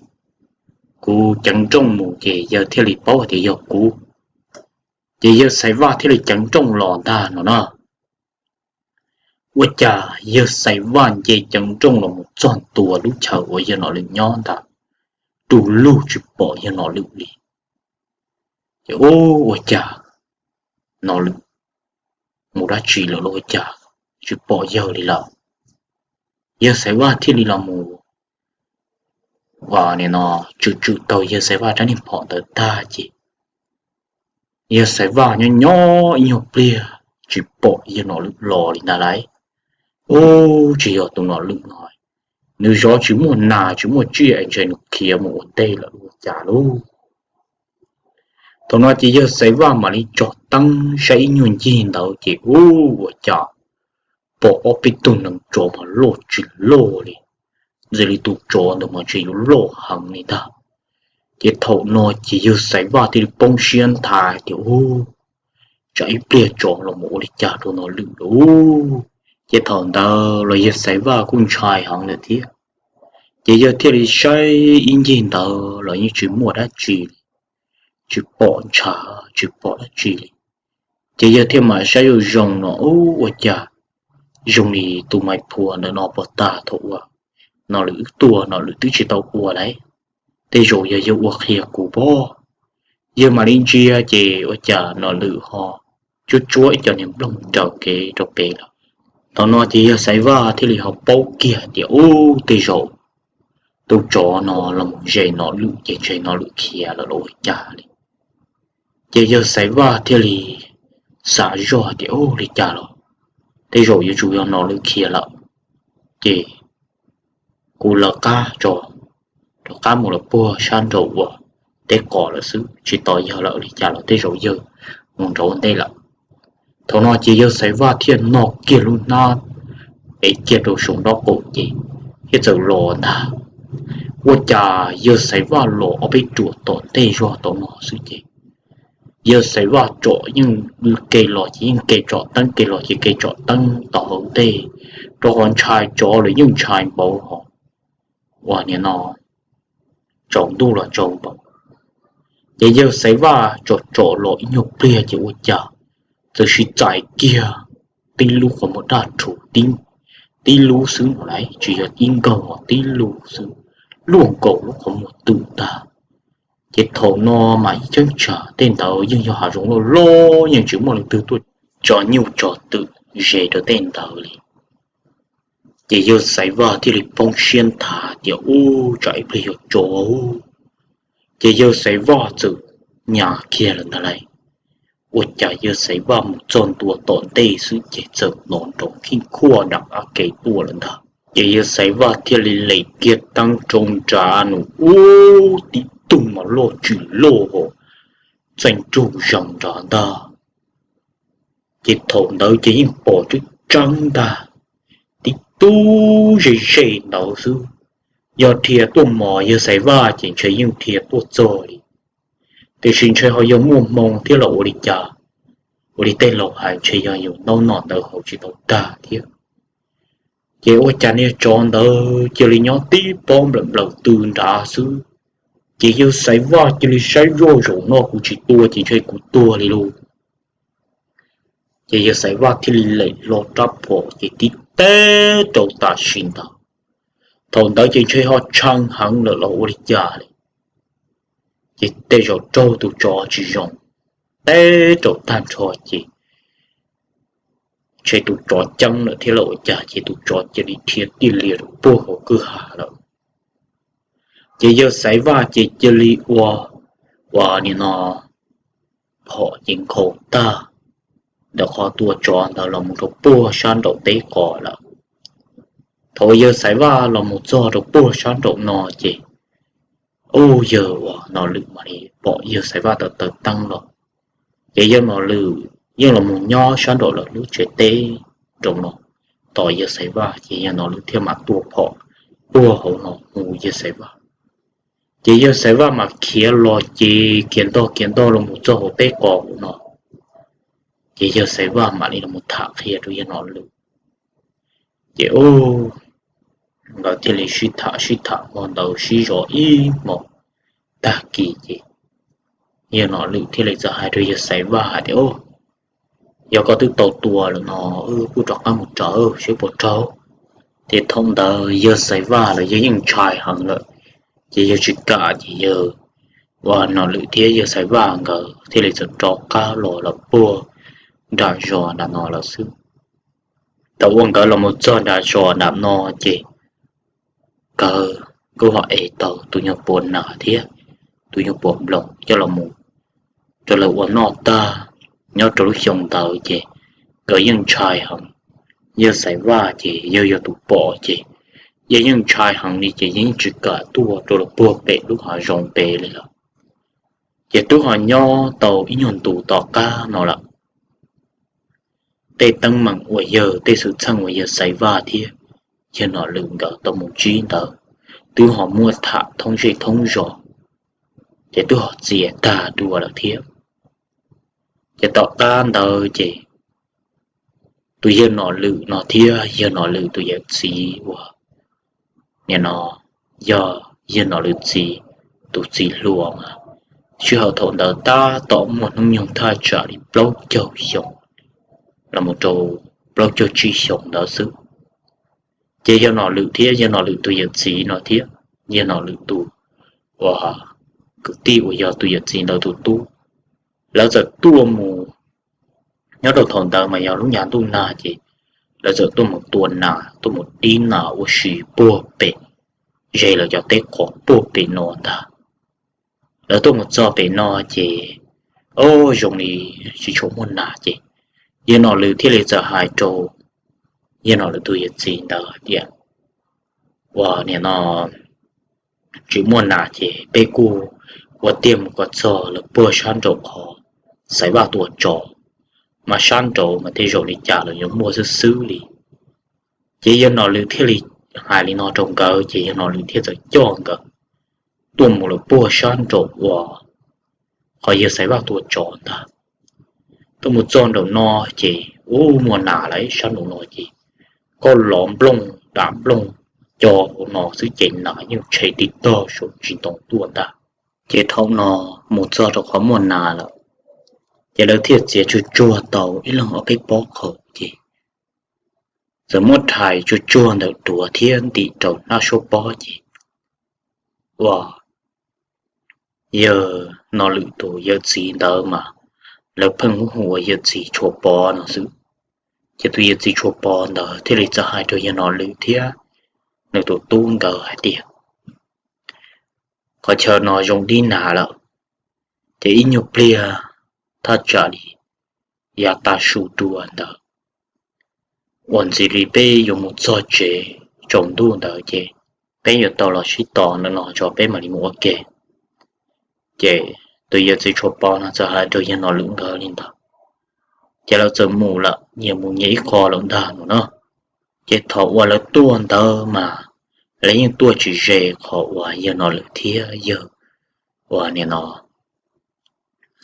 kuv ceev nrooj mus ces yawg thiaj li paub hais tias yog kuv. Ces yawg Xaiv Vaj thiaj li ceev nrooj los ntag no na. Ua cas yawg Xaiv Vaj nce ceev nrooj los mus txog ntua lub chaw uas yawg Nom Lwm nyob ntag, du lug tsis pom yawg Nom Lwm li. Ces ub, ua cas Nom Lwm mus dab tsi lawm los ua cas tsis pom yawg li lawm? Yawg Xaiv Vaj thiaj li los mus, nim no, tswm tswm taug yawg Xaiv Vaj rab niag phom ntawd tag ces yawg Xaiv Vaj nyob nyob ib nyuag pliag tsis pom yawg Nom Lwm los li ntag lauj. Ub, tsis yog tus Nom Lwm no, nws zov tsis muaj nas tsis muaj tsiaj es ntshe nws khiav mus ua ntej lawm ua cas lauj. Thaum no ces yawg Xaiv Vaj mam li tsom teeb saib ib nyuag ncig ntawd ces ub, ua cas pom ob peb tug neev tsov mas loj tsis loj li, ntshe li tus tsov ntawd mas ntshe yuav loj heev li ntag. Ces thaum no ces yawg Xaiv Vaj thiaj li poob siab nthav tias, Ub, tsam ib pliag tsov los mus ua li cas rau Nom Lwm lauj. Ces thaum ntawd los yawg Xaiv Vaj kuj ntshai heev lawm thiab. Ces yawg thiaj li saib ib ncig ntawd los yeej tsis muaj dab tsi li, tsis pom ntshav tsis pom dab tsi li. Ces yawg thiaj mam saib zoo zoo no, ub, ua cas zoo li tus Maiv Phua ntawm no puag ta thaum uas Nom Lwm wb tuaj Nom Lwm twb tsis tau ua lauj. Tej zaum yog yawg ua qhia kuv pob. Yawg mam li ntsia ces ua cas Nom Lwm ho tsuab tsuab ib co niag nplooj raws kev rau pem lawm. Thaum no ces yawg Xaiv Vaj thiaj li ho paub kiag tias, ub, tej zaum tus tsov no los mus ze Nom Lwm ces ntshe Nom Lwm khiav lawm los ua cas li. Ces yawg Xaiv Vaj thiaj li xav zoj tias, ub, li cas los tej zaum yuav tsum yog Nom Lwm khiav lawm. Ces kuv lawv qab tso, rov qab mus lawm puag sab nraum uas teb qos lawm xwb, tsis tos yawg lawm, li cas los tej zaum yawg mus nraud ua ntej lawm. Thaum no ces yawg Xaiv Vaj thiaj no kiag lub hnab ev kiag rau saum nraub qaum ces thiaj txawm los ntag. Ua cas yawg Xaiv Vaj los ob peb ruam tom ntej zog tom no xwb ces yawg Xaiv Vaj tsom yeej ke los ces yeej ke tsom teeb, ke los ces ke tsom teeb tom hauv ntej, rau qhov ntshai tsov los yeej ntshai npaum ho, ua niam no tsaus ntuj los tsaus npaum. Ces yawg Xaiv Vaj tsom tsom los ib nyuag pliag ces ua cas txawm sib txais kiag tib lub qhov muag daj rhuv, tib lub xwb no lauj, tsis yog ib nkaug, tib lub xwb, luaj nkaus lub qhov muag twm ntag. Ces thaum no mas ib cheeb tsam tej ntawd yeej yog hav zoov loj loj, yeej tsis muaj leej twg tuaj tso nyuj tso twm ze rau tej ntawd li. Ces yawg Xaiv Vaj thiaj li poob siab nthav tias, ub, tsam ib pliag yuav tsov. Ces yawg Xaiv Vaj txawm nyas kiag lawm ntag lauj. Ua cas yawg Xaiv Vaj mus txog ntua tom ntej xwb ces txawm hnov nrov khij khuaj nram qab ke tuaj lawm ntag. Ces yawg Xaiv Vaj thiaj li lem kiag teeb rau nrad nws, ub, tib tug mas loj tsis loj ho, txeev rug zees nrad ntag. Ces thaum ntawd ces yeej pom tseeb tseeb ntag, tib tug ze ze ntawd xwb. Yog dhia tuaj mos yawg Xaiv Vaj ces ntshe yeej dhia tuaj txog li, tiam sis ntshe ho yog muaj hmoo thiab los ua li cas, ua li tej laus hais ntshe yog yus ntaub nom ntawd haus tsis tau tag thiab. Ces ua cas niag tsov ntawd cia li nyob tib pob nplawm nplawm tw nrad xwb. Ces yawg Xaiv Vaj cia li saib zoj, zaum no kuv tsis tua ces ntshe kuv tuag li lauj. Ces yawg Xaiv Vaj thiaj li lem hlo rab phom ces tib teg rau tam sim ntawd. Thaum ntawd ces ntshe ho tshee heev lawm los ua li cas li, ces tej zaum raug tus tsov tsis zoo, teb rau tag nrho ces ntshe tus tsov ceeb lawm thiab los ua cas ces tus tsov cia li dhia tij lias rau puag hauv kwj ha lawm. Ces yawg Xaiv Vaj ces cia li ua, ua nim no phom ces nkhaus tag ntawm qhov tua tsov ntawd los mus rau puag sab nraum teb qos lawm. Thaum uas yawg Xaiv Vaj los mus txog rau puag sab nraum no ces, ub, yawg uas Nom Lwm mam li pom yawg Xaiv Vaj taw taw teeb los. Ces yawg Nom Lwm yeej los mus nyob sab nraum lawv lub tsev teb nraum no tos yawg Xaiv Vaj, ces yawg Nom Lwm thiaj mam tua phom puag hauv no hu yawg Xaiv Vaj. Ces yawg Xaiv Vaj mam khiav los ces khiav ntog khiav ntog los mus txog hauv teb qos hauv no. Ces yawg Xaiv Vaj mam li los mus tham qhia rau yawg Nom Lwm. Ces ub, nkawd thiaj li sib tham sib tham hmo ntawd sib zov ib hmos tag kis ces yawg Nom Lwm thiaj li txawm hais rau yawg Xaiv Vaj hais tias, Ub, yog koj twb tau tua lawm no, wb kuj rov qab mus rawv seb puas raug. Ces thaum ntawd yawg Xaiv Vaj los yawg yeej ntshai heev lawm, ces yawg tsis kam ces yawg uas Nom Lwm thiab yawg Xaiv Vaj nkawd thiaj li txawm rov qab los lawm puag nram zos nram no lawm xwb. Thaum uas nkawd los mus txog nram zos nram no ces nkawd kuj ho ev tau tus nyuag puav nas thiab tus nyuag puav nploos coj los mus rau lawv ua noj tag. Nyob rau lub xyoo ntawd ces nkawd yeej ntshai heev. Yawg Xaiv Vaj ces yawg yog tus pom ces yawg yeej ntshai heev li ces yawg yeej tsis kam tuaj rau lawv puag pem lub hav zoov pem li lawm. Ces twb ho nyob tau ib nyuag ntus tom qab no lawm, tej teeb meem uas yawg, tej xwm txheej uas yawg Xaiv Vaj thiab yawg Nom Lwm nkawd tau mus ntsib ntawd twb ho muab tham thoob zej thoob zos, ces twb ho txias tag dua lawm thiab. Ces tom qab ntawd ces tus yawg Nom Lwm no thiab yawg Nom Lwm tus yawm txiv uas nim no yog yawg Nom Lwm txiv tus txiv hluas mas sij hawm thaum ntawd tab tom muaj hnub nyoog thaj tsam li plaub caug xyoo los mus rau plaub caug tsib xyoos ntawd xwb. Ces yawg Nom Lwm thiab yawg Nom Lwm tus yawm txiv no thiab yawg Nom Lwm tus uas kwv tij uas yog tus yawm txiv ntawd tus tub, lawv txawm tuaj mus, nyob rau thaum ntawd mas yog lub nyas ntuj nag ces lawv txawm tuaj mus tua nas, tuaj mus dib nas ua si puag pem ze lawv cov teb qhov puag pem no ntag. Lawv tuaj mus txog pem no ces, o, zoo li tsis tshua muaj nas ces yawg Nom Lwm thiaj li txawm hais rau yawg Nom Lwm tus yawm txiv ntawd tias, uas nim no tsis muaj nas ces peb kuj ua tiag mus kom txog lawv puag sab nraum qhov Xaiv Vaj tua tsov, mas sab nraud mas tej zaum li cas los yuav muaj xwb xwb li. Ces yawg Nom Lwm thiaj li hais li no rau nkawd ces yawg Nom Lwm thiaj txawm coj nkawd tuaj mus lawm puag sab nraum uas qhov yawg Xaiv Vaj tua tsov ntag. Tuaj mus txog nraum no ces ub, muaj nas lawm sab nraum no ces koj lov nplooj dam nplooj co hauv no xwb ces nas yeej tshe tib tog saum tsis ntoo tuaj ntag. Ces thaum no mus txog rau qhov muaj nas lawm, ces lawv thiaj txiav tsuag tsuag tau ib leeg ob peb pob qhaus ces txawm muab rhais tsuag tsuag ntawm duav thiab ntim rau hnab suab pob ces ua yawg Nom Lwm tus yawm txiv ntawd mas lawv pheej hu ua yawm txiv Tshuas Pov no xwb. Ces tus yawm txiv Tshuas Pov ntawd thiaj li txawm hais rau yawg Nom Lwm thiab nws tus tub nkawd hais tias, qhov chaw no zoo dib nas lawm, ces ib nyuag pliag thaj tsam li yav tav su dua ntawd uas ntxim li peb yuav mus txog tsev tsaus ntuj ntawd ces peb yuav tau los sib tos no no tso peb mam li mus ua ke. Ces tus yawm txiv Tshuas Pov no txawm hais rau yawg Nom Lwm nkawd li ntawd, ces lawv txawm mus lawm, nyias mus nyias ib qho lawm ntag no na. Ces thaum uas lawv tuaj ntawd mas lawv yeej tuaj tsis ze qhov uas yawg Nom Lwm thiab yawg uas nim no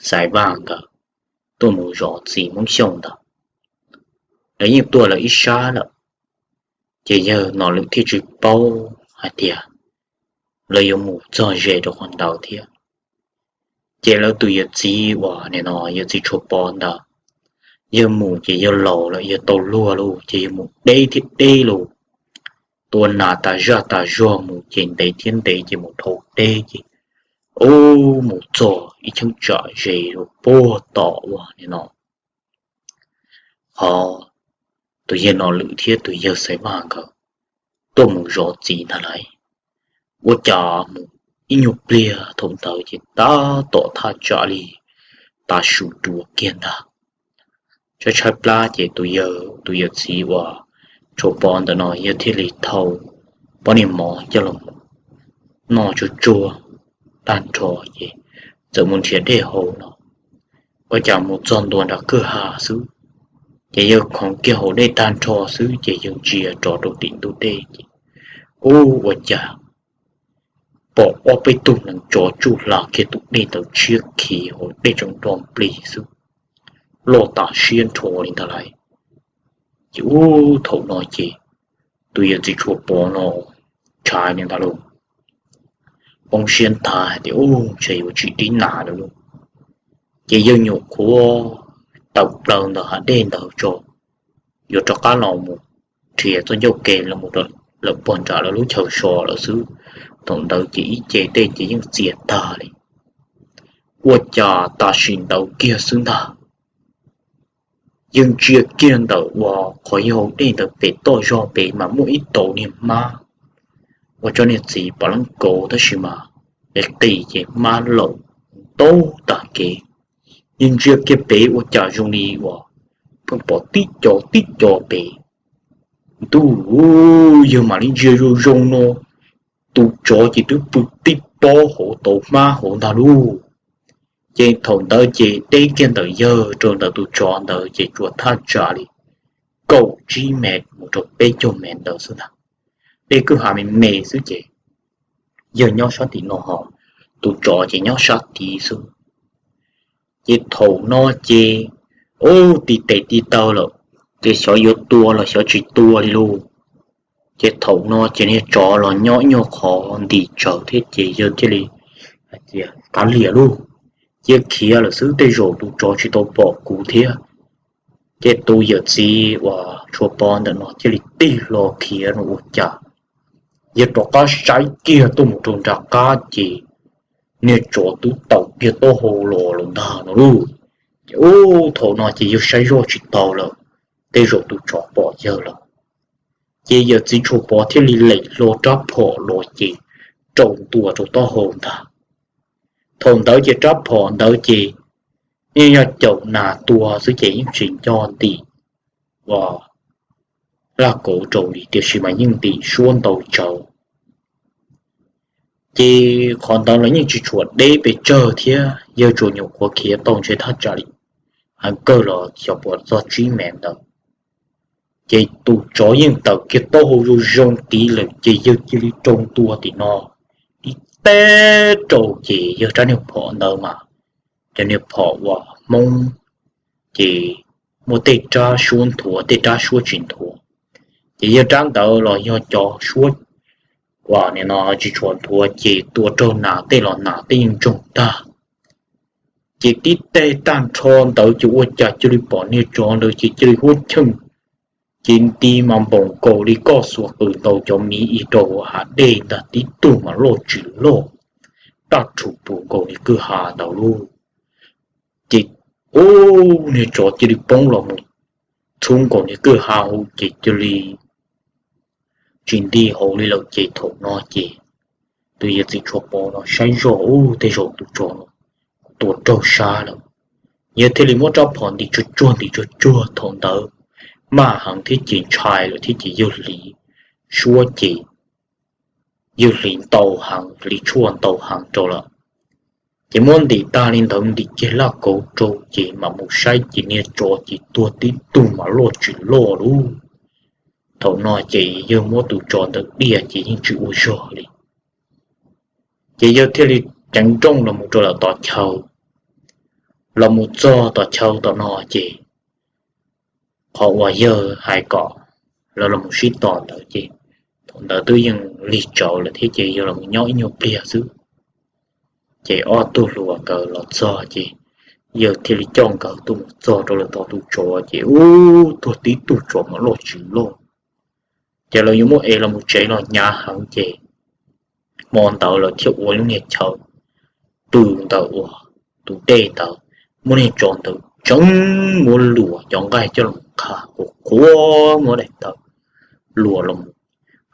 Xaiv Vaj nkawd tuaj mus zov txiv Hmoob Xyooj ntawd, lawv yeej tuaj lawv ib sab lawm. Ces yawg Nom Lwm thiaj tsis paub hais tias lawv yuav mus txog ze rau qhov ntawd thiab. Ces lawv tus yawm txiv uas nim no yawm txiv Tshuas Pov ntawd, yawg mus ces yawg laus lawm, yawg tau luag lawm ces yawg mus deb thiab deb lawm. Tua nas tas zaj tas zog mus ces ntev thiab ntev ces mus dhau teb ces ub, mus txog ib cheeb tsam ze rau puag tom uas nim no qhov tus yawg Nom Lwm thiab tus yawg Xaiv Vaj nkawd tuaj mus zov txiv ntag lauj. Ua cas mus ib nyuag pliag thaum ntawd ces tab tom thaj tsam li tav su dua kiag ntag. Tshaib tshaib plab ces tus yawg, tus yawm txiv uas Tshuas Pov ntawm no yawg thiaj li thau pob niag mov coj los noj tsuag tsuag tag nrho ces txawm mus nrhiav dej haus no. Ua cas mus txog ntua nram kwj ha xwb, ces yawg khoov kiag haus dej tag nrho xwb ces yawg ntsia rov rau tim ntug dej ces ub, ua cas pom ob peb tug neev tsov tsuj hla kiag tus dej ntawd tshiab khiv hauv dej tseem nro nplig xwb, loj tas siab nrho li ntag lauj. Ces ub, thaum no ces tus yawm txiv Tshuas Pov no ntshai li ntag lauj, poob siab nthav hais tias ub, ntshe yuav tsis dib nas lawm lauj. Ces yawg nyuam qhuav tawm plaws ntawm hav dej ntawd tso, yuav rov qab los mus nrhiav txoj ncauj ke los mus lawm puag nram lawv lub chaw so lawm xwb. Thaum ntawd ces ib ce dej ces yeej txias tag li. Ua cas tam sim ntawd kiag xwb ntag, yawg ntsia kiag ntawm uas qhov yawg haus dej ntawd pem toj zog pem mas muaj ib tauv niag hmab uas tso niag txiv pov leeb kauv tab sis mas qis qis ces hmab laum ntau tag kev. Yawg ntsia kiag pem ua cas zoo li uas pheej pom tib co tib co pem. Ntuj, yawg mam li ntsia zoo zoo no, tus tsov ces twb pw tib pob hauv tauv hmab hauv ntag lauj. Ces thaum ntawd ces deb kiag ntawm yawg rau ntawm tus tsov ntawd ces tsuas thaj tsam li kaum tsib mev mus rau peb caug mev ntawd xwb ntag. Dej kwj ha me me xwb ces yawg nyob sab tim no ho tus tsov ces nyob sab tid xwb. Ces thaum no ces ub, tiv tes tiv taw lawm, ces xyov yuav tua los xyov tsis tua li lauj. Ces thaum no ces niag tsov los nyob ib nyuag qhov ntim tsawv thiab ces yawg thiaj li hais tias, kav liam lauj, cia khiav lawm xwb, tej zaum tus tsov tsis tau pom kuv thiab. Ces tus yawm txiv uas Tshuas Pov ntawm no thiaj li tig hlo khiav no ua cas, yawg rov qab saib kiag tuaj mus rau nram qab ces niag tsov twb tawm kiag taub hau los lawm ntag no lauj. Ces ub, thaum no ces yawg saib zoj tsis tau lawm, tej zaum tus tsov pom yawg lawm. Ces yawm txiv Tshuas Pov thiaj li lem hlo rab phom los ces rau ntua rau taub hau ntag. Thaum ntawd ces rab phom ntawd ces yeej yog caum nas tua xwb ces yeej tsis nco ntim ua laj kauv rau li, tiam sis mas yeej ntim suab ntau tsawv. Ces qhov ntawd los yeej tsis tshua deb pes tsawg thiab, yawg tsuas nyuam qhuav khiav tau ntshe thaj tsam li, heev kawg los xyov puas txog tsib mev ntawd. Ces tus tsov yeej tawm kiag taub hau zoo zoo tid lawm ces yawg cia li rau ntua tim no ib teg rau ces yawg rab niag phom ntawd mas cov niag phom uas Hmoob ces muaj tej rab suab nthuav tej rab suab tsis nthuav. Ces yawg rab ntawd los yog cov suab uas nim no tsis tshua nthuav ces tua raug nas tej los nas tej yeej ntsoog tag. Ces tib teg tag nrho ntawd ces ua cas cia li pom niag tsov ntawd ces cia li huab cheej, ces nti mas npaum nkaus li koj xuas qws ntaus cov miv ib rau hav dej ntag, tib tug mas loj tsis loj, raj rhum puv nkaus niag kwj ha ntawd lauj. Ces ub, niag tsov cia li poob los mus txhub nkaus niag kwj ha hauv ces cia li tsis nti hauv li lawm. Ces thaum no ces tus yawm txiv Tshuas Pov no saib zoj ub, tej zaum tus tsov no tua raug sab lawm. Yawg thiaj li muab rab phom ntim tsuag tsuag ntim tsuag tsuag thaum ntawd maj heev thiab ces ntshai lawm thiab ces yawg hliv suab ces yawg hliv ntau heev, hliv tshuaj ntau heev rau lawm. Ces muab ntim tag li ntawd ntim kiag laj kauv rau ces mam mus saib ces niag tsov ces tuag tib tug mas loj tsis loj lauj. Thaum no ces yawg muab tus tsov ntawd diaj ces yeej tsis ua zog li. Ces yawg thiaj li ceev nrooj los mus rau lawm tom chaw. Los mus txog tom chaw tom no ces qhov uas yawg hais kom lawv los mus sib tos ntawd ces thaum ntawd twb yeej lig tsawv lawm thiab ces yawg los mus nyob ib nyuag pliag xwb. Ces ob tug hluas nkawd los txog ces yawg thiaj li coj nkawd tuaj mus txog rau lawm tom tus tsov ces ub, tuag tib tug tsov mas loj tsis loj. Ces lawv yuav muab ev los mus tsev los hnyav heev ces hmo ntawd lawv thiaj ua lub niag chaw pw ntawm uas tus dej ntawd, muab niag tsov ntawd tseev muab luam cov nqaij coj los qha qhuav qhuav, muab daim tawv luam los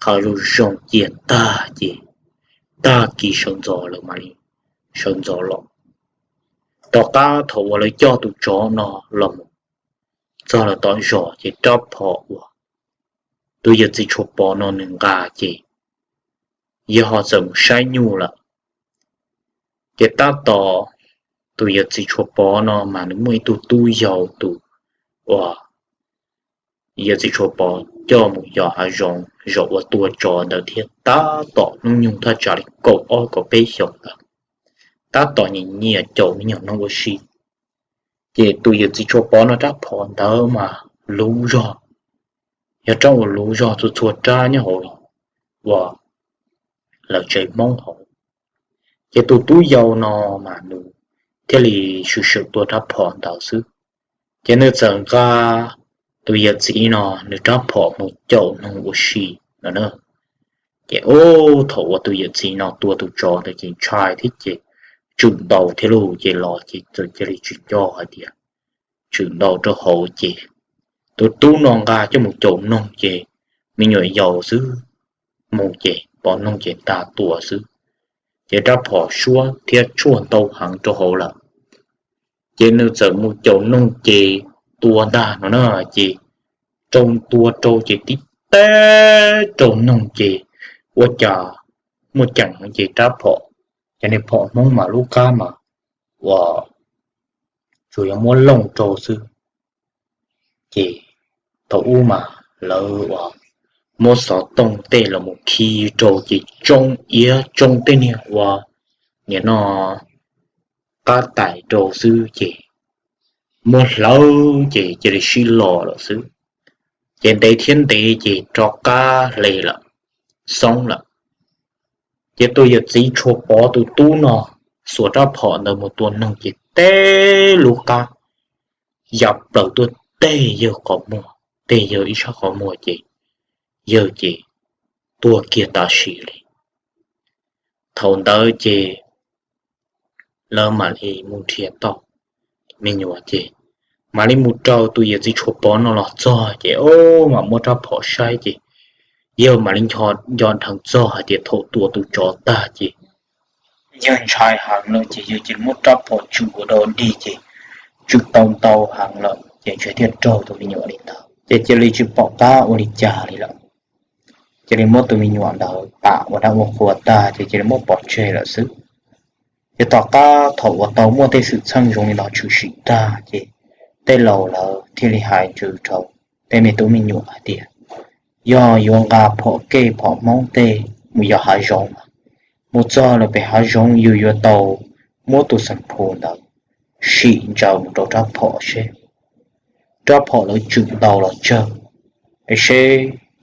qha zoo zoo cia tag ces tag kis sawv ntxov lawv mam li sawv ntxov los. Tom qab thaum uas lawv coj tus tsov no los mus txog lawm tom zos ces rab phom uas tus yawm txiv Tshuas Pov no nws nqa ces yawg ho txawm mus saib nyuj lawm. Ces tab tom tus yawm txiv Tshuas Pov no mas nws muaj ib tug tub yau tus uas yawm txiv Tshuas Pov coj mus yos hav zoov zaum uas tua tsov ntawd thiab tab tom hnub nyoog thaj tsam li kaum ob kaum peb xyoos ntawd, tab tom nyiam nyiam caum me nyuam noog ua si. Ces tus yawm txiv Tshuas Pov no rab phom ntawd mas luv zog, yog rab uas luv zog txhua txhua rab nyob hauv uas lawv tsev Hmoob hauv. Ces tus tub yau no mas nws thiaj li swm swm tua rab phom ntawd xwb. Ces nws txawm nqa tus yawm txiv no nws rab phom mus caum noog ua si no na. Ces ub, thaum uas tus yawm txiv no tua tus tsov ntawd ces ntshai thiab ces tswm ntaus thiab lauj, ces los ces txawm cia li tsis nco hais tias tswm ntaus rau hauv ces tus tub no nqa coj mus caum noog ces me nyuam yaus xwb, mus ces pom noog ces nta tua xwb, ces rab phom suab thiab tshuaj ntau heev rau hauv lawm. Ces nws txawm mus caum noog ces tua ntag no na, ces rau ntua rau ces tib teg rau noog ces ua cas muaj ceem ces rab phom, ces niag phom Hmoob mas lub qab mas uas tsuas yog muab looj rau xwb. Ces thaum ub mas lawv uas muab xov tooj tej los mus khi rau ces tsoo iab tsoo tej niag uas nim no qab tais rau xwb ces muab hlawv ces cia li sib los lawm xwb. Ces ntev thiab ntev ces rov qab hle lawm, xoob lawm. Ces tus yawm txiv Tshua Pov tus tub no xuas rab phom ntawd mus tua neeg ces teb lub qab ya plaws tuaj teg yawg qhov muag, teg yawg ib sab qhov muag ces yawg ces tuag kiag tam sim li. Thaum ntawd ces lawv mam li mus nrhiav tau me nyuam ces mam li mus raws tus yawm txiv Tshua Pov no los txog ces o, mam muab rab phom saib ces yawg mam li nco dheev txog hais tias thaum tua tus tsov tag ces yawg ntshai heev lawm ces yawg cia li muab rab phom tswm ua dog dig ces tswm tau ntau heev lawm ces ntshe thiaj raug tus me nyuam li ntawd ces cia li tsis pom qab ua li cas li lawm. Cia li muab tus me nyuam ntawd pam ua dab ua qhua tag ces cia li muab pov tseg lawm xwb. Ces tom qab thaum uas tau muaj tej xwm txheej zoo li no tshwm sim tag ces tej laus lawv thiaj li hais ntsws rau tej me tub me nyuam hais tias yog yuav nqa phom kej phom hmoob tej mus yos hav zoov, mus txog lawm pem hav zoov yus yuav tau muab tus xeem phu ntawd sim ntsaws mus rau rab phom seb rab phom lawv tswm ntau los tsawg, es seb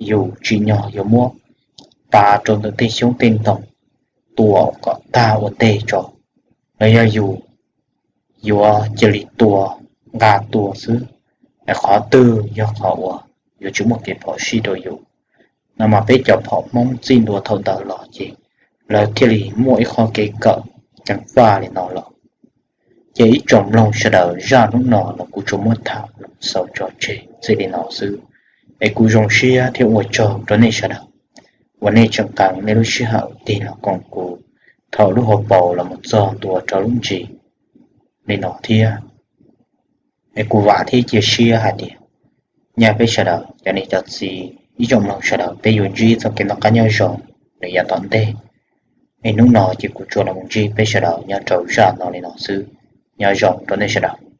yus tsim nyog yuav muab pav rau ntawm tej xyoob tej ntoo tua kom tag ua ntej tso, los yog yus yuav cia li tua, nqa tua xwb, es qhov twg yog qhov uas yuav tsis muaj kev phom sij rau yus no. Mas peb cov phom hmoob txij ntua thaum ntawd los ces lawv thiaj li muaj ib qho kev kawm ceev faj li no los. Ces ib tsoom mloog sawv daws, zaj hnub no los kuv tsuas muab tham los xaus tso tseg txij li no xwb. Es kuv zoo siab thiab ua tsaug rau nej sawv daws uas nej tseem qee nej lub sij hawm tig los koom kuv thaum lub hauv paus los mus txog ntua rau lub ntsis li no thiab. Es kuv vam thiab cia siab hais tias nyaj peb sawv daws cov niam cov txiv ib tsoom mloog sawv daws peb yuav ntsib txoj kev noj qab nyob zoo nws yav tom ntej. Es hnub no ces kuv tsuas los mus ntsib peb sawv daws nyob rau zaj no li no xwb. Nyob zoo rau nej sawv daws.